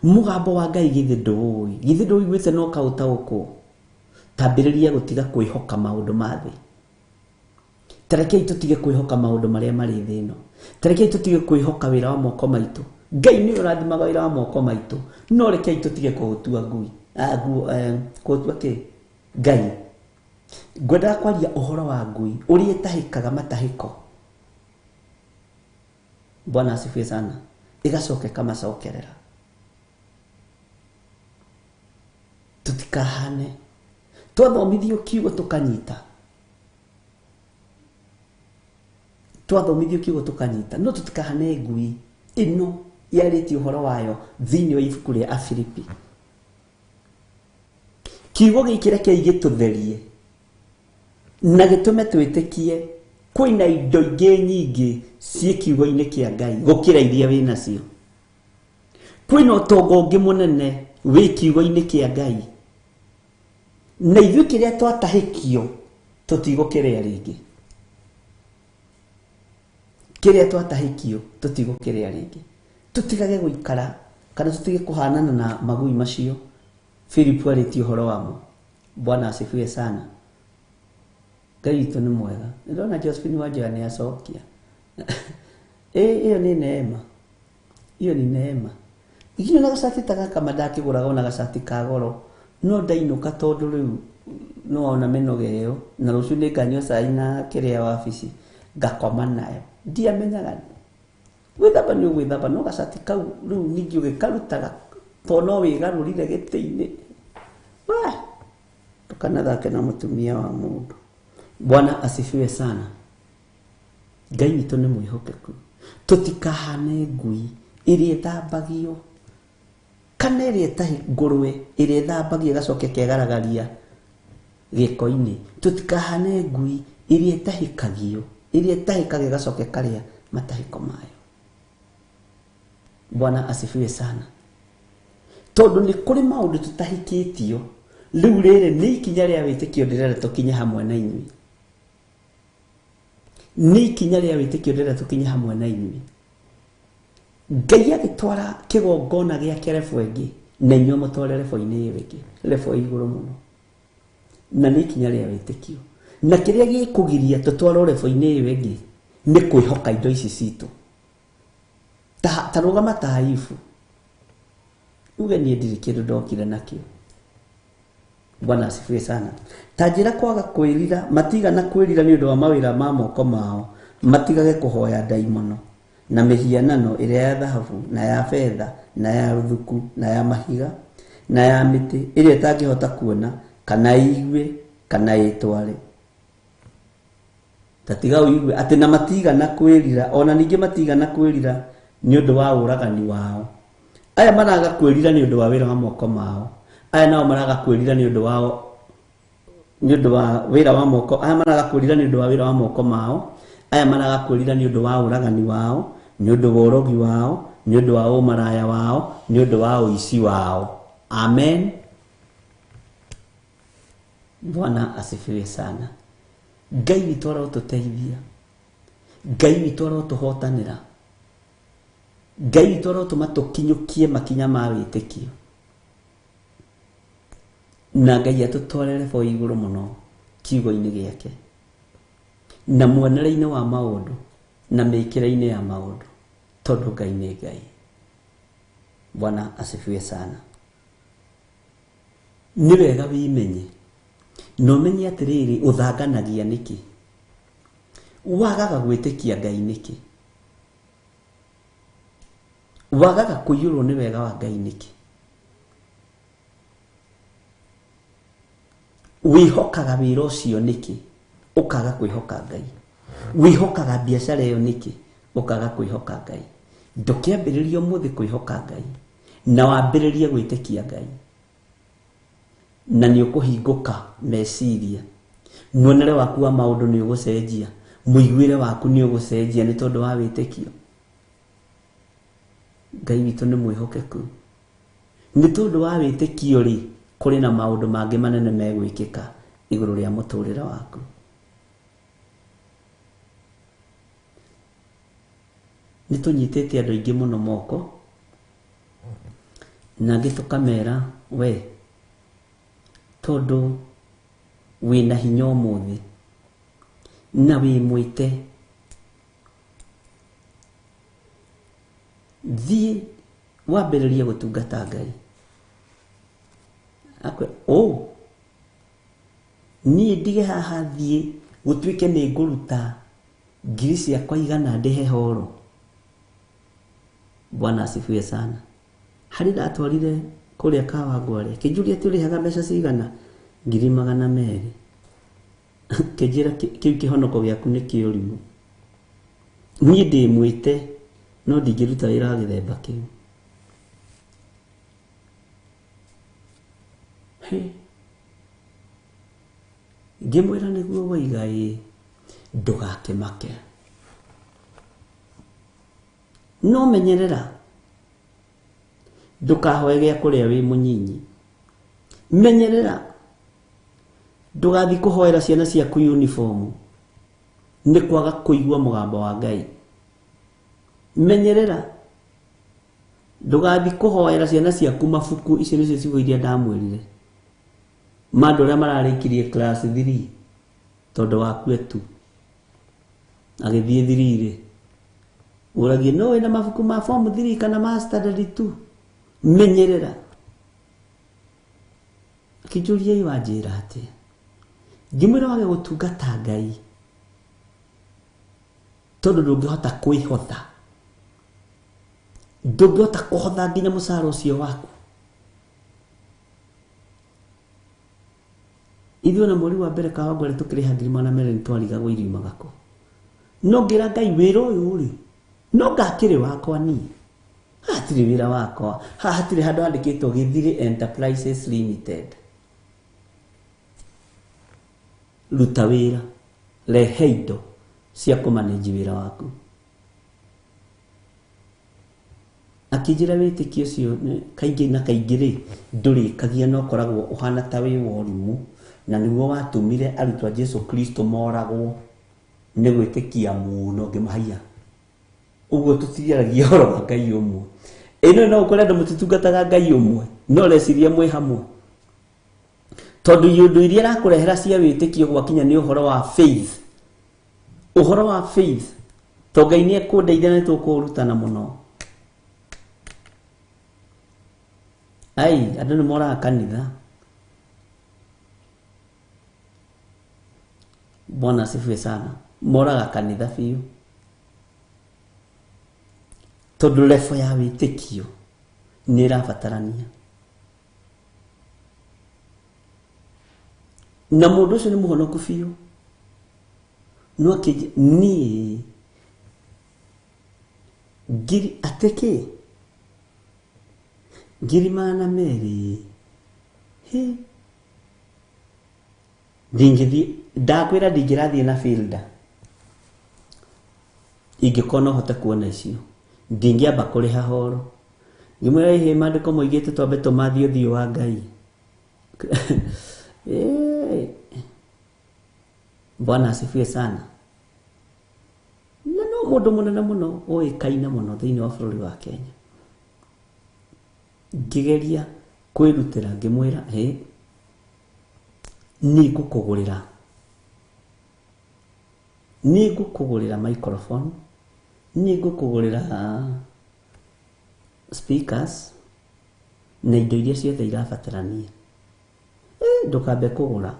mũgambo wa Ngai githĩ ndũũĩ, githĩ ndũiguĩte na ũkaũtaũkwo. Tambĩrĩria gũtiga kwĩhoka maũndũ ma thĩ. Tarekei tũtige kwĩhoka maũndũ marĩa marĩ thĩ ĩno. Tarekei tũtige kwĩhoka wĩra wa moko maitũ. Ngai nĩwe ũrathimaga wĩra wa moko maitũ, no rekei tũtige kũũtua ngui, kũũtua kĩ Ngai. Ngwendaga kwaria ũhoro wa ngui ũrĩa ĩtahĩkaga matahĩko. Bwana asifiwe sana. Ĩgacoka ĩkamacokerera. Tũtikahane twathomithio kiugo tũkanyita, twathomithio kiugo tũkanyita, no tũtikahane ngui ĩno yarĩtie ũhoro wayo thĩinĩ wa ibuku rĩa Afilipi. Kiugo gĩkĩ rekei gĩtũtherie na gĩtũme twĩtĩkie kwĩna indo ingĩ nyingĩ ciĩ kiugo-inĩ kĩa Ngai gũkĩra iria wĩnacio. Kwĩna ũtonga ũngĩ mũnene Wĩ kiugo-inĩ kĩa Ngai. Na ithuĩ kĩrĩa twatahĩkio tũtigũkĩrĩa rĩngĩ. Kĩrĩa twatahĩkio tũtigũkĩrĩa rĩngĩ. Tũtigage gũikara kana tũtige kũhanana na magui macio Philip arĩtie ũhoro wamo. Bwana asifiwe sana. Ngai witũ nĩ mwega. Nĩndona Josephine Wanjoya nĩ acokia. Ĩyo nĩ neema. Iyo ni neema. Nginya na gacati ta gaka ma ndakĩgũraga ona gacati ka goro. No ndainũka tondũ rĩu no wona mĩnoga ĩyo na rũciũ nĩ nganyua cai na kĩrĩa wabici ngakoma nayo. Ndiamenyaga gwĩthamba nĩ ũgwĩthamba no gacati kau rĩu ningĩ ũgĩkarutaga tondũ no wĩgarũrire gĩtĩ-inĩ. Wah! Ndũkanathake na mũtumia wa mũndũ. Bwana asifiwe sana. Ngai witũ nĩ mwĩhokeku. Tũtikahane ngui ĩrĩa ĩthambagio kana ĩrĩa ĩtahi ngũrwe ĩrĩa ĩthambagio ĩgacoka ĩkegaragaria gĩko-inĩ. Tũtikahane ngui ĩrĩa ĩtahĩkagio, ĩrĩa ĩtahĩkaga ĩgacoka ĩkarĩa matahĩko mayo. Bwana asifiwe sana. Tondũ nĩ kũrĩ maũndũ tũtahĩkĩtio. Rĩu rĩrĩ nĩ ikinya rĩa wĩtĩkio ndĩrenda tũkinye hamwe na inyuĩ. Nĩ ikinya rĩa wĩtĩkio ndĩrenda tũkinye hamwe na inyuĩ. Ngai agĩtwara kĩgongona gĩake rebo ĩngĩ na inyuĩ mũtware rebo-inĩ ĩyo ĩngĩ, rebo igũrũ mũno. Na nĩ ikinya rĩa wĩtĩkio. Na kĩrĩa gĩkũgiria tũtwarwo rebo-inĩ ĩyo ĩngĩ nĩ kwĩhoka indo ici citũ. Ta rũgama ta Ayubu. Uge niĩ ndirĩ kĩndũ ndokire nakĩo. Bwana asifiwe sana. Ta njĩra kwaga kwĩrira, matigana kwĩrira nĩ ũndũ wa mawĩra ma moko mao, matigage kũhoya ndaimono na mĩhianano ĩrĩa ya thahabu na ya betha na ya rũthuku na ya mahiga na ya mĩtĩ ĩrĩa ĩtangĩhota kuona kana ĩigue kana ĩtware. Ta tiga ũigue atĩ na matigana kwĩrira, ona ningĩ matigana kwĩrira nĩ ũndũ wa ũragani wao. Aya maraga kwĩrira nĩ ũndũ wa wĩra wa moko mao. Aya nao maraga kwĩrira nĩ ũndũ wao, nĩ ũndũ wa wĩra wa moko. Aya maraga kwĩrira nĩ ũndũ wa wĩra wa moko mao. Aya maraga kwĩrira nĩ ũndũ wa ũragani wao, nĩ ũndũ wa ũrogi wao, nĩ ũndũ wa ũmaraya wao, nĩ ũndũ wa ũici wao. Amen. Bwana asifiwe sana. Ngai witũ arotũteithia. Ngai witũ arotũhotanĩra. Ngai witũ arotũma tũkinyũkie makinya ma wĩtĩkio. Na Ngai atũtware rebo igũrũ mũno kiugo-inĩ gĩake na muonere-inĩ wa maũndũ na mĩkĩre-inĩ ya maũndũ, tondũ Ngai nĩ Ngai. Bwana asifiwe sana. Nĩ wega wĩmenye na ũmenye atĩrĩrĩ, ũthanganagia nĩkĩ, wagaga gwĩtĩkia Ngai nĩkĩ, wagaga kũiyũrwo nĩ wega wa Ngai nĩkĩ, wĩhokaga wĩra ũcio nĩkĩ ũkaga kwĩhoka Ngai, wĩhokaga biacara ĩyo nĩkĩ ũkaga kwĩhoka Ngai. Ndũkĩambĩrĩrie ũmũthĩ kwĩhoka Ngai na wambĩrĩrie gwĩtĩkia Ngai, na nĩ ũkũhingũka meciria, muonere waku wa maũndũ nĩ ũgũcenjia, mũiguĩre waku nĩ ũgũcenjia nĩ tondũ wa wĩtĩkio. Ngai witũ nĩ mwĩhokeku. Nĩ tondũ wa wĩtĩkio rĩ, kũrĩ na maũndũ mangĩ manene megwĩkĩka igũrũ rĩa mũtũrĩre waku. Nĩ tũnyitĩte andũ aingĩ mũno moko na angĩ tũkamera we, tondũ wĩna hinya ũmũthĩ na wĩ mwĩte, thiĩ wambĩrĩrie gũtungata Ngai. Akwe, oh, niĩ ndige haha thiĩ gũtuĩke nĩ ngũruta ngiri ciakwa igana ndĩhe horo. Bwana asifiwe sana. Harĩ ndatwarire kũrĩa Kawangware, kĩnjũria atĩ ũrĩhaga mbeca cigana? 200,000. Kĩnjĩra kĩu kĩhonoko gĩaku nĩ kĩũrimũ. Niĩ ndĩ mwĩte no ndingĩruta wĩra wa gĩthemba kĩu. Ngĩmwĩra nĩguo waiga ĩ, ndũgakĩmake. No menyerera, Ndũkahoe gĩa kũrĩa wĩ mũnyinyi. Menyerera ndũgathiĩ kũhoera ciana ciaku uniform nĩ kwaga kũigua mũgambo wa Ngai. Menyerera ndũgathiĩ kũhoera ciana ciaku mabuku. Icio nĩcio ciugo iria ndamwĩrire ma andũ arĩa mararĩkirie class 3 tondũ wakue tu agĩthiĩ 3 rĩ ũragie no wĩna mabuku ma form 3 kana ma standard 2. Menyerera. Akĩnjũria ĩ wanjĩra atĩa? Ngĩmwĩra wage gũtungata Ngai tondũ ndũngĩhota kwĩhotha, ndũngĩhota kũhotha nginya mũcara ũcio waku. Ithuĩ na mweri wa mbere Kawangware tũkĩrĩha 200,000 nĩ twarigagwo iriumaga kũ. No ngĩra Ngai wĩra ũyũ rĩ no ngakĩrĩ wakwa niĩ, haha hatirĩ wĩra wakwa, haha hatirĩ handũ handĩkĩtwo Githiri Enterprises Limited. Ruta wĩra, rehe indo cia kũmanĩnji wĩra waku. Akĩnjĩra wĩtĩkio ũcio kaingĩ na kaingĩ rĩ ndũrĩkagia na ũkoragwo ũhana ta wĩ wa ũrimũ, na nĩguo watũmire arutwo a Jesu Kristo moragwo nĩ gwĩtĩkia mũno. Ngĩmahaiya ũguo tũtiaragia ũhoro wa Ngai ũmwe. Ĩno no ũkore andũ mũtitungataga Ngai ũmwe no ũreciria mwĩ hamwe, tondũ iũndũ iria arakũrehera cia wĩtĩkio gwakinya nĩ ũhoro wa faith, ũhoro wa faith to Ngai nĩ ekũndeithia na nĩtũkũrutana mũno. Ai, andũ nĩ moraga kanitha. Bwana asifiwe sana. Moraga kanitha biũ tondũ level ya wĩtĩkio nĩ ĩrabatarania, na mũndũ ũcio nĩ mũhonoku biũ no akĩnjĩ niĩ ngiri atĩ kĩ 200,000 hĩ ndingĩthiĩ. Ndakwĩra ndingĩrathiĩ na fielder ingĩkorwo no hote kuona icio ndingĩamba kũrĩha horo. Ngĩmwĩra ĩhĩ maandĩko moigĩte twambe tũmathiĩ ũthiũ wa Ngai. Bwana asifiwe sana. Na no mũndũ mũnene mũno ũĩkaine mũno thĩinĩ wa bũrũri wa Kenya. Ngĩgeria kwĩrutĩra ngĩmwĩra hĩ nĩ ngũkũgũrĩra microphone, nĩ ngũkũgũrĩra speakers na indo iria ciothe irabatarania. Ndũkambe kũgũra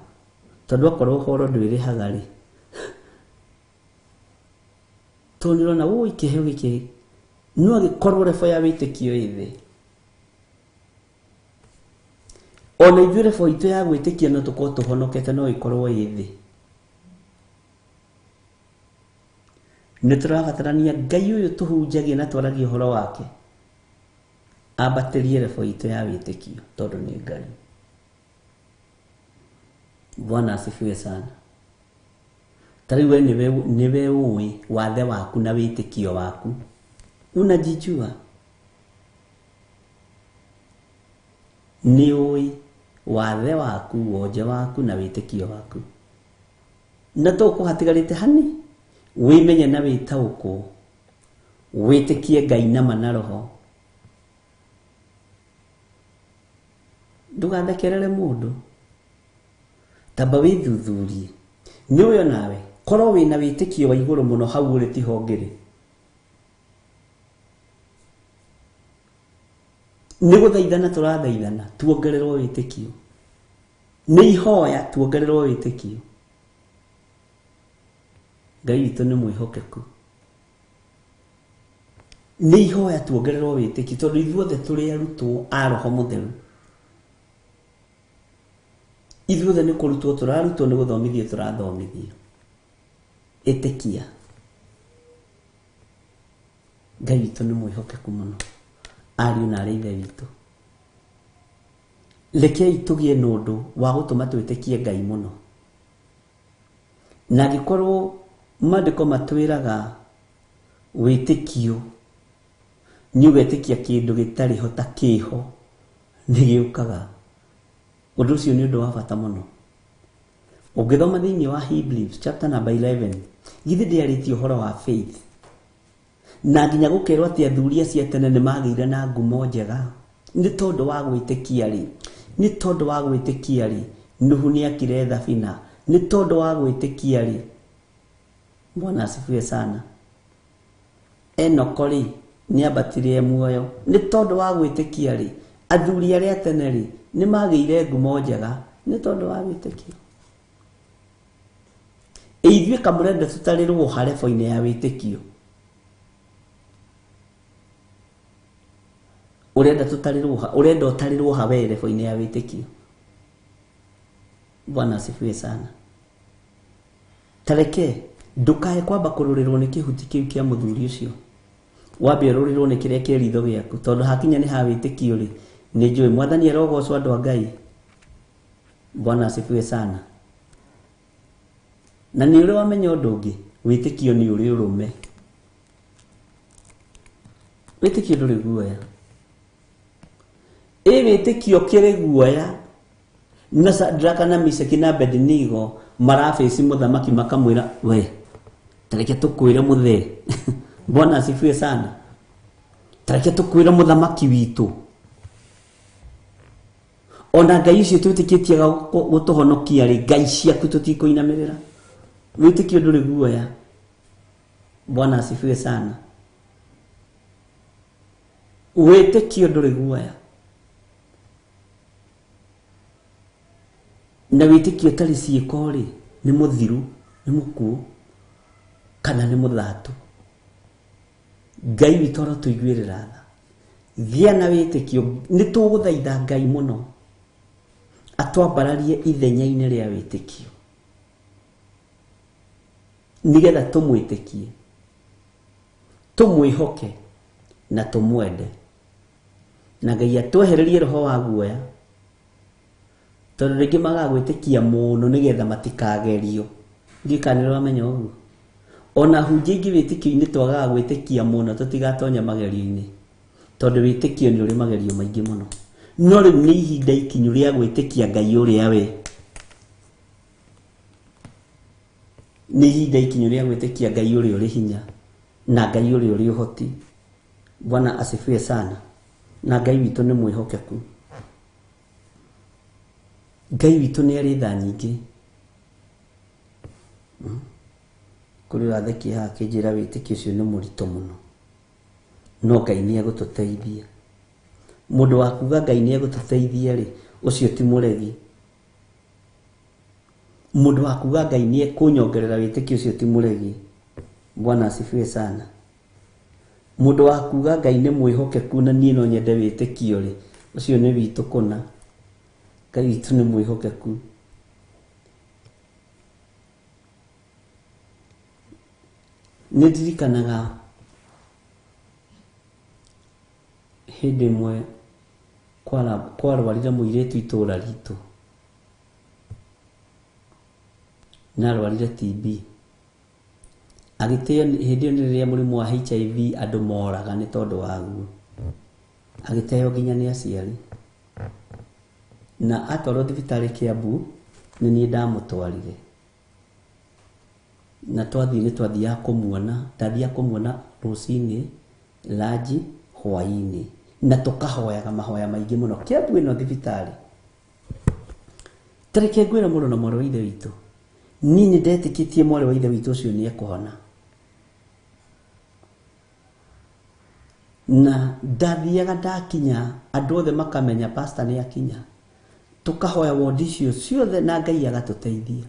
tondũ okorwo ũhoro ndwĩrĩhaga rĩ tondũ nĩũrona ũi kĩheo gĩkĩ no agĩkorwo level ya wĩtĩkio ĩ thĩ. Ona ithuĩ level itũ ya gwĩtĩkia no tũkorwo tũhonokete no ĩkorwo ĩ thĩ. Nĩ tũrabatarania Ngai ũyũ tũhunjagia na twaragia ũhoro wake ambatĩrie level itũ ya wĩtĩkio tondũ nĩ Ngai. Bwana asifiwe sana. Ta rĩu we nĩwe ũĩ wathe waku na wĩtĩkio waku, unajijua, nĩ ũĩ wathe waku, wonje waku na wĩtĩkio waku, na to kũhatigarĩte hani wĩmenye na wĩtaũkwo, wĩtĩkie Ngai nama na roho. Ndũgathekerere mũndũ, tamba wĩthuthurie nĩ ũyũ nawe korwo wĩna wĩtĩkio wa igũrũ mũno hau ũrĩ tiho ngĩrĩ. Nĩ gũthaithana tũrathaithana tuongererwo wĩtĩkio, nĩ ihoya tuongererwo wĩtĩkio. Ngai witũ nĩ mwĩhokeku. Nĩ ihoya tuongererwo wĩtĩkio tondũ ithuothe tũrĩ arutwo a Roho Mũtheru. Ithuothe nĩ kũrutwo tũrarutwo, nĩ gũthomithio tũrathomithio. Ĩtĩkia Ngai witũ nĩ mwĩhokeku mũno. Ariũ na arĩ ithe witũ, rekei tũgĩe na ũndũ wa gũtũma twĩtĩkie Ngai mũno. Na angĩkorwo maandĩko matwĩraga wĩtĩkio Nĩ ũgetĩkia kĩndũ gĩtarĩ ho ta kĩho nĩ gĩũkaga. Ũndũ ũcio nĩ ũndũ wa bata mũno. Ũngĩthoma thĩinĩ wa Hebrews chapter number 11, githĩ ndĩarĩtie ũhoro wa faith na nginya gũkerwo atĩ athuri acio a tene nĩ magĩire na ngumo njega nĩ tondũ wa gwĩtĩkia rĩ, nĩ tondũ wa gwĩtĩkia rĩ, Nuhu nĩ akire thabina nĩ tondũ wa gwĩtĩkia rĩ. Bwana asifiwe sana. Enoko rĩ nĩ ambatire e muoyo nĩ tondũ wa gwĩtĩkia rĩ, athuri arĩa a tene rĩ nĩ magĩire ngumo njega nĩ tondũ wa wĩtĩkio. Ithuĩ kamũrenda tũtarĩrwo harebo-inĩ ya wĩtĩkio. Ũrenda tũtarĩrwo ha, ũrenda ũtarĩrwo ha we rebo-inĩ ya wĩtĩkio. Bwana asifiwe sana. Tareke ndukae kwamba kũrũrĩrwo nĩ kĩhuti kĩu kĩa mũthuri ũcio, wambe ũrũrĩrwo nĩ kĩrĩa kĩ ritho gĩaku, tondũ hakinya nĩ ha wĩtĩkio rĩ, nĩ njũĩ mwathani arogocwo andũ a Ngai. Bwana asifiwe sana. Na nĩ ũrĩ wamenya ũndũ ũngĩ, wĩtĩkio nĩ ũrĩ ũrũme. Wĩtĩkio ndũrĩ guoya. Ĩ wĩtĩkio kĩrĩ guoya na Shadraka na Meshaki na Abednego marabĩci mũthamaki makamwĩra we tareke tũkwĩre mũthee. Bwana asifiwe sana. Tareke tũkwĩre mũthamaki witũ, ona Ngai icio twĩtĩkĩtie gũtũhonokia rĩ, Ngai ciaku tũtikũinamĩrĩra. Wĩtĩkio ndũrĩ guoya. Bwana asifiwe sana. Wĩtĩkio ndũrĩ guoya. Na wĩtĩkio ũtarĩ ciĩko rĩ, nĩ mũthiru, nĩ mũkuũ, kana nĩ mũthatu. Ngai witũ arotũiguĩrĩra tha. Gĩa na wĩtĩkio, nĩ tũgũthaitha Ngai mũno atwambararie ithenya-inĩ rĩa wĩtĩkio nĩgetha tũmwĩtĩkie, tũmwĩhoke na tũmwende, na Ngai atwehererie roho wa guoya, tondũ rĩngĩ magaga gwĩtĩkia mũno nĩgetha matikagerio. Ndiũĩ kana nĩ ũramenya ũguo. Ona hunjia ingĩ wĩtĩkio-inĩ twagaga gwĩtĩkia mũno tũtigatonya magerio-inĩ, tondũ wĩtĩkio nĩ ũrĩ magerio maingĩ mũno. No rĩu nĩ ihinda ikinyu rĩa gwĩtĩkia Ngai ũrĩa we. Nĩ ihinda ikinyu rĩa gwĩtĩkia Ngai ũrĩa ũrĩ hinya na Ngai ũrĩa ũrĩ ũhoti. Bwana asifiwe sana. Na Ngai witũ nĩ mwĩhokeku. Ngai witũ nĩ arĩ tha nyingĩ. Kũrĩ ũrathekia haha akĩnjĩra wĩtĩkio ũcio nĩ mũritũ mũno, no Ngai nĩ egũtũteithia. Mũndũ wa kuga Ngai nĩ egũtũteithia rĩ, ũcio ti mũregi. Mũndũ wa kuga Ngai nĩ ekũnyongerera wĩtĩkio ũcio ti mũregi. Bwana asifiwe sana. Mũndũ wa kuga Ngai nĩ mwĩhokeku na niĩ no nyende wĩtĩkio rĩ, ũcio nĩ witũ kũna. Ngai witũ nĩ mwĩhokeku. Nĩ ndirikanaga hĩndĩ ĩmwe kwarwarire mũirĩtu itũũra ritũ, na arwarire TB. Agĩtĩo hĩndĩ ĩyo nĩ rĩrĩa mũrimũ wa HIV andũ moraga nĩ tondũ waguo. Agĩteo nginya nĩ aciari. Na atwarwo thibitarĩ Kiambu, nĩ niĩ ndamũtwarire. Na twathiĩ nĩ twathiaga kũmuona, ndathiaga kũmuona rũcinĩ, ranji, hwaĩ-inĩ. Na tũkahoyaga mahoya maingĩ mũno Kiambu ĩno thibitarĩ. Ta reke ngwĩre mũrũ na mwarĩ wa ithe witũ, niĩ nĩ ndetĩkĩtie mwarĩ wa ithe witũ ũcio nĩ ekũhona. Na ndathiaga ndakinya, andũ othe makamenya pastor nĩ akinya. Tũkahoya wondi icio ciothe na Ngai agatũteithia.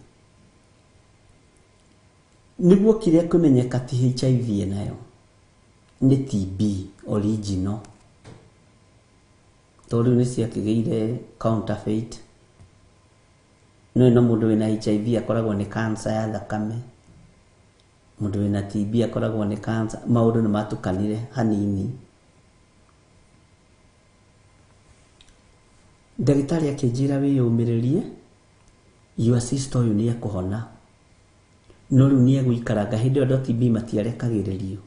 Nĩguo kĩrĩa kũmenyeka ti HIV nayo, nĩ TB original. Tondũ rĩu nĩ ciakĩgĩire counterfeit. No ĩno mũndũ wĩna HIV akoragwo nĩ cancer ya thakame. Mũndũ wĩna TB akoragwo nĩ cancer. Maũndũ nĩ matukanire hanini. Ndagĩtarĩ akĩnjĩra wĩyũmĩrĩrie, your sister ũyũ nĩ ekũhona. No rĩu nĩ egũikaranga. Hĩndĩ ĩyo andũ a TB matiarekagĩrĩrio.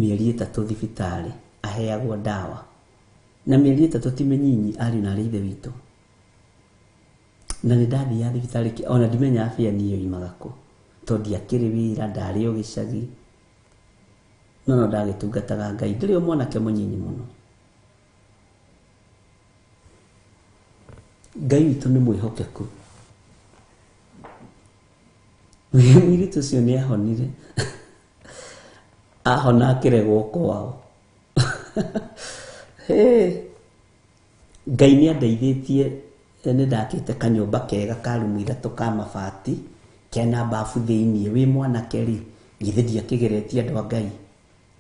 Mĩeri 3 thibitarĩ aheagwo ndawa, na mĩeri 3 ti mĩnyinyi, ariũ na arĩ ithe witũ. Na nĩ ndathiaga thibitarĩ, ona ndimenyaga bĩa niĩ yoimaga kũ, tondũ ndiakĩrĩ wĩra, ndarĩ o gĩcagi, no no ndagĩtungataga Ngai ndĩrĩ o mwanake mũnyinyi mũno. Ngai witũ nĩ mwĩhokeku. Mũirĩtu ũcio nĩ ahonire, ahona akĩregwo kwao. Ngai nĩ andeithĩtie, nĩ ndakĩte kanyũmba kega ka rumu 3 ka mabati kena bafu thĩiniĩ. Wĩ mwanake rĩ, githĩ ndiakĩgeretie andũ a Ngai?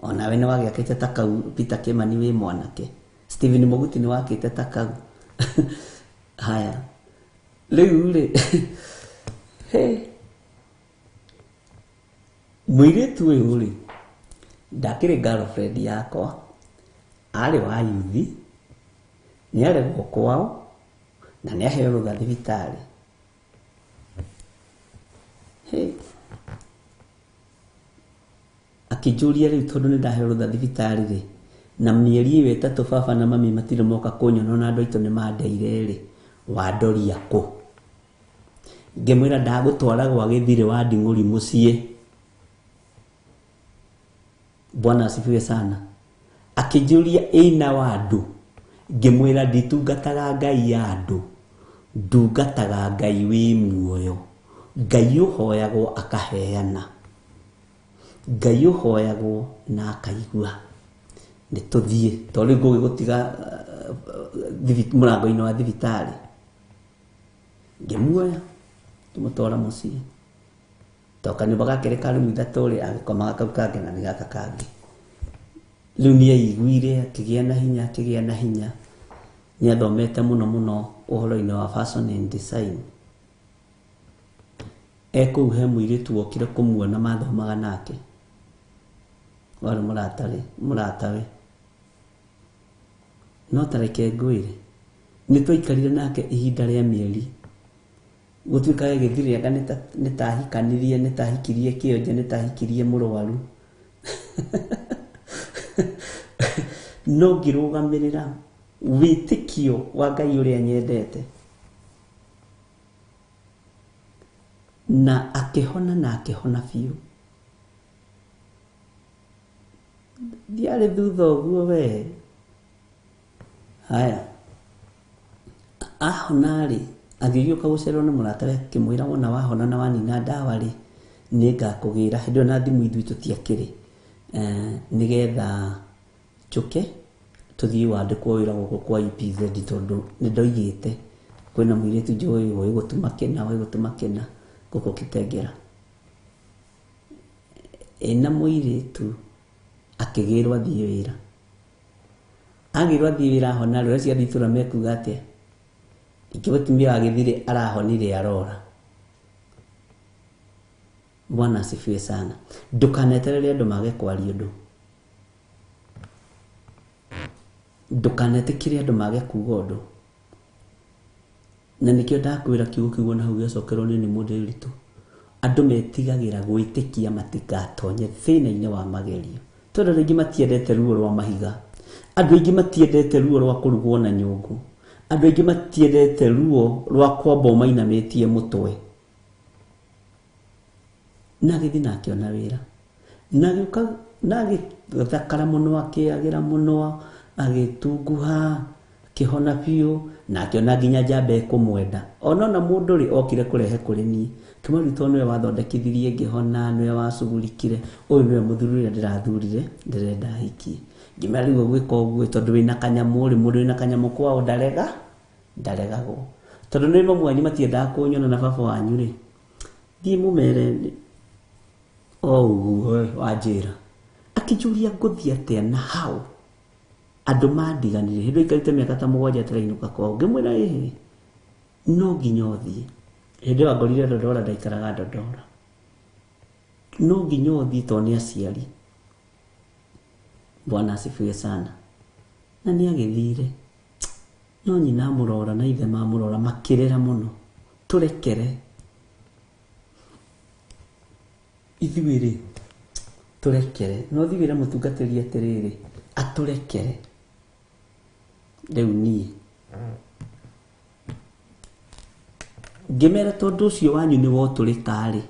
Onawe nĩ wagĩakĩte ta kau, Peter Kimani, wĩ mwanake. Stephen Mũguti nĩ wakĩte ta kau. Haya, rĩu rĩ, mũirĩtu ũyũ rĩ, ndakĩrĩ girlfriend yakwa, arĩ wa yuthi, nĩ aregwo kwao na nĩ aheo rũtha thibitarĩ. Akĩnjũria rĩu tondũ nĩ ndaheo rũtha thibitarĩ rĩ, na mĩeri ĩyo 3 baba na mami matirĩ moka kũnyona, ona andũ aitũ nĩ mandeire rĩ, wandoria kũ? Ngĩmwĩra ndagũtwara gwa gĩthirĩ wa Nding'ũri mũciĩ. Bwana asifiwe sana. Akĩnjũria ĩna wa andũ, ngĩmwĩra nditungataga Ngai ya andũ, ndungataga Ngai wĩ muoyo, Ngai ũhoyagwo akaheana, Ngai ũhoyagwo na akaigua. Nĩ tũthiĩ, tondũ rĩu ngũgĩgũtiga mũrango-inĩ wa thibitarĩ. Ngĩmuoya ngĩmũtwara mũciĩ, tondũ kanyũmba gake ka rumu 3 rĩ, agĩkomaga kau kangĩ na nĩ gaka kangĩ. Rĩu nĩ aiguire akĩgĩa na hinya, akĩgĩa na hinya. Nĩ athomete mũno mũno ũhoro-inĩ wa fashion and design. E kũu he mũirĩtu wokire kũmuona mathomaga nake, warĩ mũratawe. No ta reke ngwĩre, nĩ twaikarire nake ihinda rĩa mĩeri, gũtuĩka gĩthirĩ anga nĩ tahikanirie, nĩ tahikirie kĩonje, nĩ tahikirie mũrwaru. No ngĩrũgamĩrĩra wĩtĩkio wa Ngai ũrĩa nyendete, na akĩhona, na akĩhona biũ. Ndiarĩ thutha ũguo we. Haya, ahona rĩ, agĩgĩũka gũcererwo nĩ mũratawe, akĩmwĩra wona wahona na wanina ndawa rĩ, nĩngakũgĩra. Hĩndĩ ĩyo na thimũ ithuĩ tũtiakĩrĩ, nĩgetha njũke tũthiĩ wandĩkwo wĩra gũkũ kwa EPZ, tondũ nĩ ndoigĩte kwĩna mũirĩtu njũĩ ũĩ gũtuma kĩna, ũĩ gũtuma kĩna gũkũ Kitengela. Ĩna mũirĩtu akĩgĩrwo athiĩ wĩra. Agĩrwo athiĩ wĩra ahona rĩ, ũreciria andũ itũũra mekuga atĩa? Ingĩ mũtumia wa gĩthirĩ arahonire arora. Bwana asifiwe sana. Ndũkaneterere andũ mage kwaria ũndũ. Ndũkanetĩkĩre andũ mage kuga ũndũ. Na nĩkĩo ndakwĩra kiugo kĩu ona hau gĩacokerwo nĩ mũndũ ũritũ. Andũ metigagĩra gwĩtĩkia matigatonye thĩna-inĩ wa magerio, tondũ andũ aingĩ matiendete ruo rwa mahiga, andũ aingĩ matiendete ruo rwa kũrugwo na nyũngũ, andũ aingĩ matiendete ruo rwa kwamba ũmainamĩtie mũtwe. Na agĩthiĩ na akĩona wĩra, na agĩũka na agĩthakara mũno, akĩagĩra mũno, agĩtunguha, akĩhona biũ, na akĩona nginya njamba ĩkũmwenda. Ona ona mũndũ rĩ okire kũrehe kũrĩ niĩ, kĩmwĩra tondũ nĩwe wathondekithirie ngĩhona, nĩwe wacugurikire, ũyũ nĩwe mũthuri ũrĩa ndĩrathurire, ndĩrenda ahikie. Ngĩmwĩra rĩu ũgwĩka ũguo tondũ wĩna kanyamũ rĩ, mũndũ wĩna kanyamũ kwao ndaregagwo. Tondũ nĩ mamu wanyu matiendaga kũnyona na baba wanyu rĩ, thiĩ mũmere o ũguo wanjĩra. Akĩnjũria ngũthiĩ atĩa na hau andũ mandiganire. Hĩndĩ ĩyo aikarĩte mĩaka ta 7 atarainũka kwao. Ngĩmwĩra ĩhĩ, no nginya ũthiĩ. Hĩndĩ ĩyo angorire Dodora, ndaikaraga Dodora. No nginya ũthiĩ tondũ nĩ aciari. Bwana asifiwe sana. Na nĩ agĩthire. No nyina amũrora na ithe mamũrora makĩrĩra mũno. Tũrekere. Ithuĩ rĩ, Tũrekere. No thiĩ wĩre mũtungatĩri atĩrĩrĩ, atũrekere. Rĩu niĩ ngĩmera tondũ ũcio wanyu nĩ wotũrĩka-rĩ,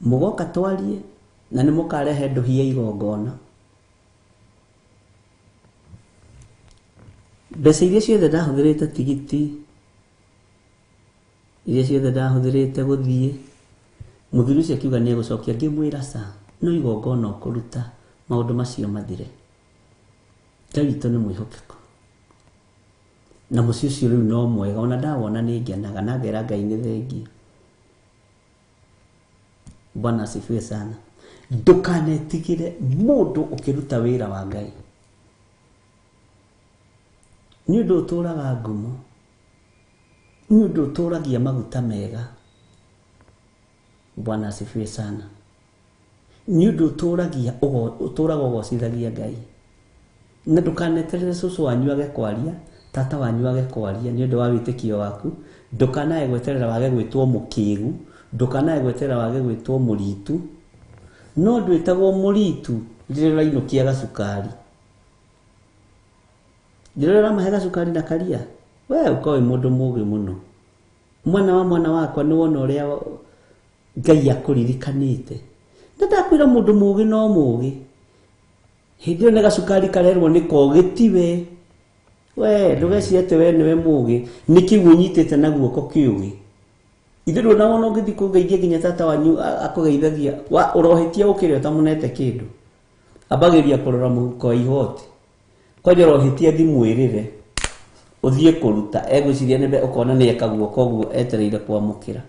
mũgoka twarie na nĩ mũkarehe ndũhi ya igongona. Mbeca iria ciothe ndahũthĩrĩte tigiti, iria ciothe ndahũthĩrĩte gũthiĩ, mũthuri ũcio akiuga nĩ egũcokia, ngĩmwĩra ca, no igongona ũkũruta maũndũ macio mathire. Ngai witũ nĩ mwĩhokeku. Na mũciĩ ũcio rĩu no mwega, ona ndawona nĩ ngenaga na ngera Ngai nĩ thengiũ. Bwana asifiwe sana. Ndũkanetigĩre mũndũ ũkĩruta wĩra wa Ngai. Nĩ ũndũ ũtũraga ngumo, nĩ ũndũ ũtũragia maguta mega. Bwana asifiwe sana. Nĩ ũndũ ũtũragia ũtũraga ũgocithagia Ngai. Na ndũkaneterere cũcũ wanyu age kwaria, tata wanyu age kwaria nĩ ũndũ wa wĩtĩkio waku. Ndũkanae gweterera wage gwĩtwo mũkĩgu, ndũkanae gweterera wage gwĩtwo mũritu. No ndwĩtagwo mũritu rĩrĩa ũrainũkia gacukari. Rĩrĩa ũramahe gacukari na karia, we ũkorwo wĩ mũndũ mũgĩ mũno. Mwana wa mwana wakwa nĩ wona ũrĩa Ngai akũririkanĩte. Na ndakwĩra mũndũ mũgĩ no mũgĩ. Hĩndĩ ĩyo nĩ gacukari karerwo nĩ kogĩ tiwe. We ndũgecirie atĩ we nĩwe mũgĩ, nĩ kĩu ũnyitĩte na guoko kĩũgĩ. Ithuĩ ndũnawona ũngĩthiĩ kũgeithia nginya tata wanyu akũgeithagia, ũrohĩtia ũkĩrĩa ũtamũnete kĩndũ. Ambagĩria kũrora mũhuko wa igoti. Kwanja ũrohĩtia thimũ ĩrĩre, ũthiĩ kũruta, egwĩciria nĩ ũkona nĩ eka guoko ũguo etereire kwamũkĩra.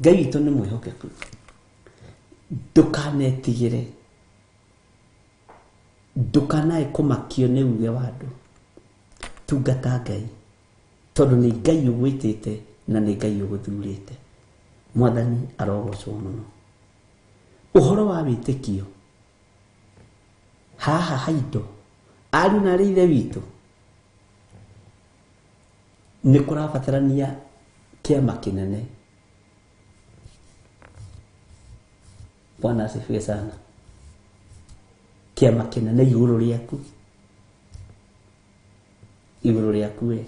Ngai witũ nĩ mwĩhokeku. Ndũkanetigĩre. Ndũkanae kũmakio nĩ uge wa andũ. Tungata Ngai, tondũ nĩ Ngai ũgwĩtĩte na nĩ Ngai ũgũthurĩte. Mwathani arogocwo mũno. Ũhoro wa wĩtĩkio haha haindo ariũ na arĩ ithe witũ, nĩ kũrabatarania kĩama kĩnene. Bwana asifiwe sana. Kĩama kĩnene igũrũ rĩaku, igũrũ rĩaku we.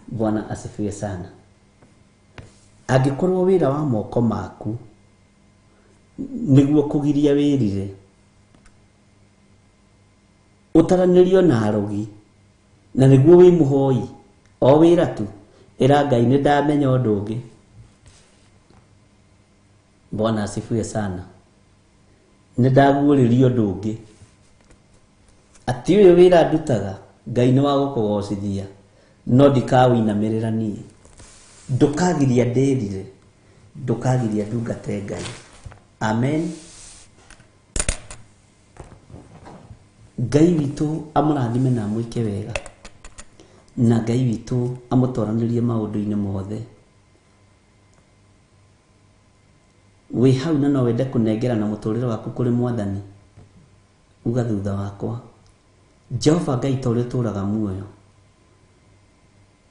Bwana asifiwe sana. Angĩkorwo wĩra wa moko maku nĩguo kũgiria wĩrire, ũtaranĩrio na arogi, na nĩguo wĩ mũhoi o wĩra tu, ĩra Ngai nĩ ndamenya ũndũ ũngĩ. Bwana asifiwe sana. Nĩ ndaguũrĩrio ũndũ ũngĩ, atĩ ũyũ wĩra ndutaga Ngai nĩ wa gũkũgocithia, no ndikawĩinamĩrĩra niĩ. Ndũkagiria ndĩrire, ndũkagiria ndungate Ngai. Amen. Ngai witũ amũrathime na amwĩke wega, na Ngai witũ amũtwaranĩrie maũndũ-inĩ mothe. Wĩ hau na no wende kũnengerana mũtũrĩre waku kũrĩ Mwathani, uga thutha wakwa, Jehova Ngai ta ũrĩa ũtũraga muoyo,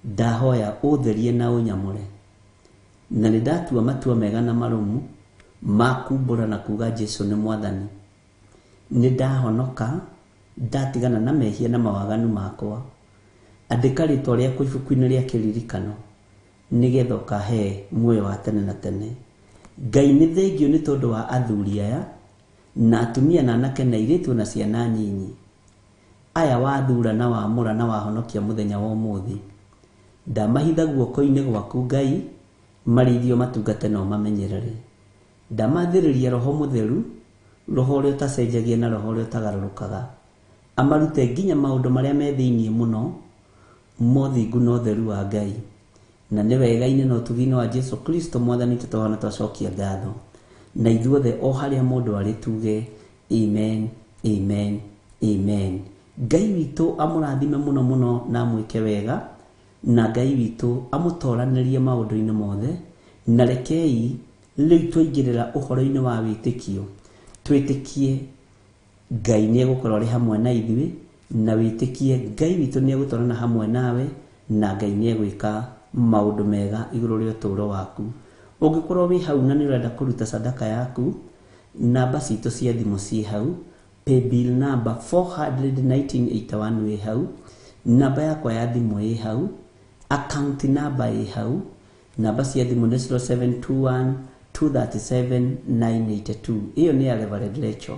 ndahoya ũtherie na ũnyamũre, na nĩ ndatua matua mega na marũmu ma kumbũra na kuga Jesu nĩ Mwathani. Nĩ ndahonoka, ndatigana na mehia na mawaganu makwa. Andĩka rĩtwa rĩakwa ibuku-inĩ rĩa kĩririkano, nĩgetha ũkahe muoyo wa tene na tene. Ngai nĩ thengio nĩ tondũ wa athuri aya na atumia na anake na airĩtu na ciana nyinyi, aya wathura na wamũra na wahonokia mũthenya wa ũmũthĩ. Ndamahitha guoko-inĩ gwaku Ngai, marĩithio matungate na ũmamenyerere. Ndamathĩrĩria Roho Mũtheru, roho ũrĩa ũtacenjagia na roho ũrĩa ũtagarũrũkaga, amarute nginya maũndũ marĩa me thĩinĩ mũno, mothingu na ũtheru wa Ngai. Na nĩ wega-inĩ na ũtugi-inĩ wa Jesu Kristo Mwathani witũ twahona twacokia ngatho. Na ithuothe o harĩa mũndũ arĩ tuge amen, amen, amen. Ngai witũ amũrathime mũno mũno na amwĩke wega, na Ngai witũ amũtoranĩrie maũndũ-inĩ mothe. Na rekei rĩu twaingĩrĩra ũhoro-inĩ wa wĩtĩkio, twĩtĩkie Ngai nĩ egũkorwo arĩ hamwe na ithuĩ, na wĩtĩkie Ngai witũ nĩ egũtwarana hamwe nawe, na Ngai nĩ egwĩka Maũndũ mega igũrũ rĩa ũtũũro waku. Ũngĩkorwo wĩ hau na nĩ ũrenda kũruta sadaka yaku, namba citũ cia thimũ ciĩ hau, paybill number 41981 wĩ hau, namba yakwa ya thimũ ĩ hau, account number ĩ hau. Namba cia thimũ nĩ 0721 237 982, ĩyo nĩ ya Reverend Rachel.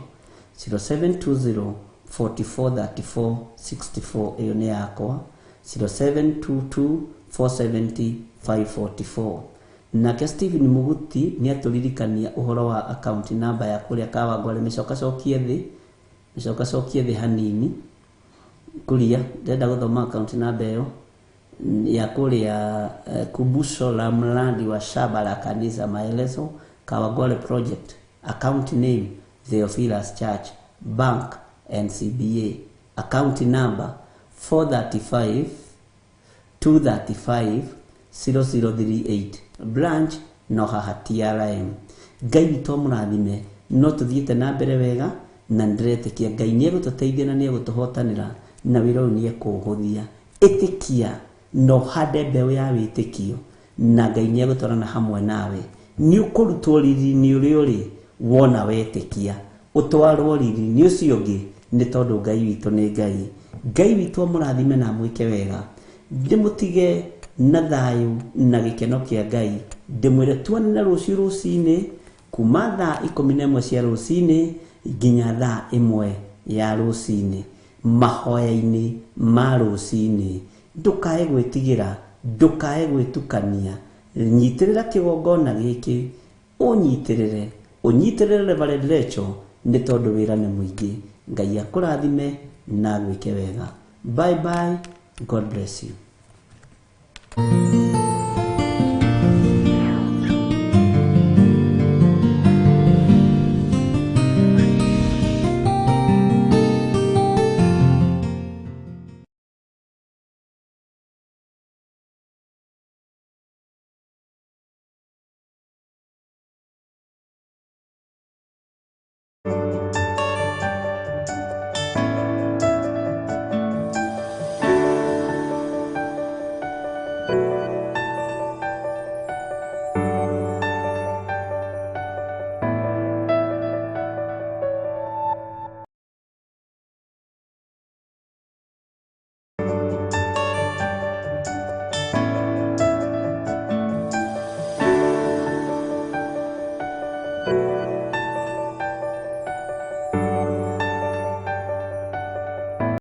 0720 44 34 64, ĩyo nĩ yakwa. 0722 470 544. Nake Stephen Muguti nĩ atũririkania ũhoro wa account number ya kũrĩa Kawangware. Mĩcokacokie thĩ, mĩcokacokie thĩ hanini kuria, ndĩrenda gũthoma account number ĩyo ya kũrĩa Kumbusho la mradi wa shamba la kanisa, maelezo Kawangware project, account name Theophilus Church, bank NCBA, account number 435 235 0038, branch no haha TRM. Ngai witũ amũrathime. No tũthiĩte na mbere wega na nĩndĩretĩkia Ngai nĩ egũtũteithia na nĩ egũtũhotanĩra na wĩra ũyũ nĩ ekũũhũthia. Ĩtĩkia na ũhande mbeũ ya wĩtĩkio na Ngai nĩ egũtwarana hamwe nawe. Nĩ ũkũrutwo riri-inĩ ũrĩa ũrĩ wona wetĩkia, ũtwarwo riri-inĩ ũcio ũngĩ, nĩ tondũ Ngai witũ nĩ Ngai. Ngai witũ amũrathime na amwĩke wega. Ndĩmũtige na thayũ na gĩkeno kĩa Ngai. Ndĩmwĩre tuonane rũciũ rũcinĩ kuma thaa 11 cia rũcinĩ nginya thaa 1 ya rũcinĩ, mahoya-inĩ ma rũcinĩ. Ndũkae gwĩtigĩra, ndũkae gwĩtukania, nyitĩrĩra kĩgongona gĩkĩ, ũnyitĩrĩre, ũnyitĩrĩre Reverend Rachel, nĩ tondũ wĩra nĩ mũingĩ. Ngai akũrathime na agwĩke wega. Bye bye, God bless you.